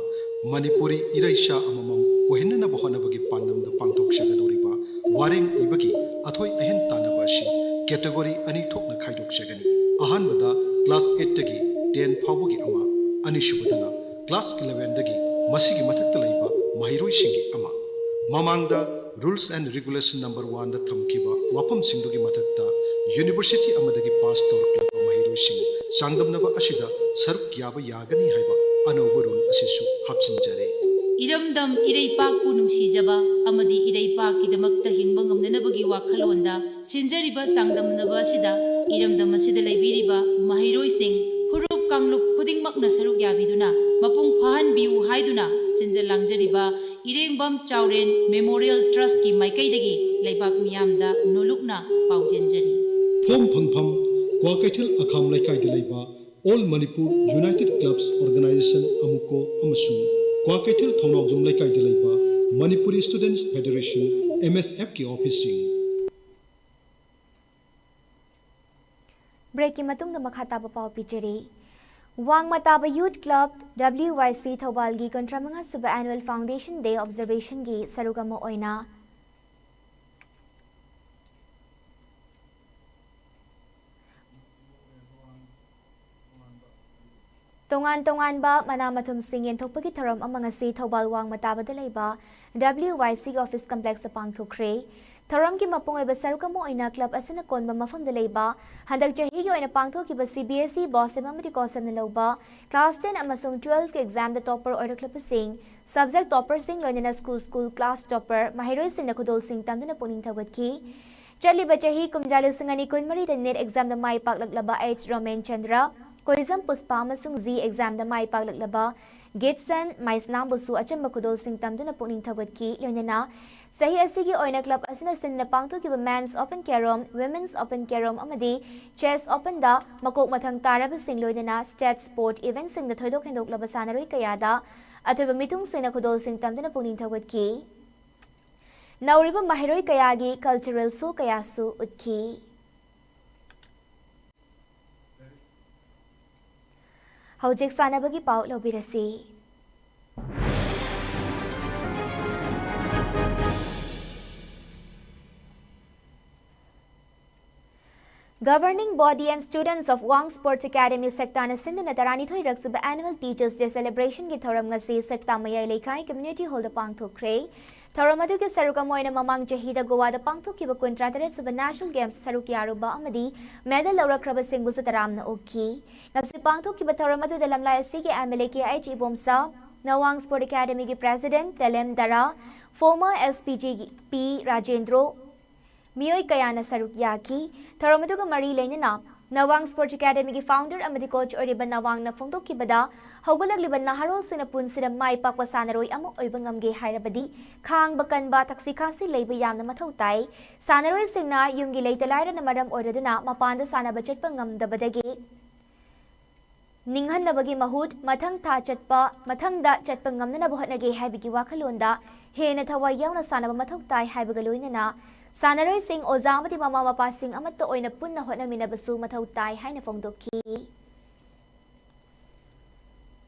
ꯃꯅꯤꯄꯨꯔꯤ ꯏꯔꯩꯆꯥ ꯑꯃꯃꯝ ꯑꯣꯏꯍꯟꯅꯅꯕ ꯍꯣꯠꯅꯕꯒꯤ ꯄꯥꯟꯗꯝꯗ ꯄꯥꯡꯊꯣꯛꯆꯒꯗꯧꯔꯤꯕ ꯋꯥꯔꯦꯡ ꯏꯕꯒꯤ ꯑꯊꯣꯏ ꯑꯍꯦꯟ ꯇꯥꯟꯅꯕ ꯑꯁꯤ ꯀꯦꯇꯦꯒꯣꯔꯤ ꯑꯅꯤ ꯊꯣꯛꯅ ꯈꯥꯏꯗꯣꯛꯆꯒꯅꯤ꯫ ꯑꯍꯥꯟꯕꯗ ꯀ꯭ꯂꯥꯁ ꯑꯩꯠꯇꯒꯤ ꯇꯦꯟ ꯐꯥꯎꯕꯒꯤ ꯑꯃ, ꯑꯅꯤꯁꯨꯕꯗꯅ ꯀ꯭ꯂꯥꯁ ꯏꯂꯦꯚꯦꯟꯗꯒꯤ ꯃꯁꯤꯒꯤ ꯃꯊꯛꯇ ꯂꯩꯕ ꯃꯍꯩꯔꯣꯏꯁꯤꯡꯒꯤ ꯑꯃ꯫ ꯃꯃꯥꯡꯗ Rules and Regulation number one ꯗ ꯊꯝꯈꯤꯕ ꯋꯥꯐꯝꯁꯤꯡꯗꯨꯒꯤ ꯃꯊꯛꯇ ꯌꯨꯅꯤꯚꯔꯁꯤꯇꯤ ꯑꯃꯗꯒꯤ ꯄꯥꯁ ꯇꯧꯔꯛꯂꯕ ꯃꯍꯩꯔꯣꯏꯁꯤꯡ ꯆꯥꯡꯗꯝꯅꯕ ꯑꯁꯤꯗ ꯁꯔꯨꯛ ꯌꯥꯕ ꯌꯥꯒꯅꯤ ꯍꯥꯏꯕ ꯑꯅꯧꯕ ꯔꯨꯜ ꯑꯁꯤꯁꯨ ꯍꯥꯞꯆꯤꯟꯖꯔꯤ꯫ ꯏꯔꯝꯗꯝ ꯏꯔꯩꯄꯥꯛꯄꯨ ꯅꯨꯡꯁꯤꯖꯕ ꯑꯃꯗꯤ ꯏꯔꯩꯄꯥꯛꯀꯤꯗꯃꯛꯇ ꯍꯤꯡꯕ ꯉꯝꯅꯅꯕꯒꯤ ꯋꯥꯈꯜꯂꯣꯟꯗ ꯁꯤꯟꯖꯔꯤꯕ ꯆꯥꯡꯗꯝꯅꯕ ꯑꯁꯤꯗ ꯏꯔꯝꯗꯝ ꯑꯁꯤꯗ ꯂꯩꯕꯤꯔꯤꯕ ꯃꯍꯩꯔꯣꯏꯁꯤꯡ, ꯐꯨꯔꯨꯞ ꯀꯥꯡꯂꯨꯞ ꯈꯨꯗꯤꯡꯃꯛꯅ ꯁꯔꯨꯛ ꯌꯥꯕꯤꯗꯨꯅ ꯃꯄꯨꯡ ꯐꯥꯍꯟꯕꯤꯌꯨ ꯍꯥꯏꯗꯨꯅ ꯁꯤꯟꯖ ꯂꯥꯡꯖꯔꯤꯕ ꯏꯔꯦꯡꯕꯝ ꯆꯥꯎꯔꯦꯟ ꯃꯦꯃꯣꯔꯤꯌꯦꯜ ꯇ꯭ꯔꯁꯀꯤ ꯃꯥꯏꯀꯩꯗꯒꯤ ꯂꯩꯕꯥꯛ ꯃꯤꯌꯥꯝꯗ ꯅꯣꯂꯨꯛꯅ ꯄꯥꯎꯖꯦꯟꯖꯔꯤ꯫ ꯐꯣꯝ ꯐꯪꯐꯝ: ꯀ꯭ꯋꯥꯀꯩꯊꯦꯜ ꯑꯈꯥꯝ ꯂꯩꯀꯥꯏꯗ ꯂꯩꯕ All Manipur United Clubs Organization, ꯑꯃꯨꯀꯣ, ꯑꯃꯁꯨꯡ ꯀ꯭ꯋꯥꯀꯩꯊꯦꯜ ꯊꯧꯅꯥꯎꯖꯝ ꯂꯩꯀꯥꯏꯗ ꯂꯩꯕ Manipuri Students Federation, M S F, ꯀꯤ ꯑꯣꯐꯤꯁꯁꯤꯡ꯫ ꯕ꯭ꯔꯦꯛꯀꯤ ꯃꯇꯨꯡꯗ ꯃꯈꯥ ꯇꯥꯕ ꯄꯥꯎ ꯄꯤꯖꯔꯤ꯫ ꯋꯥꯡꯃ ꯇꯥꯕ youth club, W Y C, ꯊꯧꯕꯥꯜꯒꯤ ꯀꯨꯟꯊ꯭ꯔꯥ ꯃꯉꯥ ꯁꯨꯕ Annual Foundation Day Observation ꯒꯤ ꯁꯔꯨꯛ ꯑꯃ ꯑꯣꯏꯅ ꯇꯣꯉꯥꯟ ꯇꯣꯉꯥꯟꯕ ꯃꯅꯥ ꯃꯊꯨꯝꯁꯤꯡ ꯌꯦꯟꯊꯣꯛꯄꯒꯤ ꯊꯧꯔꯝ ꯑꯃ ꯉꯁꯤ ꯊꯧꯕꯥꯜ ꯋꯥꯡꯃ ꯇꯥꯕꯗ ꯂꯩꯕ W Y C ꯒꯤ office complex ꯇ ꯄꯥꯡꯊꯣꯛꯈ꯭ꯔꯦ꯫ ꯊꯧꯔꯝꯒꯤ ꯃꯄꯨꯡ ꯑꯣꯏꯕ ꯁꯔꯨꯛ ꯑꯃ ꯑꯣꯏꯅ ꯀ꯭ꯂꯕ ꯑꯁꯤꯅ ꯀꯣꯟꯕ ꯃꯐꯝꯗ ꯂꯩꯕ ꯍꯟꯗꯛ ꯆꯍꯤꯒꯤ ꯑꯣꯏꯅ ꯄꯥꯡꯊꯣꯛꯈꯤꯕ CBSE BOSEM ꯑꯃꯗꯤ COSEMꯅ ꯂꯧꯕ class ten ꯑꯃꯁꯨꯡ twelveꯀꯤ examꯗ topper ꯑꯣꯏꯔꯛꯂꯕꯁꯤꯡ, subject topperꯁꯤꯡ, ꯂꯣꯏꯅꯅ school school class topper ꯃꯍꯩꯔꯣꯏꯁꯤꯡꯅ ꯈꯨꯗꯣꯜꯁꯤꯡ ꯇꯝꯗꯨꯅ ꯄꯨꯛꯅꯤꯡ ꯊꯧꯒꯠꯈꯤ꯫ ꯆꯠꯂꯤꯕ ꯆꯍꯤ ꯀꯨꯝꯖꯥ ꯂꯤꯁꯤꯡ ꯑꯅꯤ ꯀꯨꯟꯃꯔꯤꯗ NEET examꯗ ꯃꯥꯏ ꯄꯥꯛꯂꯛꯂꯕ H ꯔꯣꯃꯦꯟ ꯆꯟꯗ꯭ꯔ, ꯀꯣꯏꯖꯝ ꯄꯨꯁꯄꯥ ꯑꯃꯁꯨꯡ JEE examꯗ ꯃꯥꯏ ꯄꯥꯛꯂꯛꯂꯕ ꯒꯤꯠꯁꯟ ꯃꯥꯏꯁꯅꯥꯝꯕꯨꯁꯨ ꯑꯆꯝꯕ ꯈꯨꯗꯣꯜꯁꯤꯡ ꯇꯝꯗꯨꯅ ꯄꯨꯛꯅꯤꯡ ꯊꯧꯒꯠꯈꯤ꯫ ꯂꯣꯏꯅꯅ ꯆꯍꯤ ꯑꯁꯤꯒꯤ ꯑꯣꯏꯅ ꯀ꯭ꯂꯕ ꯑꯁꯤꯅ ꯁꯤꯟꯗꯨꯅ ꯄꯥꯡꯊꯣꯛꯈꯤꯕ Men's Open Carrom, Women's Open Carrom ꯑꯃꯗꯤ Chess Openꯗ ꯃꯀꯣꯛ ꯃꯊꯪ ꯇꯥꯔꯕꯁꯤꯡ, ꯂꯣꯏꯅꯅ state sport eventꯁꯤꯡꯗ ꯊꯣꯏꯗꯣꯛ ꯍꯦꯟꯗꯣꯛꯂꯕ ꯁꯥꯟꯅꯔꯣꯏ ꯀꯌꯥꯗ ꯑꯊꯣꯏꯕ ꯃꯤꯊꯨꯡꯁꯤꯡꯅ ꯈꯨꯗꯣꯜꯁꯤꯡ ꯇꯝꯗꯨꯅ ꯄꯨꯛꯅꯤꯡ ꯊꯧꯒꯠꯈꯤ꯫ ꯅꯧꯔꯤꯕ ꯃꯍꯩꯔꯣꯏ ꯀꯌꯥꯒꯤ cultural show ꯀꯌꯥꯁꯨ ꯎꯠꯈꯤ꯫ ꯍꯧꯖꯤꯛ ꯁꯥꯟꯅꯕꯒꯤ ꯄꯥꯎ ꯂꯧꯕꯤꯔꯁꯤ꯫ Governing Body and Students of Wang Sports Academy, SACTA ꯅ ꯁꯤꯟꯗꯨꯅ ꯇꯔꯥꯅꯤꯊꯣꯏꯔꯛ ꯁꯨꯕ Annual Teachers Day Celebrationꯒꯤ ꯊꯧꯔꯝ ꯉꯁꯤ SACTA ꯃꯌꯥꯏ ꯂꯩꯀꯥꯏ Community Hallꯗ ꯄꯥꯡꯊꯣꯛꯈ꯭ꯔꯦ꯫ ꯊꯧꯔꯝ ꯑꯗꯨꯒꯤ ꯁꯔꯨꯛ ꯑꯃ ꯑꯣꯏꯅ ꯃꯃꯥꯡ ꯆꯍꯤꯗ ꯒꯣꯋꯥꯗ ꯄꯥꯡꯊꯣꯛꯈꯤꯕ ꯀꯨꯟꯊ꯭ꯔꯥ ꯇꯔꯦꯠ ꯁꯨꯕ National Games ꯁꯔꯨꯛ ꯌꯥꯔꯨꯕ ꯑꯃꯗꯤ medal ꯂꯧꯔꯛꯈ꯭ꯔꯕꯁꯤꯡꯕꯨꯁꯨ ꯇꯔꯥꯝꯅ ꯑꯣꯛꯈꯤ꯫ ꯉꯁꯤ ꯄꯥꯡꯊꯣꯛꯈꯤꯕ ꯊꯧꯔꯝ ꯑꯗꯨꯗ ꯂꯝꯂꯥꯏ ꯑꯁꯤꯒꯤ MLA K H Ibomcha, Nawang Sport Academyꯒꯤ President Telem Dara, former SPG P Rajendro, ꯃꯤꯑꯣꯏ ꯀꯌꯥꯅ ꯁꯔꯨꯛ ꯌꯥꯈꯤ꯫ ꯊꯧꯔꯝ ꯑꯗꯨꯒ ꯃꯔꯤ ꯂꯩꯅꯅ ꯅꯋꯥꯡ Sports Academyꯒꯤ founder ꯑꯃꯗꯤ coach ꯑꯣꯏꯔꯤꯕ ꯅꯋꯥꯡꯅ ꯐꯣꯡꯗꯣꯛꯈꯤꯕꯗ, ꯍꯧꯒꯠꯂꯛꯂꯤꯕ ꯅꯍꯥꯔꯣꯜꯁꯤꯡꯅ ꯄꯨꯟꯁꯤꯗ ꯃꯥꯏ ꯄꯥꯛꯄ ꯁꯥꯟꯅꯔꯣꯏ ꯑꯃ ꯑꯣꯏꯕ ꯉꯝꯒꯦ ꯍꯥꯏꯔꯕꯗꯤ ꯈꯥꯡꯕ ꯀꯟꯕ, ꯊꯛꯁꯤ ꯈꯥꯁꯤ ꯂꯩꯕ ꯌꯥꯝꯅ ꯃꯊꯧ ꯇꯥꯏ꯫ ꯁꯥꯟꯅꯔꯣꯏꯁꯤꯡꯅ ꯌꯨꯝꯒꯤ ꯂꯩꯇ ꯂꯥꯏꯔꯅ ꯃꯔꯝ ꯑꯣꯏꯔꯗꯨꯅ ꯃꯄꯥꯟꯗ ꯁꯥꯟꯅꯕ ꯆꯠꯄ ꯉꯝꯗꯕꯗꯒꯤ ꯅꯤꯡꯍꯟꯅꯕꯒꯤ ꯃꯍꯨꯠ ꯃꯊꯪ ꯊꯥ ꯆꯠꯄ, ꯃꯊꯪꯗ ꯆꯠꯄ ꯉꯝꯅꯅꯕ ꯍꯣꯠꯅꯒꯦ ꯍꯥꯏꯕꯒꯤ ꯋꯥꯈꯜꯂꯣꯟꯗ ꯍꯦꯟꯅ ꯊꯋꯥꯏ ꯌꯥꯎꯅ ꯁꯥꯟꯅꯕ ꯃꯊꯧ ꯇꯥꯏ ꯍꯥꯏꯕꯒ ꯂꯣꯏꯅꯅ ꯁꯥꯟꯅꯔꯣꯏꯁꯤꯡ, ꯑꯣꯖꯥ ꯑꯃꯗꯤ ꯃꯃꯥ ꯃꯄꯥꯁꯤꯡ ꯑꯃꯠꯇ ꯑꯣꯏꯅ ꯄꯨꯟꯅ ꯍꯣꯠꯅꯃꯤꯟꯅꯕꯁꯨ ꯃꯊꯧ ꯇꯥꯏ ꯍꯥꯏꯅ ꯐꯣꯡꯗꯣꯛꯈꯤ꯫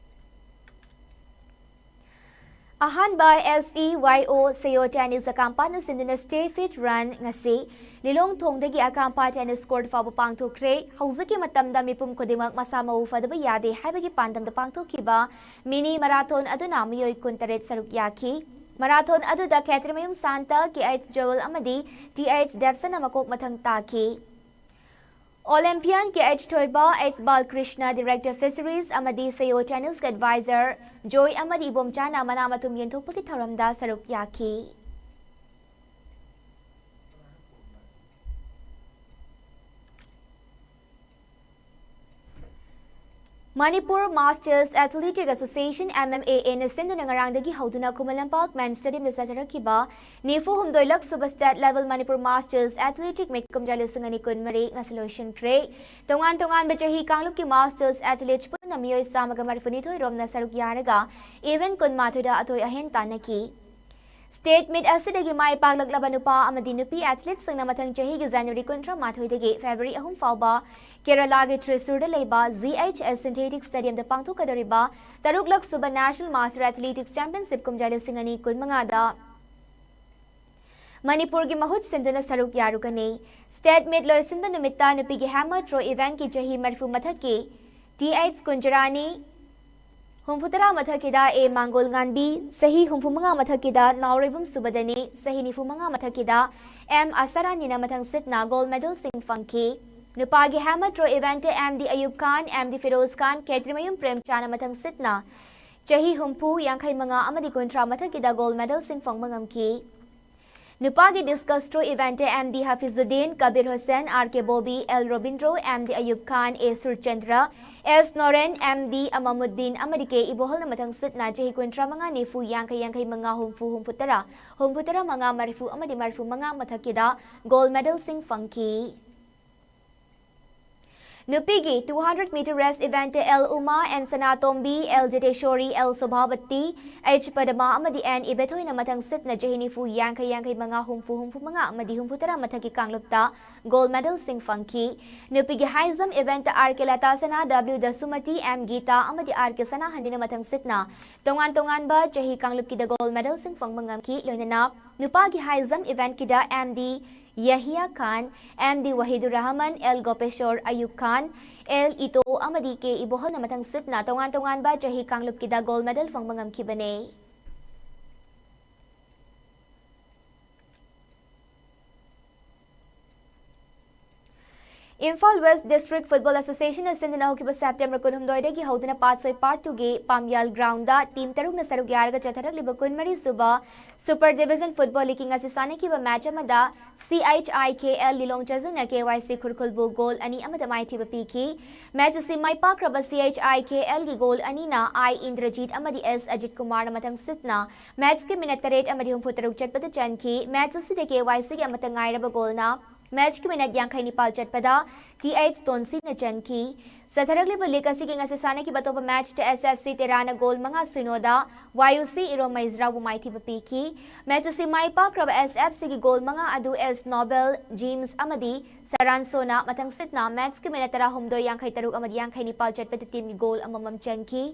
ꯑꯍꯥꯟꯕ SEYO Seyo Tennis ꯑꯀꯥꯝꯄꯥꯠꯅ ꯁꯤꯟꯗꯨꯅ Stay Fit Run ꯉꯁꯤ ꯂꯤꯂꯣꯡ ꯊꯣꯡꯗꯒꯤ ꯑꯀꯥꯝꯄꯥꯠ tennis court ꯐꯥꯎꯕ ꯄꯥꯡꯊꯣꯛꯈ꯭ꯔꯦ꯫ ꯍꯧꯖꯤꯛꯀꯤ ꯃꯇꯝꯗ ꯃꯤꯄꯨꯝ ꯈꯨꯗꯤꯡꯃꯛ ꯃꯁꯥ ꯃꯎ ꯐꯗꯕ ꯌꯥꯗꯦ ꯍꯥꯏꯕꯒꯤ ꯄꯥꯟꯗꯝꯗ ꯄꯥꯡꯊꯣꯛꯈꯤꯕ mini marathon ꯑꯗꯨꯅ ꯃꯤꯑꯣꯏ ꯀꯨꯟꯇꯔꯦꯠ ꯁꯔꯨꯛ ꯌꯥꯈꯤ꯫ ꯃꯔꯥꯊꯣꯟ ꯑꯗꯨꯗ ꯈꯦꯇ꯭ꯔꯤꯃꯌꯨꯝ ꯁꯥꯟꯇ, ꯀꯦ ꯑꯩꯆ ꯖꯣꯋꯦꯜ ꯑꯃꯗꯤ ꯇꯤ ꯑꯩꯆ ꯗꯦꯞꯁꯟꯅ ꯃꯀꯣꯛ ꯃꯊꯪ ꯇꯥꯈꯤ꯫ ꯑꯣꯂꯦꯝꯄꯤꯌꯥꯟ ꯀꯦ ꯑꯩꯆ ꯊꯣꯏꯕ, ꯑꯩꯆ ꯕꯥꯜꯀ꯭ꯔꯤꯁꯅ, ꯗꯤꯔꯦꯛꯇꯔ ꯐꯤꯁꯔꯤꯁ ꯑꯃꯗꯤ ꯁꯌꯣ ꯇꯦꯅꯤꯁꯀꯤ ꯑꯦꯗꯚꯥꯏꯖꯔ ꯖꯣꯏ ꯑꯃꯗꯤ ꯏꯕꯣꯝꯆꯥꯅ ꯃꯅꯥ ꯃꯊꯨꯝ ꯌꯦꯟꯊꯣꯛꯄꯒꯤ ꯊꯧꯔꯝꯗ ꯁꯔꯨꯛ ꯌꯥꯈꯤ꯫ Manipur masters athletic association, M M A ꯑꯦꯅ ꯁꯤꯟꯗꯨꯅ ꯉꯔꯥꯡꯗꯒꯤ ꯍꯧꯗꯨꯅ ꯈꯨꯃꯟ ꯂꯝꯄꯥꯛ ꯃꯦꯟ ꯁ꯭ꯇꯦꯗꯤꯌꯝꯗ ꯆꯠꯊꯔꯛꯈꯤꯕ ꯅꯤꯐꯨ ꯍꯨꯝꯗꯣꯏꯂꯛ ꯁꯨꯕ state level Manipur masters athletic ꯃꯤꯠ ꯀꯨꯝꯖꯥ ꯂꯤꯁꯤꯡ ꯑꯅꯤ ꯀꯨꯟꯃꯔꯤ ꯉꯁꯤ ꯂꯣꯏꯁꯤꯟꯈ꯭ꯔꯦ꯫ ꯇꯣꯉꯥꯟ ꯇꯣꯉꯥꯟꯕ ꯆꯍꯤ ꯀꯥꯡꯂꯨꯞꯀꯤ ꯃꯥꯁꯇꯔꯁ ꯑꯦꯊꯂꯦꯠꯁ ꯄꯨꯟꯅ ꯃꯤꯑꯣꯏ ꯆꯥꯝꯃꯒ ꯃꯔꯤꯐꯨꯅꯤꯊꯣꯏ ꯔꯣꯝꯅ ꯁꯔꯨꯛ ꯌꯥꯔꯒ ꯏꯚꯦꯟꯠ ꯀꯨꯟꯃꯥꯊꯣꯏꯗ ꯑꯊꯣꯏ ꯑꯍꯦꯟ ꯇꯥꯟꯅꯈꯤ꯫ ꯁ꯭ꯇꯦꯠ ꯃꯤꯠ ꯑꯁꯤꯗꯒꯤ ꯃꯥꯏ ꯄꯥꯛꯂꯛꯂꯕ ꯅꯨꯄꯥ ꯑꯃꯗꯤ ꯅꯨꯄꯤ ꯑꯦꯊꯂꯦꯠꯁꯤꯡꯅ ꯃꯊꯪ ꯆꯍꯤꯒꯤ ꯖꯅꯋꯥꯔꯤ ꯀꯨꯟꯊ꯭ꯔꯥ ꯃꯥꯊꯣꯏꯗꯒꯤ ꯐꯦꯕ꯭ꯔꯨꯋꯥꯔꯤ ꯑꯍꯨꯝ ꯐꯥꯎꯕ ꯀꯦꯔꯂꯥꯒꯤ ꯇ꯭ꯔꯤꯁꯨꯔꯗ ꯂꯩꯕ ꯖꯤ ꯑꯩꯆ ꯑꯦꯁ ꯁꯤꯟꯊꯦꯇꯤꯛ ꯁ꯭ꯇꯦꯗꯤꯌꯝꯗ ꯄꯥꯡꯊꯣꯛꯀꯗꯧꯔꯤꯕ ꯇꯔꯨꯛꯂꯛ ꯁꯨꯕ ꯅꯦꯁꯅꯦꯜ ꯃꯥꯁꯇꯔ ꯑꯦꯊꯂꯦꯇꯤꯛꯁ ꯆꯦꯝꯄꯤꯌꯟꯁꯤꯞ ꯀꯨꯝꯖꯥ ꯂꯤꯁꯤꯡ ꯑꯅꯤ ꯀꯨꯟꯃꯉꯥꯗ ꯃꯅꯤꯄꯨꯔꯒꯤ ꯃꯍꯨꯠ ꯁꯤꯟꯗꯨꯅ ꯁꯔꯨꯛ ꯌꯥꯔꯨꯒꯅꯤ꯫ ꯁ꯭ꯇꯦꯠ ꯃꯤꯠ ꯂꯣꯏꯁꯤꯟꯕ ꯅꯨꯃꯤꯠꯇ ꯅꯨꯄꯤꯒꯤ ꯍꯦꯃꯔ ꯊ꯭ꯔꯣ ꯏꯚꯦꯟꯠꯀꯤ ꯆꯍꯤ ꯃꯔꯤꯐꯨ ꯃꯊꯛꯀꯤ ꯇꯤ ꯑꯩꯆ ꯀꯨꯟꯖꯔꯥꯅꯤ, ꯍꯨꯝꯐꯨꯇꯔꯥ ꯃꯊꯛꯀꯤꯗ ꯑꯦ ꯃꯥꯡꯒꯣꯜ ꯉꯥꯟꯕꯤ, ꯆꯍꯤ ꯍꯨꯝꯐꯨꯃꯉꯥ ꯃꯊꯛꯀꯤꯗ ꯅꯥꯎꯔꯩꯕꯨꯝ ꯁꯨꯕꯗꯅꯤ, ꯆꯍꯤ ꯅꯤꯐꯨꯃꯉꯥ ꯃꯊꯛꯀꯤꯗ ꯑꯦꯝ ꯑꯁꯥꯔꯥꯅꯤꯅ ꯃꯊꯪ ꯁꯤꯠꯅ ꯒꯣꯜꯗ ꯃꯦꯗꯜꯁꯤꯡ ꯐꯪꯈꯤ꯫ ꯅꯨꯄꯥꯒꯤ ꯍꯦꯃꯔ ꯊ꯭ꯔꯣ ꯏꯚꯦꯟꯠꯇ ꯑꯦꯝ ꯗꯤ ꯑꯌꯨꯕ ꯈꯥꯟ, ꯑꯦꯝ ꯗꯤ ꯐꯤꯔꯣꯖ ꯈꯥꯟ, ꯈꯦꯇ꯭ꯔꯤꯃꯌꯨꯝ ꯄ꯭ꯔꯦꯝꯆꯥꯅ ꯃꯊꯪ ꯁꯤꯠꯅ ꯆꯍꯤ ꯍꯨꯝꯐꯨ, ꯌꯥꯡꯈꯩ ꯃꯉꯥ ꯑꯃꯗꯤ ꯀꯨꯟꯊ꯭ꯔꯥ ꯃꯊꯛꯀꯤꯗ ꯒꯣꯜꯗ ꯃꯦꯗꯜꯁꯤꯡ ꯐꯪꯕ ꯉꯝꯈꯤ꯫ ꯅꯨꯄꯥꯒꯤ ꯗꯤꯁꯀꯁ ꯊ꯭ꯔꯣ ꯏꯚꯦꯟꯠꯇ M D Hafizuddin, Kabir Hussain, R K Bobby, L Robindro, M D Ayub Khan, A Surchandra, S Noren, M D Amamuddin ꯑꯃꯗꯤ ꯀꯦ ꯏꯕꯣꯍꯜꯅ ꯃꯊꯪ ꯁꯤꯠꯅ ꯆꯍꯤ ꯀꯨꯟꯊ꯭ꯔꯥ ꯃꯉꯥ, ꯅꯤꯐꯨ, ꯌꯥꯡꯈꯩ, ꯌꯥꯡꯈꯩ ꯃꯉꯥ, ꯍꯨꯝꯐꯨ, ꯍꯨꯝꯐꯨ ꯇꯔꯥ, ꯍꯨꯝꯐꯨ ꯇꯔꯥ ꯃꯉꯥ, ꯃꯔꯤꯐꯨ ꯑꯃꯗꯤ ꯃꯔꯤꯐꯨ ꯃꯉꯥ ꯃꯊꯛꯀꯤꯗ ꯒꯣꯜꯗ ꯃꯦꯗꯜꯁꯤꯡ ꯐꯪꯈꯤ꯫ ꯅꯨꯄꯤꯒꯤ two hundred meter race event L Uma, N Sanatombi, L Jitesori, L Sobhabati, H Padma ꯑꯃꯗꯤ ꯑꯦꯟ ꯏꯕꯦꯊꯣꯏꯅ ꯃꯊꯪ ꯁꯤꯠꯅ ꯆꯍꯤ ꯅꯤꯐꯨ, ꯌꯥꯡꯈꯩ, ꯌꯥꯡꯈꯩ ꯃꯉꯥ, ꯍꯨꯝꯐꯨ, ꯍꯨꯝꯐꯨ ꯃꯉꯥ ꯑꯃꯗꯤ ꯍꯨꯝꯐꯨ ꯇꯔꯥ ꯃꯊꯛꯀꯤ ꯀꯥꯡꯂꯨꯞꯇ ꯒꯣꯜꯗ ꯃꯦꯗꯜꯁꯤꯡ ꯐꯪꯈꯤ꯫ ꯅꯨꯄꯤꯒꯤ ꯍꯥꯏ ꯖꯝꯞ ꯏꯚꯦꯟꯠꯇ ꯑꯥꯔ ꯀꯦ ꯂꯇꯥꯁꯅꯥ, ꯗꯕ꯭ꯂꯤꯎ ꯗꯁꯨꯃꯇꯤ, ꯑꯦꯝ ꯒꯤꯇꯥ ꯑꯃꯗꯤ ꯑꯥꯔ ꯀꯦ ꯁꯅꯥꯍꯟꯗꯤꯅ ꯃꯊꯪ ꯁꯤꯠꯅ ꯇꯣꯉꯥꯟ ꯇꯣꯉꯥꯟꯕ ꯆꯍꯤ ꯀꯥꯡꯂꯨꯞꯀꯤꯗ ꯒꯣꯜꯗ ꯃꯦꯗꯜꯁꯤꯡ ꯐꯪꯕ ꯉꯝꯈꯤ꯫ ꯂꯣꯏꯅꯅ ꯅꯨꯄꯥꯒꯤ ꯍꯥꯏ ꯖꯝꯞ ꯏꯚꯦꯟꯠꯀꯤꯗ ꯑꯦꯝ ꯗꯤ ꯌꯍꯤꯌꯥ ꯈꯥꯟ, M D Wahidur Rahman, L ꯒꯣꯄꯦꯁꯣꯔ ꯑꯌꯨꯕ ꯈꯥꯟ, ꯑꯦꯜ ꯏꯇꯣ ꯑꯃꯗꯤ ꯀꯦ ꯏꯕꯣꯍꯜꯅ ꯃꯊꯪ ꯁꯤꯠꯅ ꯇꯣꯉꯥꯟ ꯇꯣꯉꯥꯟꯕ ꯆꯍꯤ ꯀꯥꯡꯂꯨꯞꯀꯤꯗ ꯒꯣꯜꯗ ꯃꯦꯗꯜ ꯐꯪꯕ ꯉꯝꯈꯤꯕꯅꯤ꯫ Imphal West District Football Association ꯅ ꯁꯤꯟꯗꯨꯅ ꯍꯧꯈꯤꯕ September ꯀꯨꯟꯍꯨꯝꯗꯣꯏꯗꯒꯤ ꯍꯧꯗꯨꯅ ꯄꯥꯠꯁꯣꯏ Part two ꯒꯤ ꯄꯥꯝꯌꯥꯜ ground ꯗ team ꯇꯔꯨꯛꯅ ꯁꯔꯨꯛ ꯌꯥꯔꯒ ꯆꯠꯊꯔꯛꯂꯤꯕ ꯀꯨꯟꯃꯔꯤ ꯁꯨꯕ Super Division Football League ꯀꯤ ꯉꯁꯤ ꯁꯥꯟꯅꯈꯤꯕ match ꯑꯃꯗ C H I K L Lilong ꯆꯥꯖꯤꯡꯅ K Y C ꯈꯨꯔꯈꯨꯜꯕꯨ goal ꯑꯅꯤ ꯑꯃꯗ ꯃꯥꯏꯊꯤꯕ ꯄꯤꯈꯤ꯫ Match ꯑꯁꯤ ꯃꯥꯏ ꯄꯥꯛꯈ꯭ꯔꯕ C H I K L ꯒꯤ goal ꯑꯅꯤꯅ I ꯏꯟꯗ꯭ꯔꯖꯤꯠ ꯑꯃꯗꯤ S ꯑꯖꯤꯠ ꯀꯨꯃꯥꯔꯅ ꯃꯊꯪ ꯁꯤꯠꯅ match ꯀꯤ minute ꯇꯔꯦꯠ ꯑꯃꯗꯤ ꯍꯨꯝꯐꯨ ꯇꯔꯨꯛ ꯆꯠꯄꯗ ꯆꯟꯈꯤ꯫ Match ꯑꯁꯤꯗ K Y C ꯒꯤ ꯑꯃꯠꯇ ꯉꯥꯏꯔꯕ goal ꯅ match ꯀꯤ minute ꯌꯥꯡꯈꯩ ꯅꯤꯄꯥꯜ ꯆꯠꯄꯗ T H ꯇꯣꯟꯁꯤꯠꯅ ꯆꯟꯈꯤ꯫ ꯆꯠꯊꯔꯛꯂꯤꯕ league ꯑꯁꯤꯒꯤ ꯉꯁꯤ ꯁꯥꯟꯅꯈꯤꯕ ꯑꯇꯣꯞꯄ match ꯇ S F C ꯇꯦꯔꯥꯅ goal ꯃꯉꯥ ꯁꯤꯅꯣꯗ Y U C ꯏꯔꯣꯝ ꯃꯩꯖ꯭ꯔꯥꯎꯕꯨ ꯃꯥꯏꯊꯤꯕ ꯄꯤꯈꯤ꯫ Match ꯑꯁꯤ ꯃꯥꯏ ꯄꯥꯛꯈ꯭ꯔꯕ S F C ꯒꯤ goal ꯃꯉꯥ ꯑꯗꯨ S ꯅꯣꯕꯦꯜ, ꯖꯦꯝꯁ ꯑꯃꯗꯤ ꯁꯔꯥꯟꯁꯣꯅ ꯃꯊꯪ ꯁꯤꯠꯅ match ꯀꯤ minute ꯇꯔꯥꯍꯨꯝꯗꯣꯏ, ꯌꯥꯡꯈꯩ ꯇꯔꯨꯛ ꯑꯃꯗꯤ ꯌꯥꯡꯈꯩ ꯅꯤꯄꯥꯜ ꯆꯠꯄꯗ team ꯒꯤ goal ꯑꯃꯃꯝ ꯆꯟꯈꯤ꯫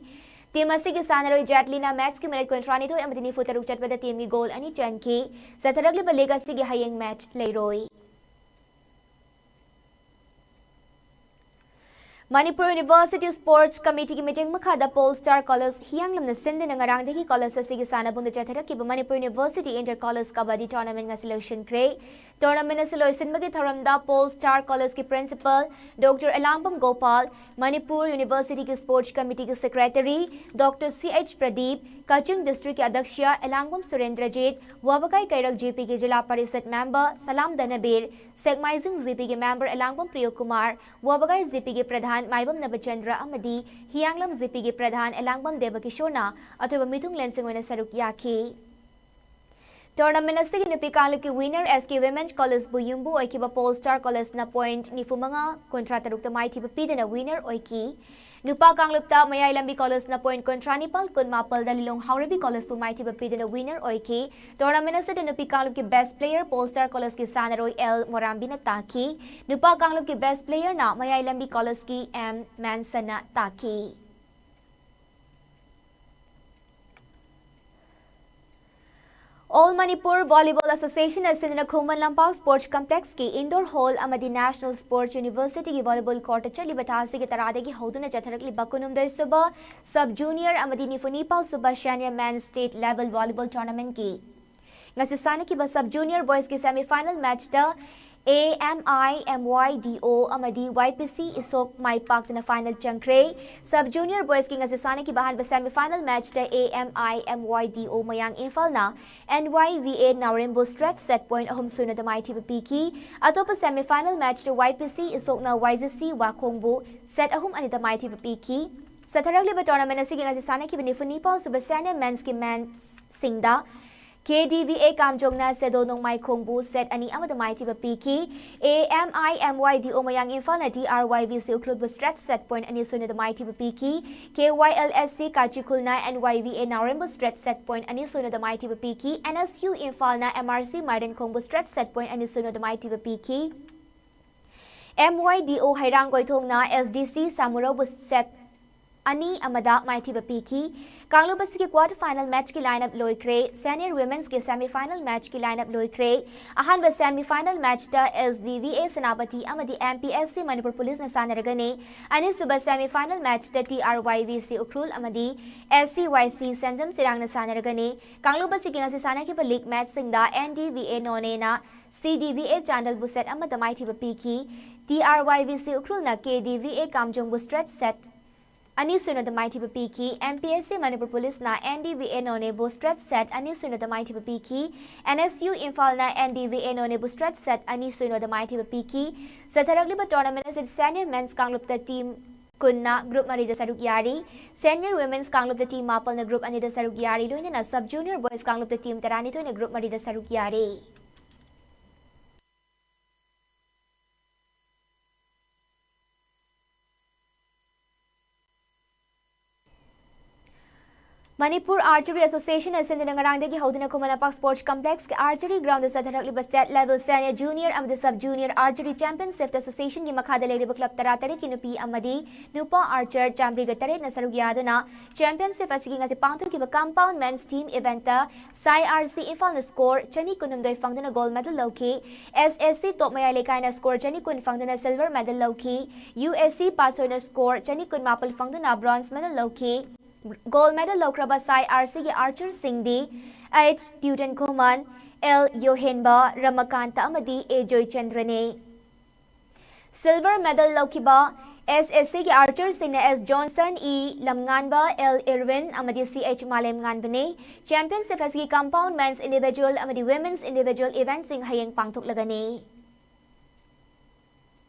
Team ꯑꯁꯤꯒꯤ ꯁꯥꯟꯅꯔꯣꯏ ꯖꯦꯠꯂꯤꯅ match ꯀꯤ minute ꯀꯨꯟꯊ꯭ꯔꯥꯅꯤꯊꯣꯏ ꯑꯃꯗꯤ ꯅꯤꯐꯨ ꯇꯔꯨꯛ ꯆꯠꯄꯗ team ꯒꯤ goal ꯑꯅꯤ ꯆꯟꯈꯤ꯫ ꯆꯠꯊꯔꯛꯂꯤꯕ league ꯑꯁꯤꯒꯤ ꯍꯌꯦꯡ match ꯂꯩꯔꯣꯏ꯫ Manipur University Sports Committee ꯒꯤ ꯃꯤꯠꯌꯦꯡ ꯃꯈꯥꯗ Pole Star College ꯍꯤꯌꯥꯡꯂꯝꯅ ꯁꯤꯟꯗꯨꯅ ꯉꯔꯥꯡꯗꯒꯤ college ꯑꯁꯤꯒꯤ ꯁꯥꯟꯅꯕꯨꯡꯗ ꯆꯠꯊꯔꯛꯈꯤꯕ Manipur University Inter College Kabaddi Tournament ꯉꯁꯤ ꯂꯣꯏꯁꯤꯟꯈ꯭ꯔꯦ꯫ Tournament ꯑꯁꯤ ꯂꯣꯏꯁꯤꯟꯕꯒꯤ ꯊꯧꯔꯝꯗ Pole Star College ꯀꯤ Principal Doctor ꯑꯦꯂꯥꯡꯕꯝ ꯒꯣꯄꯥꯜ, Manipur University ꯒꯤ Sports Committee ꯒꯤ Secretary Doctor C H Pradeep, ꯀꯛꯆꯤꯡ District ꯀꯤ ꯑꯗ꯭ꯌꯛꯁ ꯑꯦꯂꯥꯡꯕꯝ ꯁꯨꯔꯦꯟꯗ꯭ꯔꯖꯤꯠ, ꯋꯥꯕꯒꯥꯏ ꯀꯩꯔꯛ G P ꯒꯤ ꯖꯤꯂꯥ ꯄꯔꯤꯁꯠ member ꯁꯂꯥꯝ ꯗꯅꯕꯤꯔ, ꯁꯦꯛꯃꯥꯏꯖꯤꯡ G P ꯒꯤ member ꯑꯦꯂꯥꯡꯕꯝ ꯄ꯭ꯔꯤꯌꯣꯀꯨꯃꯥꯔ, ꯋꯥꯕꯒꯥꯏ G P ꯒꯤ ꯄ꯭ꯔꯙꯥꯟ ꯃꯥꯏꯕꯝ ꯅꯕꯆꯟꯗ꯭ꯔ ꯑꯃꯗꯤ ꯍꯤꯌꯥꯡꯂꯝ G P ꯒꯤ ꯄ꯭ꯔꯙꯥꯟ ꯑꯦꯂꯥꯡꯕꯝ ꯗꯦꯕꯀꯤꯁꯣꯔꯅ ꯑꯊꯣꯏꯕ ꯃꯤꯊꯨꯡꯂꯦꯟꯁꯤꯡ ꯑꯣꯏꯅ ꯁꯔꯨꯛ ꯌꯥꯈꯤ꯫ Tournament ꯑꯁꯤꯒꯤ ꯅꯨꯄꯤ ꯀꯥꯡꯂꯨꯞꯀꯤ winner S K Women's College ꯕꯨ ꯌꯨꯝꯕꯨ ꯑꯣꯏꯈꯤꯕ Pole Star College ꯅ point ꯅꯤꯐꯨ ꯃꯉꯥ, ꯀꯨꯟꯊ꯭ꯔꯥ ꯇꯔꯨꯛꯇ ꯃꯥꯏꯊꯤꯕ ꯄꯤꯗꯨꯅ winner ꯑꯣꯏꯈꯤ꯫ ꯅꯨꯄꯥ ꯀꯥꯡꯂꯨꯞꯇ ꯃꯌꯥꯏ ꯂꯝꯕꯤ College ꯅ point ꯀꯨꯟꯊ꯭ꯔꯥ ꯅꯤꯄꯥꯜ, ꯀꯨꯟ ꯃꯥꯄꯜꯗ ꯂꯤꯂꯣꯡ ꯍꯥꯎꯔꯩꯕꯤ College ꯕꯨ ꯃꯥꯏꯊꯤꯕ ꯄꯤꯗꯨꯅ winner ꯑꯣꯏꯈꯤ꯫ Tournament ꯑꯁꯤꯗ ꯅꯨꯄꯤ ꯀꯥꯡꯂꯨꯞꯀꯤ best player Pole Star College ꯀꯤ ꯁꯥꯟꯅꯔꯣꯏ L ꯃꯣꯔꯥꯝꯕꯤꯅ ꯇꯥꯈꯤ꯫ ꯅꯨꯄꯥ ꯀꯥꯡꯂꯨꯞꯀꯤ best player ꯅ ꯃꯌꯥꯏ ꯂꯝꯕꯤ College ꯀꯤ M ꯃꯦꯟꯁꯟꯅ ꯇꯥꯈꯤ꯫ All Manipur Volleyball Association ꯅ ꯁꯤꯟꯗꯨꯅ ꯈꯨꯃꯟ ꯂꯝꯄꯥꯛ Sports Complex ꯀꯤ indoor hall ꯑꯃꯗꯤ National Sports University ꯒꯤ volleyball court ꯇ ꯆꯠꯂꯤꯕ ꯊꯥ ꯑꯁꯤꯒꯤ ꯇꯔꯥꯗꯒꯤ ꯍꯧꯗꯨꯅ ꯆꯠꯊꯔꯛꯂꯤꯕ ꯀꯨꯟꯍꯨꯝꯗꯣꯏ ꯁꯨꯕ Sub Junior ꯑꯃꯗꯤ ꯅꯤꯐꯨ ꯅꯤꯄꯥꯜ ꯁꯨꯕ Senior Men's State Level Volleyball Tournament ꯀꯤ ꯉꯁꯤ ꯁꯥꯟꯅꯈꯤꯕ Sub Junior Boys ꯀꯤ semi final match ꯇ ꯑꯦ M I M Y D ꯑꯣ ꯑꯃꯗꯤ ꯋꯥꯏ ꯄꯤ ꯁꯤ ꯏꯁꯣꯛ ꯃꯥꯏ ꯄꯥꯛꯇꯨꯅ ꯐꯥꯏꯅꯦꯜ ꯆꯪꯈ꯭ꯔꯦ꯫ ꯁꯕ ꯖꯨꯅꯤꯌꯔ ꯕꯣꯏꯁꯀꯤ ꯉꯁꯤ ꯁꯥꯟꯅꯈꯤꯕ ꯑꯍꯥꯟꯕ ꯁꯦꯃꯤ ꯐꯥꯏꯅꯦꯜ ꯃꯦꯆꯇ A M I M Y D O ꯃꯌꯥꯡ ꯏꯝꯐꯥꯜꯅ ꯑꯦꯟ ꯋꯥꯏ ꯚꯤ ꯑꯦ ꯅꯥꯎꯔꯦꯝꯕꯨ ꯁ꯭ꯇ꯭ꯔꯦꯠ ꯁꯦꯠ ꯄꯣꯏꯟꯠ ꯑꯍꯨꯝ ꯁꯨꯅꯗ ꯃꯥꯏꯊꯤꯕ ꯄꯤꯈꯤ꯫ ꯑꯇꯣꯞꯄ ꯁꯦꯃꯤ ꯐꯥꯏꯅꯦꯜ ꯃꯦꯆꯇ ꯋꯥꯏ ꯄꯤ ꯁꯤ ꯏꯁꯣꯛꯅ ꯋꯥꯏ ꯖꯤ ꯁꯤ ꯋꯥꯈꯣꯡꯕꯨ ꯁꯦꯠ ꯑꯍꯨꯝ ꯑꯅꯤꯗ ꯃꯥꯏꯊꯤꯕ ꯄꯤꯈꯤ꯫ ꯆꯠꯊꯔꯛꯂꯤꯕ ꯇꯣꯔꯅꯥꯃꯦꯟ ꯑꯁꯤꯒꯤ ꯉꯁꯤ ꯁꯥꯟꯅꯈꯤꯕ ꯅꯤꯐꯨ ꯅꯤꯄꯥꯟ ꯁꯨꯕ ꯁꯦꯅꯤꯌꯔ ꯃꯦꯟꯁꯀꯤ ꯃꯦꯟꯁꯁꯤꯡꯗ ꯀꯦ ꯗꯤ ꯚꯤ ꯑꯦ ꯀꯥꯝꯖꯣꯡꯅ ꯁꯦꯗꯣ ꯅꯣꯡꯃꯥꯏꯈꯣꯡꯕꯨ ꯁꯦꯠ ꯑꯅꯤ ꯑꯃꯗ ꯃꯥꯏꯊꯤꯕ ꯄꯤꯈꯤ꯫ ꯑꯦ M I M Y D O ꯃꯌꯥꯡ ꯏꯝꯐꯥꯜꯅ ꯇꯤ ꯑꯥꯔ ꯋꯥꯏ ꯚꯤ ꯁꯤ ꯎꯈ꯭ꯔꯨꯜꯕꯨ ꯁ꯭ꯇ꯭ꯔꯦꯠ ꯁꯦꯠ ꯄꯣꯏꯟꯠ ꯑꯅꯤ ꯁꯨꯅꯗ ꯃꯥꯏꯊꯤꯕ ꯄꯤꯈꯤ꯫ K Y L S C ꯀꯥꯆꯤꯈꯨꯜꯅ ꯑꯦꯟ ꯋꯥꯏ ꯚꯤ ꯑꯦ ꯅꯥꯎꯔꯦꯝꯕꯨ ꯁ꯭ꯇ꯭ꯔꯦꯠ ꯁꯦꯠ ꯄꯣꯏꯟꯠ ꯑꯅꯤ ꯁꯨꯅꯗ ꯃꯥꯏꯊꯤꯕ ꯄꯤꯈꯤ꯫ ꯑꯦꯟ ꯑꯦꯁ ꯌꯨ ꯏꯝꯐꯥꯜꯅ ꯑꯦꯝ ꯑꯥꯔ ꯁꯤ ꯃꯥꯏꯔꯦꯟꯈꯣꯡꯕꯨ ꯁ꯭ꯇ꯭ꯔꯦꯠ ꯁꯦꯠ ꯄꯣꯏꯟꯠ ꯑꯅꯤ ꯁꯨꯅꯗ ꯃꯥꯏꯊꯤꯕ ꯄꯤꯈꯤ꯫ ꯑꯦꯝ ꯋꯥꯏ ꯗꯤ ꯑꯣ ꯍꯩꯔꯥꯡꯒꯣꯏꯊꯣꯡꯅ ꯑꯦꯁ ꯗꯤ ꯁꯤ ꯁꯥꯃꯨꯔꯧꯕꯨ ꯁꯦꯠ ꯑꯅꯤ ꯑꯃꯗ ꯃꯥꯏꯊꯤꯕ ꯄꯤꯈꯤ꯫ ꯀꯥꯡꯂꯨꯞ ꯑꯁꯤꯒꯤ ꯀ꯭ꯋꯥꯔꯇꯔ ꯐꯥꯏꯅꯦꯜ ꯃꯦꯆꯀꯤ ꯂꯥꯏꯟ ꯑꯞ ꯂꯣꯏꯈ꯭ꯔꯦ꯫ ꯁꯦꯅꯤꯌꯔ ꯋꯤꯃꯦꯟꯁꯀꯤ ꯁꯦꯃꯤ ꯐꯥꯏꯅꯦꯜ ꯃꯦꯆꯀꯤ ꯂꯥꯏꯟ ꯑꯞ ꯂꯣꯏꯈ꯭ꯔꯦ꯫ ꯑꯍꯥꯟꯕ ꯁꯦꯃꯤ ꯐꯥꯏꯅꯦꯜ ꯃꯦꯆꯇ S D V A Senapati ꯑꯃꯗꯤ M P S C Manipur ꯄꯨꯂꯤꯁꯅ ꯁꯥꯟꯅꯔꯒꯅꯤ꯫ ꯑꯅꯤꯁꯨꯕ ꯁꯦꯃꯤ ꯐꯥꯏꯅꯦꯜ ꯃꯦꯆꯇ T R Y V C Ukhrul ꯑꯃꯗꯤ ꯑꯦꯁ ꯁꯤ ꯋꯥꯏ ꯁꯤ ꯁꯦꯟꯖꯝ ꯆꯤꯔꯥꯡꯅ ꯁꯥꯟꯅꯔꯒꯅꯤ꯫ ꯀꯥꯡꯂꯨꯞ ꯑꯁꯤꯒꯤ ꯉꯁꯤ ꯁꯥꯟꯅꯈꯤꯕ ꯂꯤꯒ ꯃꯦꯆꯁꯤꯡꯗ ꯑꯦꯟ ꯗꯤ ꯚꯤ ꯑꯦ ꯅꯣꯅꯦꯅ ꯁꯤ ꯗꯤ ꯚꯤ ꯑꯦ ꯆꯥꯟꯗꯦꯜꯕꯨ ꯁꯦꯠ ꯑꯃꯗ ꯃꯥꯏꯊꯤꯕ ꯄꯤꯈꯤ꯫ ꯇꯤ ꯑꯥꯔ ꯋꯥꯏ ꯚꯤ ꯁꯤ ꯎꯈ꯭ꯔꯨꯜꯅ ꯀꯦ ꯗꯤ ꯚꯤ ꯑꯦ ꯀꯥꯝꯖꯣꯡꯕꯨ ꯁ꯭ꯇ꯭ꯔꯦꯠ ꯁꯦꯠ ꯑꯅꯤ ꯁꯨꯅꯗ ꯃꯥꯏꯊꯤꯕ ꯄꯤꯈꯤ꯫ M P S C Manipur ꯄꯨꯂꯤꯁꯅ ꯑꯦꯟ ꯗꯤ ꯚꯤ ꯑꯦ ꯅꯣꯅꯦꯕꯨ ꯁ꯭ꯇ꯭ꯔꯦꯠ ꯁꯦꯠ ꯑꯅꯤ ꯁꯨꯅꯗ ꯃꯥꯏꯊꯤꯕ ꯄꯤꯈꯤ꯫ ꯑꯦꯟ ꯑꯦꯁ ꯌꯨ ꯏꯝꯐꯥꯜꯅ ꯑꯦꯟ ꯗꯤ ꯚꯤ ꯑꯦ ꯅꯣꯅꯦꯕꯨ ꯁ꯭ꯇ꯭ꯔꯦꯠ ꯁꯦꯠ ꯑꯅꯤ ꯁꯨꯅꯗ ꯃꯥꯏꯊꯤꯕ ꯄꯤꯈꯤ꯫ ꯆꯠꯊꯔꯛꯂꯤꯕ ꯇꯣꯔꯅꯥꯃꯦꯟ ꯑꯁꯤꯗ ꯁꯦꯅꯤꯌꯔ ꯃꯦꯟꯁ ꯀꯥꯡꯂꯨꯞꯇ ꯇꯤꯝ ꯀꯨꯟꯅ ꯒ꯭ꯔꯨꯞ ꯃꯔꯤꯗ ꯁꯔꯨꯛ ꯌꯥꯔꯤ꯫ ꯁꯦꯅꯤꯌꯔ ꯋꯤꯃꯦꯟꯁ ꯀꯥꯡꯂꯨꯞꯇ ꯇꯤꯝ ꯃꯥꯄꯜꯅ ꯒ꯭ꯔꯨꯞ ꯑꯅꯤꯗ ꯁꯔꯨꯛ ꯌꯥꯔꯤ꯫ ꯂꯣꯏꯅꯅ ꯁꯕ ꯖꯨꯅꯤꯌꯔ ꯕꯣꯏꯁ ꯀꯥꯡꯂꯨꯞꯇ ꯇꯤꯝ ꯇꯔꯥꯅꯤꯊꯣꯏꯅ ꯒ꯭ꯔꯨꯞ ꯃꯔꯤꯗ ꯁꯔꯨꯛ ꯌꯥꯔꯤ꯫ ꯃꯅꯤꯄꯨꯔ ꯑꯥꯔꯆꯔꯤ ꯑꯦꯁꯣꯁꯤꯌꯦꯁꯟꯅ ꯁꯤꯟꯗꯨꯅ ꯉꯔꯥꯡꯗꯒꯤ ꯍꯧꯗꯨꯅ ꯈꯨꯃꯟ ꯂꯝꯄꯥꯛ ꯁ꯭ꯄꯣꯔꯠꯁ ꯀꯝꯄ꯭ꯂꯦꯛꯁꯀꯤ ꯑꯥꯔꯆꯔꯤ ꯒ꯭ꯔꯥꯎꯟꯗ ꯆꯠꯊꯔꯛꯂꯤꯕ ꯁ꯭ꯇꯦꯠ ꯂꯦꯚꯦꯜ ꯁꯦꯅꯤꯌꯔ, ꯖꯨꯅꯤꯌꯔ ꯑꯃꯗꯤ ꯁꯕ ꯖꯨꯅꯤꯌꯔ ꯑꯥꯔꯆꯔꯤ ꯆꯦꯝꯄꯤꯌꯟꯁꯤꯞꯇ ꯑꯦꯁꯣꯁꯤꯌꯦꯁꯟꯒꯤ ꯃꯈꯥꯗ ꯂꯩꯔꯤꯕ ꯀ꯭ꯂꯕ ꯇꯔꯥꯇꯔꯦꯠꯀꯤ ꯅꯨꯄꯤ ꯑꯃꯗꯤ ꯅꯨꯄꯥ ꯑꯥꯔꯆꯔ ꯆꯥꯃꯔꯤꯒ ꯇꯔꯦꯠꯅ ꯁꯔꯨꯛ ꯌꯥꯗꯨꯅ ꯆꯦꯝꯄꯤꯌꯟꯁꯤꯞ ꯑꯁꯤꯒꯤ ꯉꯁꯤ ꯄꯥꯡꯊꯣꯛꯈꯤꯕ ꯀꯝꯄꯥꯎꯟ ꯃꯦꯟꯁ ꯇꯤꯝ ꯏꯚꯦꯟꯠꯇ ꯁꯥꯏ ꯑꯥꯔ ꯁꯤ ꯏꯝꯐꯥꯜꯅ ꯁ꯭ꯀꯣꯔ ꯆꯅꯤ ꯀꯨꯟꯍꯨꯝꯗꯣꯏ ꯐꯪꯗꯨꯅ ꯒꯣꯜ ꯃꯦꯗꯜ ꯂꯧꯈꯤ꯫ ꯑꯦꯁ ꯑꯦꯁ ꯁꯤ ꯇꯣꯞ ꯃꯌꯥꯏ ꯂꯩꯀꯥꯏꯅ ꯁ꯭ꯀꯣꯔ ꯆꯅꯤ ꯀꯨꯟ ꯐꯪꯗꯨꯅ ꯁꯤꯜꯚꯔ ꯃꯦꯗꯜ ꯂꯧꯈꯤ꯫ ꯌꯨ ꯑꯦꯁ ꯁꯤ ꯄꯥꯠꯁꯣꯏꯅ ꯁ꯭ꯀꯣꯔ ꯆꯅꯤ ꯀꯨꯟ ꯃꯥꯄꯜ ꯐꯪꯗꯨꯅ ꯕ꯭ꯔꯣꯟꯖ ꯃꯦꯗꯜ ꯂꯧꯈꯤ꯫ ꯒꯣꯜ ꯃꯦꯗꯜ ꯂꯧꯈ꯭ꯔꯕ ꯁꯥꯏ ꯑꯥꯔ ꯁꯤꯒꯤ ꯑꯥꯔꯆꯔꯁꯤꯡꯗꯤ ꯑꯩꯆ ꯇ꯭ꯌꯨꯇꯟ ꯈꯨꯃꯟ, ꯑꯦꯜ ꯌꯣꯍꯦꯟꯕ, ꯔꯃꯀꯥꯟꯇ ꯑꯃꯗꯤ ꯑꯦ ꯖꯣꯏꯆꯟꯗ꯭ꯔꯅꯤ꯫ Silver medal ꯂꯧꯈꯤꯕ S S C ꯒꯤ archer ꯁꯤꯡꯅ S Johnson, E ꯂꯝꯉꯥꯟꯕ, L Irwin ꯑꯃꯗꯤ C H ꯃꯥꯂꯦꯝꯉꯥꯟꯕꯅꯤ꯫ Championship ꯑꯁꯤꯒꯤ compound men's individual ꯑꯃꯗꯤ women's individual event ꯁꯤꯡ ꯍꯌꯦꯡ ꯄꯥꯡꯊꯣꯛꯂꯒꯅꯤ꯫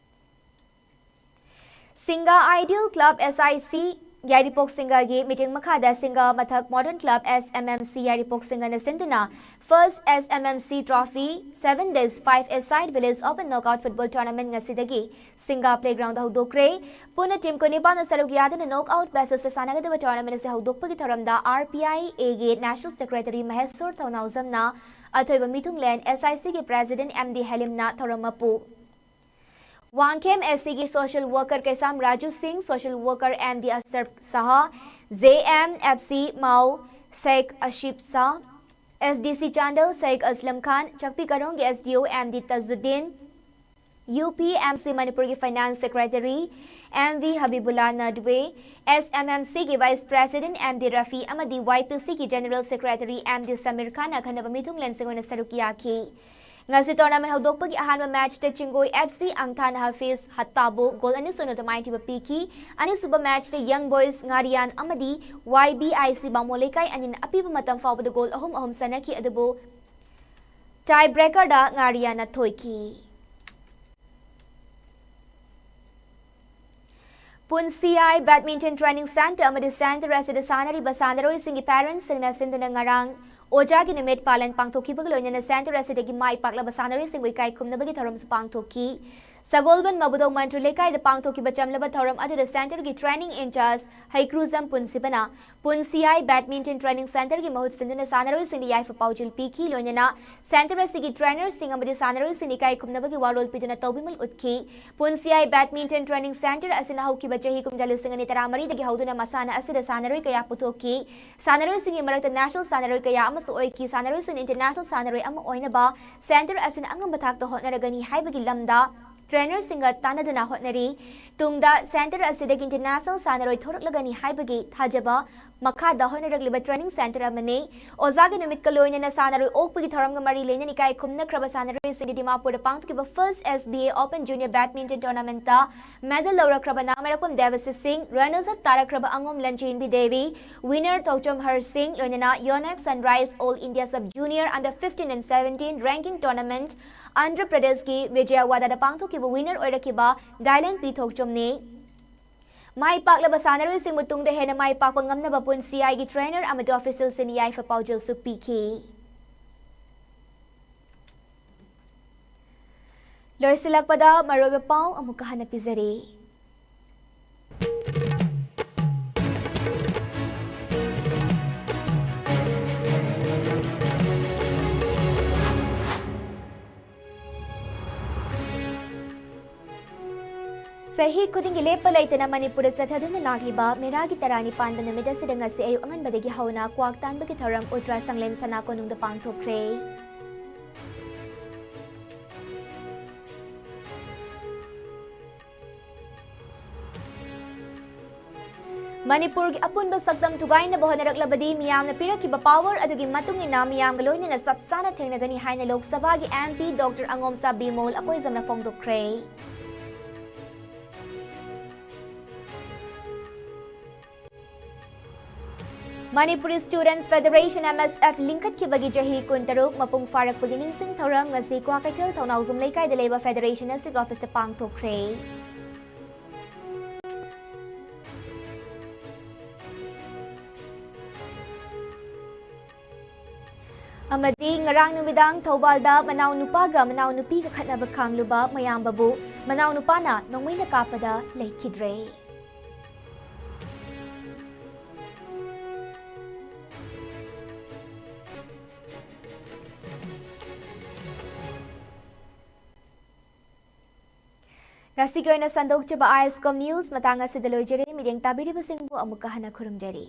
ꯁꯤꯡꯒꯥ Ideal Club S I C ꯌꯥꯏꯔꯤꯄꯣꯛ ꯁꯤꯡꯒꯥꯒꯤ ꯃꯤꯠꯌꯦꯡ ꯃꯈꯥꯗ ꯁꯤꯡꯒꯥ ꯃꯊꯛ Modern Club S M M C ꯌꯥꯏꯔꯤꯄꯣꯛ ꯁꯤꯡꯒꯥꯅ ꯁꯤꯟꯗꯨꯅ First S M M C Trophy Seven Days Five-A-Side Village Open Knockout Football Tournament ꯉꯁꯤꯗꯒꯤ ꯁꯤꯡꯒꯥ playground ꯍꯧꯗꯣꯛꯈ꯭ꯔꯦ꯫ ꯄꯨꯟꯅ team ꯀꯨꯟꯅꯤꯄꯥꯟꯅ ꯁꯔꯨꯛ ꯌꯥꯗꯨꯅ knockout basis ꯇ ꯁꯥꯟꯅꯒꯗꯕ tournament ꯑꯁꯤ ꯍꯧꯗꯣꯛꯄꯒꯤ ꯊꯧꯔꯝꯗ R P I A ꯒꯤ National Secretary ꯃꯍꯦꯁꯣꯔ ꯊꯧꯅꯥꯎꯖꯝꯅ ꯑꯊꯣꯏꯕ ꯃꯤꯊꯨꯡꯂꯦꯟ, S I C ꯒꯤ President M D ꯍꯦꯂꯤꯝꯅ ꯊꯧꯔꯝ ꯃꯄꯨ ꯋꯥꯡꯈꯦꯝ S C ꯒꯤ social worker ꯀꯩꯁꯥꯝ ꯔꯥꯖꯨ ꯁꯤꯡ, social worker M D ꯑꯁꯔꯐ ꯁꯍꯥ, J M F C ꯃꯥꯎ ꯁꯦꯈ ꯑꯁꯤꯐ ꯁꯥ, S D C ꯆꯥꯟꯗꯦꯜ ꯁꯦꯈ ꯑꯁꯂꯝ ꯈꯥꯟ, ꯆꯥꯛꯄꯤ ꯀꯥꯔꯣꯡꯒꯤ S D O M D ꯇꯖꯨꯗꯤꯟ, U P M C ꯃꯅꯤꯄꯨꯔꯒꯤ finance secretary M V ꯍꯕꯤꯕꯨꯜꯂꯥ ꯅꯗꯋꯦ, S M M C ꯒꯤ vice president M D ꯔꯐꯤ ꯑꯃꯗꯤ Y P C ꯒꯤ general secretary M D Samir ꯈꯥꯟꯅ ꯑꯈꯟꯅꯕ ꯃꯤꯊꯨꯡꯂꯦꯟꯁꯤꯡ ꯑꯣꯏꯅ ꯁꯔꯨꯛ ꯌꯥꯈꯤ꯫ ꯉꯁꯤ tournament ꯍꯧꯗꯣꯛꯄꯒꯤ ꯑꯍꯥꯟꯕ match ꯇ ꯆꯤꯡꯒꯣꯏ F C ꯑꯪꯊꯥꯟ ꯍꯥꯐꯤꯖ ꯍꯠꯇꯥꯕꯨ goal ꯑꯅꯤ ꯁꯨꯞꯅꯗ ꯃꯥꯏꯊꯤꯕ ꯄꯤꯈꯤ꯫ ꯑꯅꯤꯁꯨꯕ match ꯇ Young Boys ꯉꯥꯔꯤꯌꯥꯟ ꯑꯃꯗꯤ Y B I C ꯕꯥꯃꯣꯟ ꯂꯩꯀꯥꯏ ꯑꯅꯤꯅ ꯑꯄꯤꯕ ꯃꯇꯝ ꯐꯥꯎꯕꯗ goal ꯑꯍꯨꯝ ꯑꯍꯨꯝ ꯆꯟꯅꯈꯤ, ꯑꯗꯨꯕꯨ tie breaker ꯗ ꯉꯥꯔꯤꯌꯥꯟꯅ ꯊꯣꯏꯈꯤ꯫ ꯄꯨꯟꯁꯤꯌꯥꯏ Badminton Training Centre ꯑꯃꯗꯤ centre ꯑꯁꯤꯗ ꯁꯥꯟꯅꯔꯤꯕ ꯁꯥꯟꯅꯔꯣꯏꯁꯤꯡꯒꯤ parents ꯁꯤꯡꯅ ꯁꯤꯟꯗꯨꯅ ꯉꯔꯥꯡ ꯑꯣꯖꯥꯒꯤ ꯅꯨꯃꯤꯠ ꯄꯥꯂꯟ ꯄꯥꯡꯊꯣꯛꯈꯤꯕꯒ ꯂꯣꯏꯅꯅ centre ꯑꯁꯤꯗꯒꯤ ꯃꯥꯏ ꯄꯥꯛꯂꯕ ꯁꯥꯟꯅꯔꯣꯏꯁꯤꯡꯕꯨ ꯏꯀꯥꯏ ꯈꯨꯝꯅꯕꯒꯤ ꯊꯧꯔꯝꯁꯨ ꯄꯥꯡꯊꯣꯛꯈꯤ꯫ ꯁꯒꯣꯜꯕꯟ ꯃꯕꯨꯗꯧ ꯃꯟꯇ꯭ꯔꯤ ꯂꯩꯀꯥꯏꯗ ꯄꯥꯡꯊꯣꯛꯈꯤꯕ ꯆꯝꯂꯕ ꯊꯧꯔꯝ ꯑꯗꯨꯗ centre ꯒꯤ training in-charge ꯍꯩꯀ꯭ꯔꯨꯖꯝ ꯄꯨꯟꯁꯤꯕꯅ ꯄꯨꯟꯁꯤꯌꯥꯏ Badminton Training Centre ꯒꯤ ꯃꯍꯨꯠ ꯁꯤꯟꯗꯨꯅ ꯁꯥꯟꯅꯔꯣꯏꯁꯤꯡꯗ ꯌꯥꯏꯐ ꯄꯥꯎꯖꯦꯜ ꯄꯤꯈꯤ꯫ ꯂꯣꯏꯅꯅ centre ꯑꯁꯤꯒꯤ trainer ꯁꯤꯡ ꯑꯃꯗꯤ ꯁꯥꯟꯅꯔꯣꯏꯁꯤꯡꯗ ꯏꯀꯥꯏ ꯈꯨꯝꯅꯕꯒꯤ ꯋꯥꯔꯣꯜ ꯄꯤꯗꯨꯅ ꯇꯧꯕꯤꯃꯜ ꯎꯠꯈꯤ꯫ ꯄꯨꯟꯁꯤꯌꯥꯏ Badminton Training Centre ꯑꯁꯤꯅ ꯍꯧꯈꯤꯕ ꯆꯍꯤ ꯀꯨꯝꯖꯥ ꯂꯤꯁꯤꯡ ꯑꯅꯤ ꯇꯔꯥꯃꯔꯤꯗꯒꯤ ꯍꯧꯗꯨꯅ ꯃꯁꯥꯟꯅ ꯑꯁꯤꯗ ꯁꯥꯟꯅꯔꯣꯏ ꯀꯌꯥ ꯄꯨꯊꯣꯛꯈꯤ꯫ ꯁꯥꯟꯅꯔꯣꯏꯁꯤꯡꯒꯤ ꯃꯔꯛꯇ national ꯁꯥꯟꯅꯔꯣꯏ ꯀꯌꯥ ꯑꯃꯁꯨ ꯑꯣꯏꯈꯤ꯫ ꯁꯥꯟꯅꯔꯣꯏꯁꯤꯡꯅ international ꯁꯥꯟꯅꯔꯣꯏ ꯑꯃ ꯑꯣꯏꯅꯕ centre ꯑꯁꯤꯅ ꯑꯉꯝꯕ ꯊꯥꯛꯇ ꯍꯣꯠꯅꯔꯒꯅꯤ ꯍꯥꯏꯕꯒꯤ ꯂꯝꯗ trainer ꯁꯤꯡꯒ ꯇꯥꯟꯅꯗꯨꯅ ꯍꯣꯠꯅꯔꯤ꯫ ꯇꯨꯡꯗ centre ꯑꯁꯤꯗꯒꯤ international ꯁꯥꯟꯅꯔꯣꯏ ꯊꯣꯔꯛꯂꯒꯅꯤ ꯍꯥꯏꯕꯒꯤ ꯊꯥꯖꯕ ꯃꯈꯥꯗ ꯍꯣꯠꯅꯔꯛꯂꯤꯕ training centre ꯑꯃꯅꯤ꯫ ꯑꯣꯖꯥꯒꯤ ꯅꯨꯃꯤꯠꯀ ꯂꯣꯏꯅꯅ ꯁꯥꯟꯅꯔꯣꯏ ꯑꯣꯛꯄꯒꯤ ꯊꯧꯔꯝꯒ ꯃꯔꯤ ꯂꯩꯅꯅ ꯏꯀꯥꯏ ꯈꯨꯝꯅꯈ꯭ꯔꯕ ꯁꯥꯟꯅꯔꯣꯏꯁꯤꯡꯒꯤ ꯗꯤꯃꯥꯄꯨꯔꯗ ꯄꯥꯡꯊꯣꯛꯈꯤꯕ first S B A Open Junior Badminton Tournamentꯇ medal ꯂꯧꯔꯛꯈ꯭ꯔꯕ ꯅꯥꯃꯔꯛꯄꯝ ꯗꯦꯕꯁꯤ ꯁꯤꯡ, runners up ꯇꯥꯔꯛꯈ꯭ꯔꯕ ꯑꯉꯣꯝ ꯂꯟꯆꯦꯟꯕꯤ ꯗꯦꯕꯤ, winner ꯊꯧꯆꯣꯝ ꯍꯔ ꯁꯤꯡ, ꯂꯣꯏꯅꯅ Yonex Sunrise All India Sub Junior Under fifteen and seventeen Ranking Tournament Andhra ꯄ꯭ꯔꯗꯦꯁꯀꯤ ꯕꯤꯖꯌꯋꯥꯗꯥꯗ ꯄꯥꯡꯊꯣꯛꯈꯤꯕ winner ꯑꯣꯏꯔꯛꯈꯤꯕ ꯗꯥꯏꯂꯦꯟ ꯄꯤ ꯊꯧꯆꯣꯝꯅꯤ꯫ ꯃꯥꯏ ꯄꯥꯛꯂꯕ ꯁꯥꯟꯅꯔꯣꯏꯁꯤꯡꯕꯨ ꯇꯨꯡꯗ ꯍꯦꯟꯅ ꯃꯥꯏ ꯄꯥꯛꯄ ꯉꯝꯅꯕ ꯄꯨꯟꯁꯤ ꯌꯥꯏꯒꯤ trainer ꯑꯃꯗꯤ officialꯁꯤꯡꯅ ꯌꯥꯏꯐ ꯄꯥꯎꯖꯦꯜꯁꯨ ꯄꯤꯈꯤ꯫ ꯂꯣꯏꯁꯤꯜꯂꯛꯄꯗ ꯃꯔꯨꯑꯣꯏꯕ ꯄꯥꯎ ꯑꯃꯨꯛꯀ ꯍꯟꯅ ꯄꯤꯖꯔꯤ꯫ ꯆꯍꯤ ꯈꯨꯗꯤꯡꯒꯤ ꯂꯦꯞꯄ ꯂꯩꯇꯅ ꯃꯅꯤꯄꯨꯔꯗ ꯆꯠꯊꯗꯨꯅ ꯂꯥꯛꯂꯤꯕ ꯃꯦꯔꯥꯒꯤ ꯇꯔꯥꯅꯤꯄꯥꯟꯕ ꯅꯨꯃꯤꯠ ꯑꯁꯤꯗ ꯉꯁꯤ ꯑꯌꯨꯛ ꯑꯉꯟꯕꯗꯒꯤ ꯍꯧꯅ ꯀ꯭ꯋꯥꯛ ꯇꯥꯟꯕꯒꯤ ꯊꯧꯔꯝ ꯎꯇ꯭ꯔꯥ ꯁꯪꯂꯦꯟ ꯁꯅꯥ ꯀꯣꯅꯨꯡꯗ ꯄꯥꯡꯊꯣꯛꯈ꯭ꯔꯦ꯫ ꯃꯅꯤꯄꯨꯔꯒꯤ ꯑꯄꯨꯟꯕ ꯁꯛꯇꯝ ꯊꯨꯒꯥꯏꯅꯕ ꯍꯣꯠꯅꯔꯛꯂꯕꯗꯤ ꯃꯤꯌꯥꯝꯅ ꯄꯤꯔꯛꯈꯤꯕ power ꯑꯗꯨꯒꯤ ꯃꯇꯨꯡ ꯏꯟꯅ ꯃꯤꯌꯥꯝꯒ ꯂꯣꯏꯅꯅ ꯆꯞ ꯆꯥꯅ ꯊꯦꯡꯅꯒꯅꯤ ꯍꯥꯏꯅ ꯂꯣꯛ ꯁꯚꯥꯒꯤ M P Doctor ꯑꯉꯣꯝꯆꯥ Bimol ꯑꯀꯣꯏꯖꯝꯅ ꯐꯣꯡꯗꯣꯛꯈ꯭ꯔꯦ꯫ Manipuri Students Federation, M S F, ꯂꯤꯡꯈꯠꯈꯤꯕꯒꯤ ꯆꯍꯤ ꯀꯨꯟꯇꯔꯨꯛ ꯃꯄꯨꯡ ꯐꯥꯔꯛꯄꯒꯤ ꯅꯤꯡꯁꯤꯡ ꯊꯧꯔꯝ ꯉꯁꯤ ꯀ꯭ꯋꯥꯀꯩꯊꯦꯜ ꯊꯧꯅꯥꯎꯖꯝ ꯂꯩꯀꯥꯏꯗ ꯂꯩꯕ federation ꯑꯁꯤꯒꯤ officeꯇ ꯄꯥꯡꯊꯣꯛꯈ꯭ꯔꯦ꯫ ꯑꯃꯗꯤ ꯉꯔꯥꯡ ꯅꯨꯃꯤꯗꯥꯡ ꯊꯧꯕꯥꯜꯗ ꯃꯅꯥꯎ ꯅꯨꯄꯥꯒ ꯃꯅꯥꯎ ꯅꯨꯄꯤꯒ ꯈꯠꯅꯕ ꯈꯥꯡꯂꯨꯕ ꯃꯌꯥꯝꯕꯕꯨ ꯃꯅꯥꯎ ꯅꯨꯄꯥꯅ ꯅꯣꯡꯃꯩꯅ ꯀꯥꯞꯄꯗ ꯂꯩꯈꯤꯗ꯭ꯔꯦ꯫ ꯉꯁꯤꯒꯤ ꯑꯣꯏꯅ ꯁꯟꯗꯣꯛꯆꯕ ISCOM news ꯃꯇꯥꯡ ꯑꯁꯤꯗ ꯂꯣꯏꯖꯔꯦ꯫ ꯃꯤꯠꯌꯦꯡ ꯇꯥꯕꯤꯔꯤꯕꯁꯤꯡꯕꯨ ꯑꯃꯨꯛꯀ ꯍꯟꯅ ꯈꯨꯔꯨꯝꯖꯔꯤ꯫